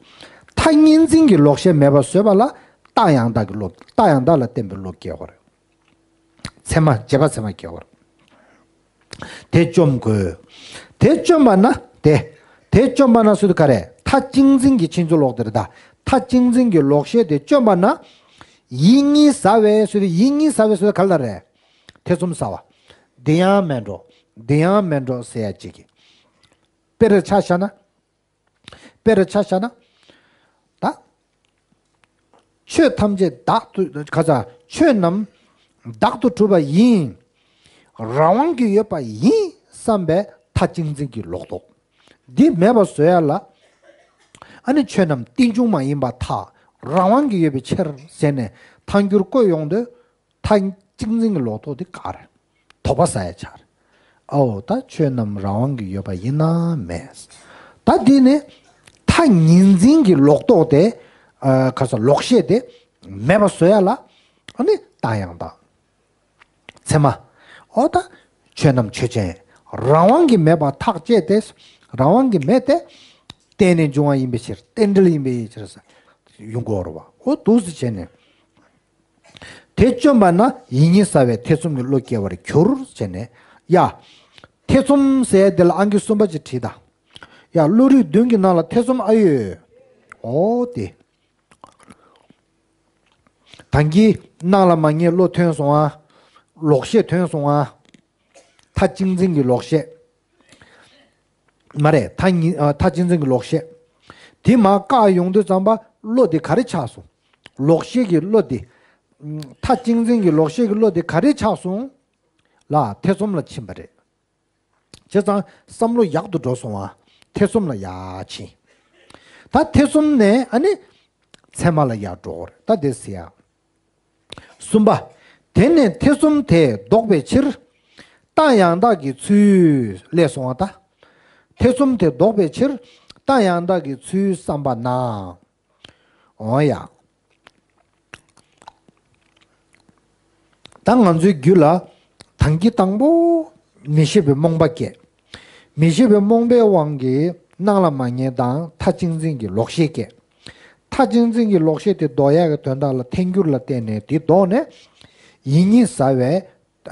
མཐའ་གཉིས་འཛིན་གྱི་ལོག་ཤེས་མེད་པ་བཟོས་པ་ལ་རྟགས་ཡང་དག་གི་བློ། རྟགས་ཡང་དག་ལ་བརྟེན་པའི་བློ་སྐྱེ་བ་རེད། ཚད་མ་རྗེས་དཔག་ཚད་མ་སྐྱེ་བ་རེད། དེ་བཅོམ་དགོས། དེ་བཅོམ་པ་ན་དེ། དེ་བཅོམ་པ་ན་ཟེར་དུས་ག་རེ། མཐའ་གཅིག་འཛིན་གྱི་ཕྱིན་ཅི་ལོག་དེ་རེད་ད། མཐའ་གཅིག་འཛིན་གྱི་ལོག་ཤེས་དེ་བཅོམ་པ་ན། ཡིད་གཉིས་ཟ་བའི་ཟེར་དུས། ཡིད་གཉིས་ཟ་བའི་ཟེར་དུས་ག་རེ་ལ་རེད། ཐེ་ཚོམ་ཟ་བ། འདི་ཡང་མེད་འགྲོ། འདི་ཡང་མེད་འགྲོ་ཟེར་ཡ་གཅིག་གི། དཔེར་ཆ་བཞག་ན། དཔེར་ཆ་བཞག་ན། ད། ཆོས་ཐམས་ཅད་བདག་ཏུ་ག་ས། ཆོས་རྣམས་བདག་ཏུ་གྲུབ་པ་ཡིན། རང་དབང་གི་ཡོད་པ་ཡིན་བསམ་པའི་མཐའ་གཅིག་འཛིན་གྱི་ལོག་རྟོག་འདི་མེད་པ་བཟོ་ཡ་ལ། ཨ་ནི་ཆོས་རྣམས་རྟེན་འབྱུང་མ་ཡིན་པར་ཐལ། རང་དབང་གི་ཡོད་པའི་ཕྱིར་ཟེར་ནས་ཐལ་འགྱུར་བཀོད་ཡོང་དུས། མཐའ་གཅིག་འཛིན་གྱི་ལོག་རྟོག་དེ་ག་རེ། དོགས་པ་ཟ་ཡ་ཆགས་རེད། ཨའོ་ད་ཆོས་རྣམས་རང་དབང་གི་ཡོད་པ་ཡིན་ན་མེད། ད་འདི་ནི་མཐའ་གཉིས་འཛིན་གྱི་ལོག་རྟོག་དེ། ཨ་ག་ས། ལོག་ཤེས་དེ་མེད་པ་བཟོ་ཡ་ལ། ཨ་ནི་རྟགས་ཡང་དག་ཚད་མ། ཨོ་ད་ཆོས་རྣམས་ཆོས་ཅན། རང་དབང་གིས་མེད་པར་ཐག་བཅད་དེ། རང་དབང་གིས་མེད་དེ། རྟེན་ནས་འབྱུང་བ་ཡིན་པའི་ཕྱིར། རྟེན་འབྲེལ་ཡིན་པའི་ཕྱིར་ཟེར། ཡོང་གི་ཡོད་རེད་བ། ཨོ་འདུག་སེ་བྱས་ནས། དེ་བཅོམ་པ་ན་ཡིད་གཉིས་ཟ་བའི་ཐེ་ཚོམ་གྱི་བློ་སྐྱེ་བར་འགྱུར་བྱས་ནས། ཡ། ཐེ་ཚོམ་ཟེར་དེ་ལ་ཨང་ཀི་གསུམ་པ་ཅིག་བྲིས་དང་། ཡ། བློ་རིག་བདུན་གྱི་ནང་ལ་ཐེ་ཚོམ་ཨ་ཡོད། ཨོ་དེ། ད་གིན་སྣང་ལ་མ་ངེས་བློ་ཐོན་སོང་ཨ། ལོག་ཤེས་ཐོན་སོང་ཨ། མཐའ་གཅིག་འཛིན་གྱི་ལོག་ཤེས། མ་རེད། མཐའ་གཉིས། ཨ། མཐའ་གཅིག་འཛིན་གྱི་ལོག་ཤེས། དེ་མར་བཀག་ཡོང་དུས་ཙམ་པ་བློ་དེ་ག་རེ་ཆགས་སོང་། ལོག་ཤེས་ཀྱི་བློ་དེ། མཐའ་གཅིག་འཛིན་གྱི་ལོག་ཤེས་ཀྱི་བློ་དེ་ག་རེ་ཆགས་སོང་། ལ་ཐེ་ཚོམ་ལ་ཕྱིན་པ་རེད། བྱས་ཙང་བསམ་བློ་ཡག་ཏུ་འགྲོ་སོང་བ། ཐེ་ཚོམ་ལ་ཡར་ཕྱིན། ད་ཐེ་ཚོམ་ནས་ཨ་ནི་ཚད་མ་ལ་ཡར་འགྲོ་གི་རེད། ད་དེ་ཟེར་ཡ། གསུམ་པ། དེ་ནས་ཐེ་ཚོམ་དེ་ལྡོག་པའི་ཕྱིར། རྟགས་ཡང་དག་གི་ཚུལ་ལས་སོང་བ་ད། ཐེ་ཚོམ་དེ་ལྡོག་པའི་ཕྱིར། རྟགས་ཡང་དག་གི་ཚུལ་བསམ་པ་ན། འོ་ཡ། ད་ང་ཚོའི་རྒྱུད་ལ་དང་གི་དང་པོ་མི་ཤེས་པའི་རྨོངས་པ་སྐྱེ། མི་ཤེས་པའི་རྨོངས་པའི་དབང་གིས་སྣང་ལ་མ་ངེས་དང་མཐའ་གཅིག་འཛིན་གྱི་ལོག་ཤེས་སྐྱེ། མཐའ་གཅིག་འཛིན་གྱི་ལོག་ཤེས་དེ་ལྡོག་ཡག་གི་དོན་དག་ལ་ཐལ་འགྱུར་ལ་བརྟེན་ནས་དེ་ལྡོག་ནས་ཡིད་གཉིས་ཟ་བའི་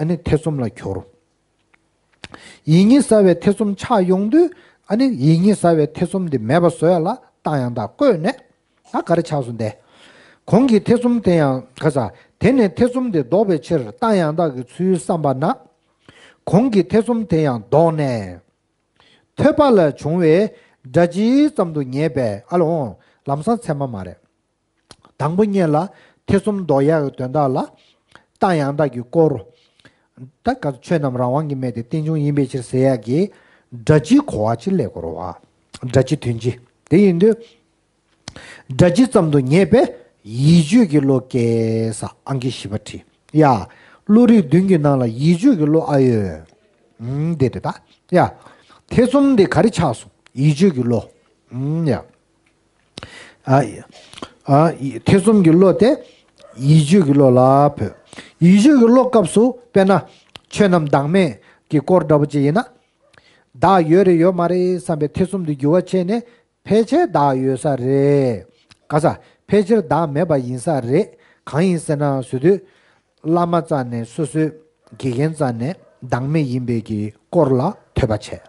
ཨ་ནི་ཐེ་ཚོམ་ལ་གྱུར། ཡིད་གཉིས་ཟ་བའི་ཐེ་ཚོམ་ཆགས་ཡོང་དུས། ཨ་ནི་ཡིད་གཉིས་ཟ་བའི་ཐེ་ཚོམ་འདི་མེད་པ་བཟོ་ཡ་ལ་རྟགས་ཡང་དག་བཀོད་ནས། ད་ག་རེ་ཆགས་སོང་སྟེ། གོང་གི་ཐེ་ཚོམ་དེ་ཡང་ག་ས། དེ་ནས་ཐེ་ཚོམ་དེ་ལྡོག་པའི་ཕྱིར་རྟགས་ཡང་དག་གི་ཚུལ་བསམ་པ་ན། གོང་གི་ཐེ་ཚོམ་དེ་ཡང་ལྡོག་ནས། ཐོས་པ་ལ་བྱུང་བའི་སྒྲ་ཇི་ཙམ་དུ་ངེས་པའི། ཨ་ལོ། ལམ་སང་ཚད་མ་མ་རེད། དང་པོ་ཉིད་ལ་ཐེ་ཚོམ་ལྡོག་ཡག་གི་དོན་དག་ལ་རྟགས་ཡང་དག་གི་སྐོར། ད་ག་ཆོས་རྣམས་རང་དབང་གིས་མེད་དེ་རྟེན་འབྱུང་ཡིན་པའི་ཕྱིར་ཟེར་ཡག་གི་སྒྲ་ཇི་གོ་བ་ཅིག་སླེབས་དགོས་རེད་བ། སྒྲ་ཇི་དོན་ཇི། དེ་ཡིན་དུས། སྒྲ་ཇི་ཙམ་དུ་ངེས་པའི་ཡིད་དཔྱོད་ཀྱི་བློ་སྐྱེས་ས། ཨང་ཀི་བཞི་པ་བྲིས། ཡ། བློ་རིག་བདུན་གྱི་ནང་ལ་ཡིད་དཔྱོད་ཀྱི་བློ་ཨ་ཡོད། ཨུམ། དེ་རེད་ད། ཡ། ཐེ་ཚོམ་དེ་ག་རེ་ཆགས་སོང་། ཡིད་དཔྱོད་ཀྱི་བློ། ཨུམ། ཡ། ཨ། ཨ། ཐེ་ཚོམ་གྱི་བློ་དེ་ཡིད་དཔྱོད་ཀྱི་བློ་ལ་བོས། ཡིད་དཔྱོད་ཀྱི་བློ་སྐབས་སུ་དཔེར་ན་ཆོས་རྣམས་བདག་མེད་ཀྱི་སྐོར་འདྲ་པོ་ཅིག་ཡིན་ན། བདག་ཡོད་རེད་ཡོད་མ་རེད་བསམ་པའི་ཐེ་ཚོམ་དེ་འགྱུར་བ་ཕྱིན་ནས། ཕལ་ཆེར་བདག་ཡོད་ས་རེད། ག་ས། ཕལ་ཆེར་བདག་མེད་པ་ཡིན་ས་རེད། གང་ཡིན་ཟེར་ན་ཟེར་དུས། བླ་མ་རྩ་ནས་སོ་སོའི་དགེ་རྒན་རྩ་ནས་བདག་མེད་ཡིན་པའི་གི་སྐོར་ལ་ཐོས་པ་བྱས།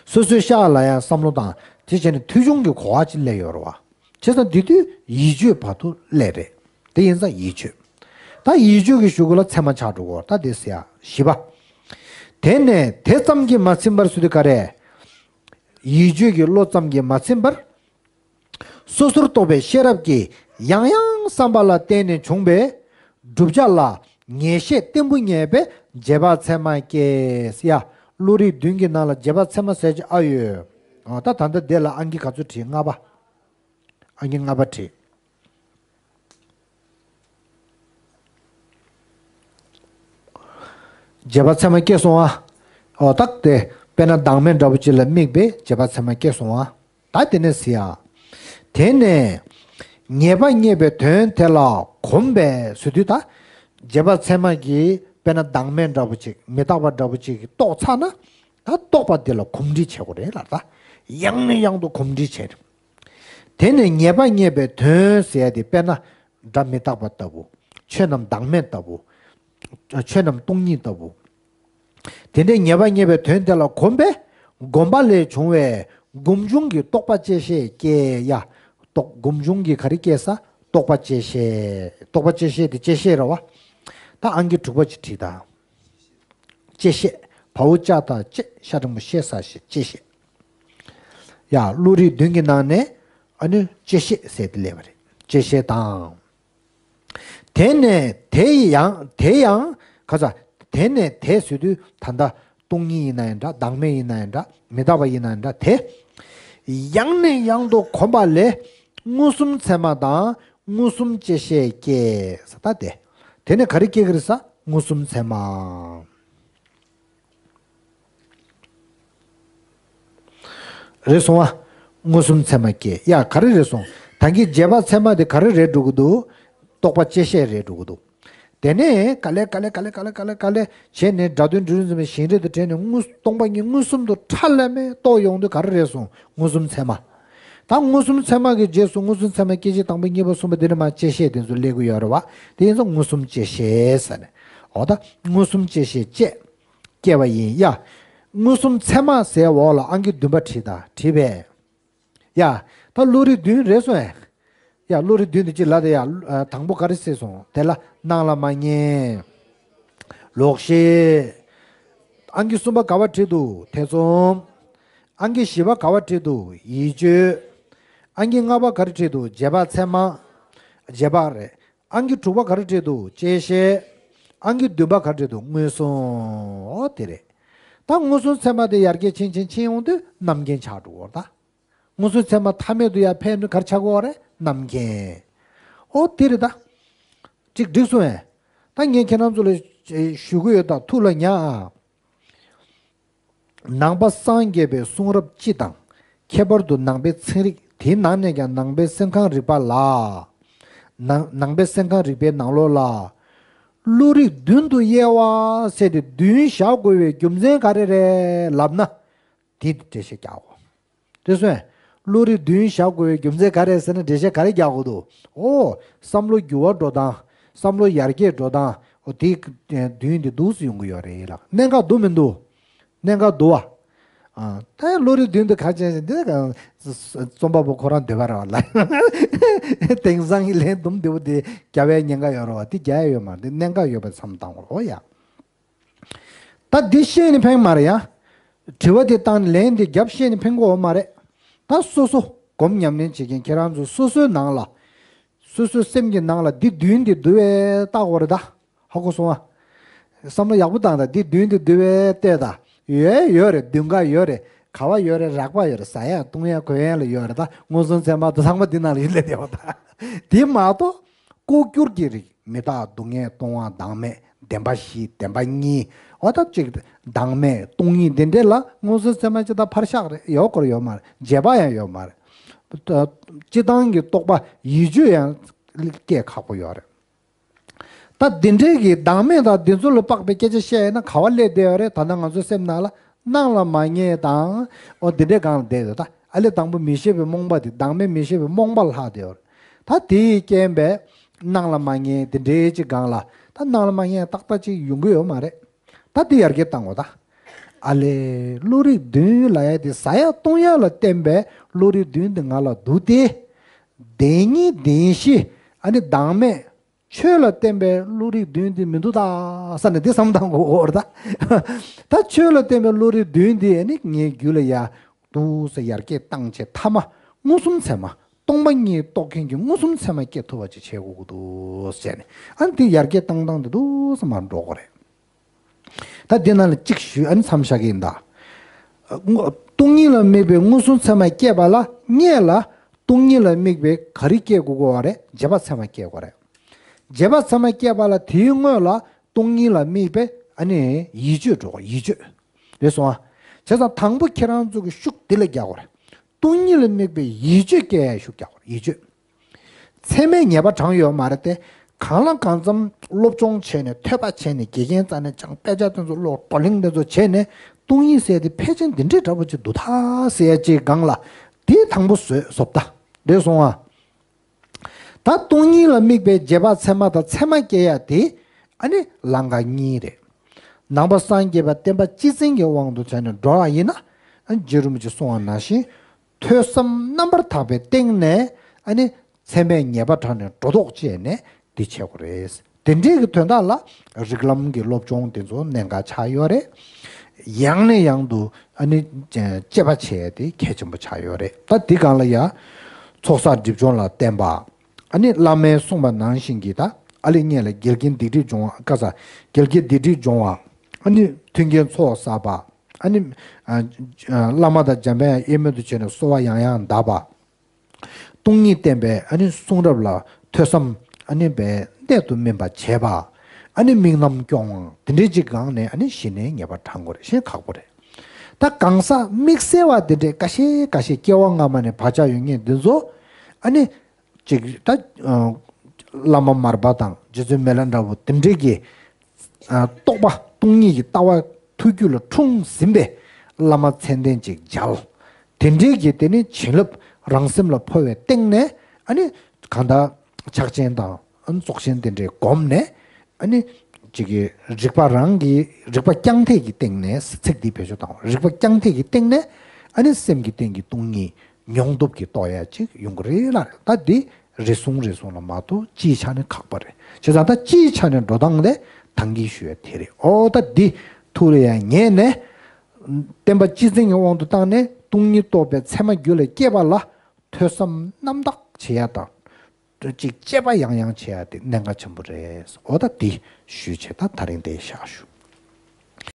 སོ་སོའི་ཤག་ལ་ཡང་བསམ་བློ་བཏང་། དེ་བྱས་ནས་ཐོས་བྱུང་གི་གོ་བ་ཅིག་སླེབས་ཡོད་རེད་བ། བྱས་ཙང་དེ་དུས་ཡིད་དཔྱོད་བར་དུ་སླེབས་རེད། དེ་ཡིན་ཙང་ཡིད་དཔྱོད། ད་ཡིད་དཔྱོད་ཀྱི་གཞུག་གུ་ལ་ཚད་མ་ཆགས་འགྲོ་གི་ཡོད་རེད། ད་དེ་ཟེར་ཡ། བཞི་པ། དེ་ནས་དེ་ཙམ་གྱིས་མ་ཚིམ་པར་ཟེར་དུས་ག་རེ། ཡིད་དཔྱོད་ཀྱི་བློ་ཙམ་གྱིས་མ་ཚིམ་པར། སོ་སོར་རྟོག་པའི་ཤེས་རབ་ཀྱིས་ཡང་ཡང་བསམ་པ་ལ་བརྟེན་ནས་བྱུང་བའི་བསྒྲུབ་བྱ་ལ་ངེས་ཤེས་བརྟན་པོ་རྙེད་པའི་རྗེས་དཔག་ཚད་མ་སྐྱེས། ཡ། བློ་རིག་བདུན་གྱི་ནང་ལ་རྗེས་དཔག་ཚད་མ་ཟེར་གྱི་ཨ་ཡོད། ཨོ། ད་ད་ལྟ་དེ་ལ་ཨང་ཀི་ག་ཚོད་བྲིས། ལྔ་པ། ཨང་ཀི་ལྔ་པ་བྲིས། རྗེས་དཔག་ཚད་མ་སྐྱེས་སོང་ཨ། ཨོ། ད་དེ་དཔེར་ན་བདག་མེད་འདྲ་པོ་ཅིག་ལ་དམིགས་པའི་རྗེས་དཔག་ཚད་མ་སྐྱེས་སོང་ཨ། ད་དེ་ནས་ཟེར་ཡ། དེ་ནས་ ངེས་པ་རྙེད་པའི་དོན་དེ་ལ་གོམས་པས་ཟེར་དུས་ད། རྗེས་དཔག་ཚད་མ་གིས་དཔེར་ན་བདག་མེད་འདྲ་པོ་ཅིག་མི་རྟག་པ་འདྲ་པོ་ཅིག་གིས་རྟོགས་ཚར་ན། ད་རྟོགས་པ་དེ་ལ་གོམས་འདྲིས་བྱེད་དགོས་རེད་ལ་ད། ཡང་ནས་ཡང་དུ་གོམས་འདྲིས་བྱས། དེ་ནས་ངེས་པ་རྙེད་པའི་དོན་ཟེར་ཡ་དེ་དཔེར་ན་སྒྲ་མི་རྟག་པ་ལྟ་བུ། ཆོས་རྣམས་བདག་མེད་ལྟ་བུ། ཆོས་རྣམས་སྟོང་ཉིད་ལྟ་བུ། དེ་འདྲའི་ངེས་པ་རྙེད་པའི་དོན་དེ་ལ་གོམས་པས་གོམས་པ་ལས་བྱུང་བའི་སྒོམ་བྱུང་གི་རྟོག་པ་བཅད་ཤེས་སྐྱེ་ཡ། རྟོག་སྒོམ་བྱུང་གི་ག་རེ་སྐྱེ་ས། རྟོག་པ་བཅད་ཤེས། རྟོག་པ་བཅད་ཤེས་དེ་བཅད་ཤེས་རེད་བ། ད་ཨང་ཀི་དྲུག་པ་ཅིག་བྲིས་དང་། བཅད་ཤེས། བའོ་ལྕགས་བཏགས་བཅད། ཤ་འགྲེང་བུ་ཤེས་ས་ཤེས་བཅད་ཤེས། ཡ་བློ་རིག་བདུན་གྱི་ནང་ནས་ཨ་ནི་བཅད་ཤེས་ཟེར་དེ་སླེབས་པ་རེད། བཅད་ཤེས་དང་། དེ་ནས་དེ་ཡང་དེ་ཡང་ག་ས། དེ་ནས་དེ་ཟེར་དུས་ད་ལྟ་སྟོང་ཉིད་ཡིན་ན་ཡང་འདྲ། བདག་མེད་ཡིན་ན་ཡང་འདྲ། མི་རྟག་པ་ཡིན་ན་ཡང་འདྲ། དེ་ཡང་ནས་ཡང་དུ་གོམས་པ་ལས་མངོན་སུམ་ཚད་མ་དང་མངོན་སུམ་བཅད་ཤེས་སྐྱེ་ས་ད་དེ། དེ་ནས་ག་རེ་སྐྱེ་གི་རེད་ས། མངོན་སུམ་ཚད་མ། རེད་སོང་ཨ། མངོན་སུམ་ཚད་མ་སྐྱེ་ཡ་ག་རེ་རེད་སོང་། ད་གིན་རྗེས་དཔག་ཚད་མ་དེ་ག་རེ་རེད་འགྲོ་གི་འདུག་རྟོག་པ་བཅད་ཤེས་རེད་འགྲོ་གི་འདུག་དེ་ནས་ག་ལེ་ག་ལེ་ག་ལེ་ག་ལེ་ག་ལེ་བྱས་ནས་སྒྲ་དོན་འབྲས་རིགས་འཛིན་པའི་ཞེན་རིག་དང་བྲལ་ནས་དངོས་སྟོང་པ་ཉིད་མངོན་སུམ་དུ་ཁྲ་ལམ་མེར་རྟོགས་ཡོང་དུས་ག་རེ་རེད་སོང་། མངོན་སུམ་ཚད་མ། ད་མངོན་སུམ་ཚད་མ་གི་རྗེས་སུ་མངོན་སུམ་ཚད་མ་སྐྱེ་མཆེད་དང་པོ་གཉིས་པ་གསུམ་པ་དེ་ནས་མར་བཅད་ཤེས་དེ་ཚོ་སླེབས་ཀྱི་ཡོད་རེད་བ། དེ་ཡིན་ཙང་མངོན་སུམ་བཅད་ཤེས་ཟེར་ནས། འོ་ད་མངོན་སུམ་བཅད་ཤེས་བཅད། སྐྱེ་བ་ཡིན་ཡ། མངོན་སུམ་ཚད་མ་ཟེར་འོག་ལ་ཨང་ཀི་བདུན་པ་བྲིས་དང་བྲིས་པས། ཡ། ད་བློ་རིག་བདུན་རེད་སོང་ཨེ། ཡ་བློ་རིག་བདུན་དེ་གཅིག་ལ་དེ་ཡ། དང་པོ་ག་རེ་ཟེར་སོང་། དེ་ལ་སྣང་ལ་མ་ངེས། ལོག་ཤེས། ཨང་ཀི་གསུམ་པ་ག་བ་བྲིས་འདུག་ཐེ་ཚོམ། ཨང་ཀི་བཞི་པ་ག་བ་བྲིས་འདུག་ཡིད་དཔྱོད། ཨང་ཀི་ལྔ་པ་ག་རེ་བྲིས་འདུག་རྗེས་དཔག་ཚད་མ། རྗེས་དཔག་རེད། ཨང་ཀི་དྲུག་པ་ག་རེ་བྲིས་འདུག་བཅད་ཤེས། ཨང་ཀི་བདུན་པ་ག་རེ་བྲིས་འདུག་མངོན་སུམ། འོ་དེ་རེད། ད་མངོན་སུམ་ཚད་མ་དེ་ཡར་རྒྱས་ཕྱིན་ཕྱིན་ཕྱིན་ཡོང་དུས་རྣམ་མཁྱེན་ཆགས་འགྲོ་གི་ཡོད་རེད་ད། མངོན་སུམ་ཚད་མ་མཐའ་མེད་དུ་ཡར་ཕེབས་ནས་ག་རེ་ཆགས་ཀྱི་ཡོད་རེད། རྣམ་མཁྱེན། ཨོ་དེ་རེད་ད། ཅིག་འགྲིག་སོང་ངས། ད་ངས་ཁྱེད་རང་ཚོ་ལ་ཞུ་གི་ཡོད་ད། ཐུགས་ལ་ཉར་ཨ། ནང་པ་སངས་རྒྱས་པའི་གསུང་རབ་སྤྱི་དང་། ཁྱད་པར་དུ་ནང་པའི་ཚན་རིག་དེའི་ནང་ནས་ཀྱང་ནང་པའི་སེམས་ཁམས་རིག་པ་ལ། ནང་ནང་པའི་སེམས་ཁམས་རིག་པའི་ནང་ལོགས་ལ། བློ་རིག་བདུན་དུ་དབྱེ་བ་ཟེར་ཏེ་བདུན་བཞག་དགོས་པའི་རྒྱུ་མཚན་ག་རེ་རེད་ལབ་ན། དེ་འགྲེལ་བཤད་རྒྱག་དགོས། དེ་སོང་། བློ་རིག་བདུན་བཞག་དགོས་པའི་རྒྱུ་མཚན་ག་རེ་ཟེར་ན་འགྲེལ་བཤད་ག་རེ་རྒྱག་དགོས་འདུག་ཨོ། བསམ་བློ་འགྱུར་བ་འགྲོ་སྟངས། བསམ་བློ་ཡར་རྒྱས་འགྲོ་སྟངས། ཨོ་དེ་བདུན་དེ་འདུག་སེ་ཡོང་གི་ཡོད་རེད་ལགས། གནད་འགག་འདུག་མི་འདུག་གནད་འགག་འདུག་བ། ཨ། ད་བློ་རིག་བདུན་དེ་ག་ཅན་ཞིག་འདི་ག་རྩོམ་པ་པོ་ཁོ་རང་འདོད་པ་རེད་བ་ལ། དེང་སང་གི་ལན་དུམ་བདེ་པོ་དེ་རྒྱག་པའི་ཉེན་ཁ་ཡོད་རེད་བ། དེ་རྒྱག་ཡ་ཡོད་མ་རེད། འདི་གནད་འགག་ཡོད་པ་བསམ་བཏང་དགོས་རེད། ཨོ་ཡ། ད་འདི་བཤད་ནི་ཕན་མ་རེད་ཡ། དྲི་བ་དེ་བཏང་ནས་ལན་དེ་རྒྱབ་བཤད་ནི་ཕན་གྱི་ཡོད་མ་རེད། ད་སོ་སོ་སྒོམ་ཉམས་ལེན་བྱེད་མཁན་ཁྱེད་རང་ཚོ་སོ་སོའི་ནང་ལ། སོ་སོའི་སེམས་ཀྱི་ནང་ལ་འདི་བདུན་དེ་འདུག་པས་བལྟ་དགོས་རེད་ད། ཧ་གོ་སོང་ཨ། བསམ་བློ་ཡག་པོ་བཏང་ད། འདི་བདུན་དེ་འདུག་པས་བལྟས་ད། ཡོད་ཡོད་རེད། མདུན་ཁ་ཡོད་རེད། ག་བ་ཡོད་རེད། རགས་པ་ཡོད་རེད། ཟ་ཡ་བཏུང་ཡ་གོན་ཡ་ལ་ཡོད་རེད་ད། མངོན་སུམ་ཚད་མ་དེ་ཚང་མ་འདི་ནང་ལ་ཡིན་ལས་བསྡད་པ་ད། དེ་མ་གཏོགས། ལྐོག་གྱུར་གྱི་རིགས་མི་རྟག་སྡུག་བསྔལ་སྟོང་པ་བདག་མེད་བདེན་པ་བཞི་བདེན་པ་གཉིས། འོ་ད་ཅིག་བདག་མེད་སྟོང་ཉིད་འདི་འདྲས་ལ་མངོན་སུམ་ཚད་མ་ཅིག་ད་ཕར་བཞག་རེད། ཡོད་སྐོར་ཡོད་མ་རེད། རྗེས་དཔག་ཡང་ཡོད་མ་རེད། སྤྱིར་བཏང་གི་རྟོག་པ་ཡིད་དཔྱོད་ཡང་སྐྱེ་ཁག་པོ་ཡོད་རེད། ད་འདི་འདྲས་ཀྱི་བདག་མེད་དང་འདི་ཚོ་ལ་དཔག་པའི་སྐད་ཆ་བཤད་ཡོད་ན་ག་བ་སླེབས་བསྡད་ཡོད་རེད། ད་ལྟ་ང་ཚོའི་སེམས་ནང་ལ། སྣང་ལ་མ་ངེས་དང་། འོ་འདི་འདྲའི་སྒང་ལ་བསྡད་ཡོད་ད། ཨ་ལས་དང་པོ་མི་ཤེས་པའི་རྨོངས་པ་དེ་བདག་མེད་མི་ཤེས་པའི་རྨོངས་པ་ལྷག་བསྡད་ཡོད་རེད། ད་དེའི་རྐྱེན་པས་སྣང་ལ་མ་ངེས་དེ་འདྲའི་ཅིག་སྒང་ལ། ད་སྣང་ལ་མ་ངེས་ཏག་ཏག་ཅིག་ཡོང་གི་ཡོད་མ་རེད། ད་དེ་ཡར་རྒྱས་བཏང་དགོས་ད། ཨ་ལས་བློ་རིག་བདུན་ལབ་ཡ་དེ་ཟ་ཡ་བཏུང་ཡ་ལ་བརྟེན་པའི་བློ་རིག་བདུན་དེ་ང་ལ་འདུག་སྟེ། བདེན་གཉིས་བདེན་བཞི། ཨ་ནི་བདག་མེད། ཆོས་ལ་བརྟེན་པའི་བློ་རིག་བདུན་དེ་མི་འདུག་ད་བསམ་ནས་དེ་བསམ་བཏང་དགོས་འོར་ད། ད་ཆོས་ལ་བརྟེན་པའི་བློ་རིག་བདུན་དེ་ནི་ངའི་རྒྱུད་ལ་ཡ་འདུག་སེ་ཡར་རྒྱས་བཏང་བྱས་ཐ་མ་མངོན་སུམ་ཚད་མ་སྟོང་པ་ཉིད་རྟོགས་མཁན་གྱི་མངོན་སུམ་ཚད་མ་སྐྱེ་ཐུབ་པ་ཅིག་བྱེད་དགོས་ཀྱི་འདུག་ཟེར་ནས། ཨ་ནི་དེ་ཡར་རྒྱས་བཏང་བཏང་དེ་འདུག་སེ་མར་འགྲོ་དགོས་རེད། ད་འདི་ནང་ལ་གཅིག་ཞུས། ཨ་ནི་མཚམས་བཞག་གི་ཡིན་ད། སྟོང་ཉིད་ལ་དམིགས་པའི་མངོན་སུམ་ཚད་མ་སྐྱེས་པ་ལ་སྔོན་ལ་སྟོང་ཉིད་ལ་དམིགས་པའི་ག་རེ་སྐྱེ་དགོས་ཀྱི་ཡོད་རེད། རྗེས་དཔག་ཚད་མ་སྐྱེ་དགོས་རེད། རྗེས་དཔག་ཚད་མ་སྐྱེས་པ་ལ་དེའི་སྔོན་ལ་སྟོང་ཉིད་ལ་དམིགས་པའི་ཨ་ནི་ཡིད་དཔྱོད་འགྲོ་དགོས། ཡིད་དཔྱོད་རེད་སོང་ཨ། བྱས་ཙང་དང་པོ་ཁྱེད་རང་ཚོ་གི་ཤུགས་འདི་ལ་རྒྱག་དགོས་རེད། སྟོང་ཉིད་ལ་དམིགས་པའི་ཡིད་དཔྱོད་སྐྱེ་ཡ་ཤུགས་རྒྱག་དགོས་རེད། ཡིད་དཔྱོད། ཚད་མས་ངེས་པ་དྲངས་ཡོད་མ་རེད་དེ། གང་ལ་གང་འཚམ་སློབ་སྦྱོང་བྱས་ནས་ཐོས་པ་བྱས་ནས་དགེ་རྒན་རྩ་ནས་སྦྱངས། དཔེ་ཆ་དེ་ཚོ་ཀློག་བགྲོ་གླེང་དེ་ཚོ་བྱས་ནས་སྟོང་ཉིད་ཟེར་དེ་ཕལ་ཆེར་འདི་འདྲའི་འདྲ་པོ་ཅིག་འདུག་ད་ཟེར་ཡ་ཅིག་སྒང་ལ། དེ་དང་པོ་བཟོས་བཟོ་ལྟ་རེད་སོང་ཨ། ད་སྟོང་ཉིད་ལ་དམིགས་པའི་རྗེས་དཔག་ཚད་མ་དང་ཚད་མ་སྐྱེ་ཡ་དེ་ཨ་ནི་ལམ་ཁ་གཉིས་རེད། ནང་པ་སངས་རྒྱས་པ་བསྟན་པ་སྤྱི་བཙན་གྱི་དབང་དུ་བྱས་ནས་འགྲོ་བ་ཡིན་ན། ཨ་ནི་རྗེ་རིན་པོ་ཆེས་གསུངས་པ་ནང་བཞིན། ཐོས་བསམ་རྣམ་པར་དག་པའི་སྟེང་ནས་ཨ་ནི་ཚད་མས་ངེས་པ་དྲངས་ནས་སྒྲོ་འདོགས་བཅད་ནས་འདི་བྱེད་དགོས་རེད། དེ་འདྲའི་གི་དོན་དག་ལ་རིགས་ལམ་གྱི་སློབ་སྦྱོང་དེ་ཚོ་གནད་འགག་ཆགས་ཡོད་རེད། ཡང་ནས་ཡང་དུ་ཨ་ནི་དཔྱད་པ་བྱེད་ཡ་དེ་གལ་ཆེན་པོ་ཆགས་ཡོད་རེད། ད་འདི་སྒང་ལ་ཡ། ཚོགས་བསགས་སྒྲིབ་སྦྱོང་ལ་བརྟེན་པ། ཨ་ནི་བླ་མས་གསུངས་པ་ནང་བཞིན་གྱི་ད་ཨ་ལི་སྔོན་ལ་འགལ་རྐྱེན་སྡིག་སྒྲིབ་སྦྱོང་བ་བཀའ་སྩལ། འགལ་རྐྱེན་སྡིག་སྒྲིབ་སྦྱོང་བ། ཨ་ནི་མཐུན་རྐྱེན་ཚོགས་བསགས་པ། ཨ་ནི་ཨ་བླ་མ་དང་འཇམ་དཔལ་དབྱངས་དབྱེར་མེད་དུ་བྱས་ནས་གསོལ་བ་ཡང་ཡང་གདབ་པ། སྟོང་ཉིད་བསྟན་པའི་ཨ་ནི་གསུང་རབ་ལ་ཐོས་བསམ་ཨ་ནི་བས་གནད་དུ་སྨིན་པ་བྱེད་པ། ཨ་ནི་དམིགས་རྣམ་སྐྱོང་བ་དེ་འདྲའི་ཅིག་སྒང་ནས་ཨ་ནི་གཞི་ནས་ངེས་པ་དྲང་དགོས་རེད། ཤེས་ཁག་པོ་རེད། ད་གང་ཟག་དམིགས་བསལ་བ་དེ་འདྲའི་ཁ་ཤས་ཁ་ཤས་སྐྱེ་བ་སྔ་མ་ནས་བག་ཆགས་ཡོད་མཁན་འདི་ཚོ་ཨ་ནི་ཅིག་ད་བླ་མ་མར་པ་དང་རྗེ་བཙུན་མི་ལ་འདྲ་བོ་དེ་འདྲའི་གི་རྟོགས་པ་སྟོང་ཉིད་ཀྱི་ལྟ་བ་ཐུགས་རྒྱུད་ལ་འཁྲུངས་ཟིན་པའི་བླ་མ་མཚན་ལྡན་ཅིག་མཇལ། དེ་འདྲའི་གི་དེ་ནི་བྱིན་རླབས་རང་སེམས་ལ་འཕོ་བའི་སྟེང་ནས་ཨ་ནི་གང་ལྟར་ཕྱག་ཆེན་དང་ཚོགས་ཆེན་དེ་འདྲའི་བསྒོམས་ནས། ཨ་ནི་ཅིག་གི་རིག་པ་རང་གི་རིག་པ་རྐྱང་ཐད་ཀྱི་སྟེང་ནས། ཚིག་འདི་བེད་སྤྱོད་བཏང་བ། རིག་པ་རྐྱང་ཐད་ཀྱི་སྟེང་ནས་ཨ་ནི་སེམས་ཀྱི་སྟེང་གི་སྟོང་ཉིད་མྱོང་སྟོབས་ཀྱིས་རྟོགས་ཡ་ཅིག་ཡོང་གི་རེད་ལ། ད་འདི་རེ་ཟུང་རེ་ཟུང་ལ་མ་གཏོགས་སྤྱིའི་ཆ་ནས་ཁག་པོ་རེད། བྱས་ཙང་ད་སྤྱིའི་ཆ་ནས་འགྲོ་སྟངས་དེ་ད་གིན་ཞུ་ཡ་དེ་རེད། ཨོ་ད་འདི་ཐུགས་ལ་ཡ་ངེས་ནས། བསྟན་པ་སྤྱི་བཙན་གྱི་དབང་དུ་བཏང་ནས་སྟོང་ཉིད་རྟོགས་པའི་ཚད་མ་རྒྱུད་ལ་སྐྱེས་པ་ལ་ཐོས་བསམ་རྣམ་དག་བྱེད་ཡ་དང་། ཅིག་དཔྱད་པ་ཡང་ཡང་བྱེད་ཡ་དེ་གནད་འགག་ཆེན་པོ་རེད། འོ་ད་འདི་ཞུས་བྱས་ད་ད་རིང་འདིར་བཞག་ཞུ།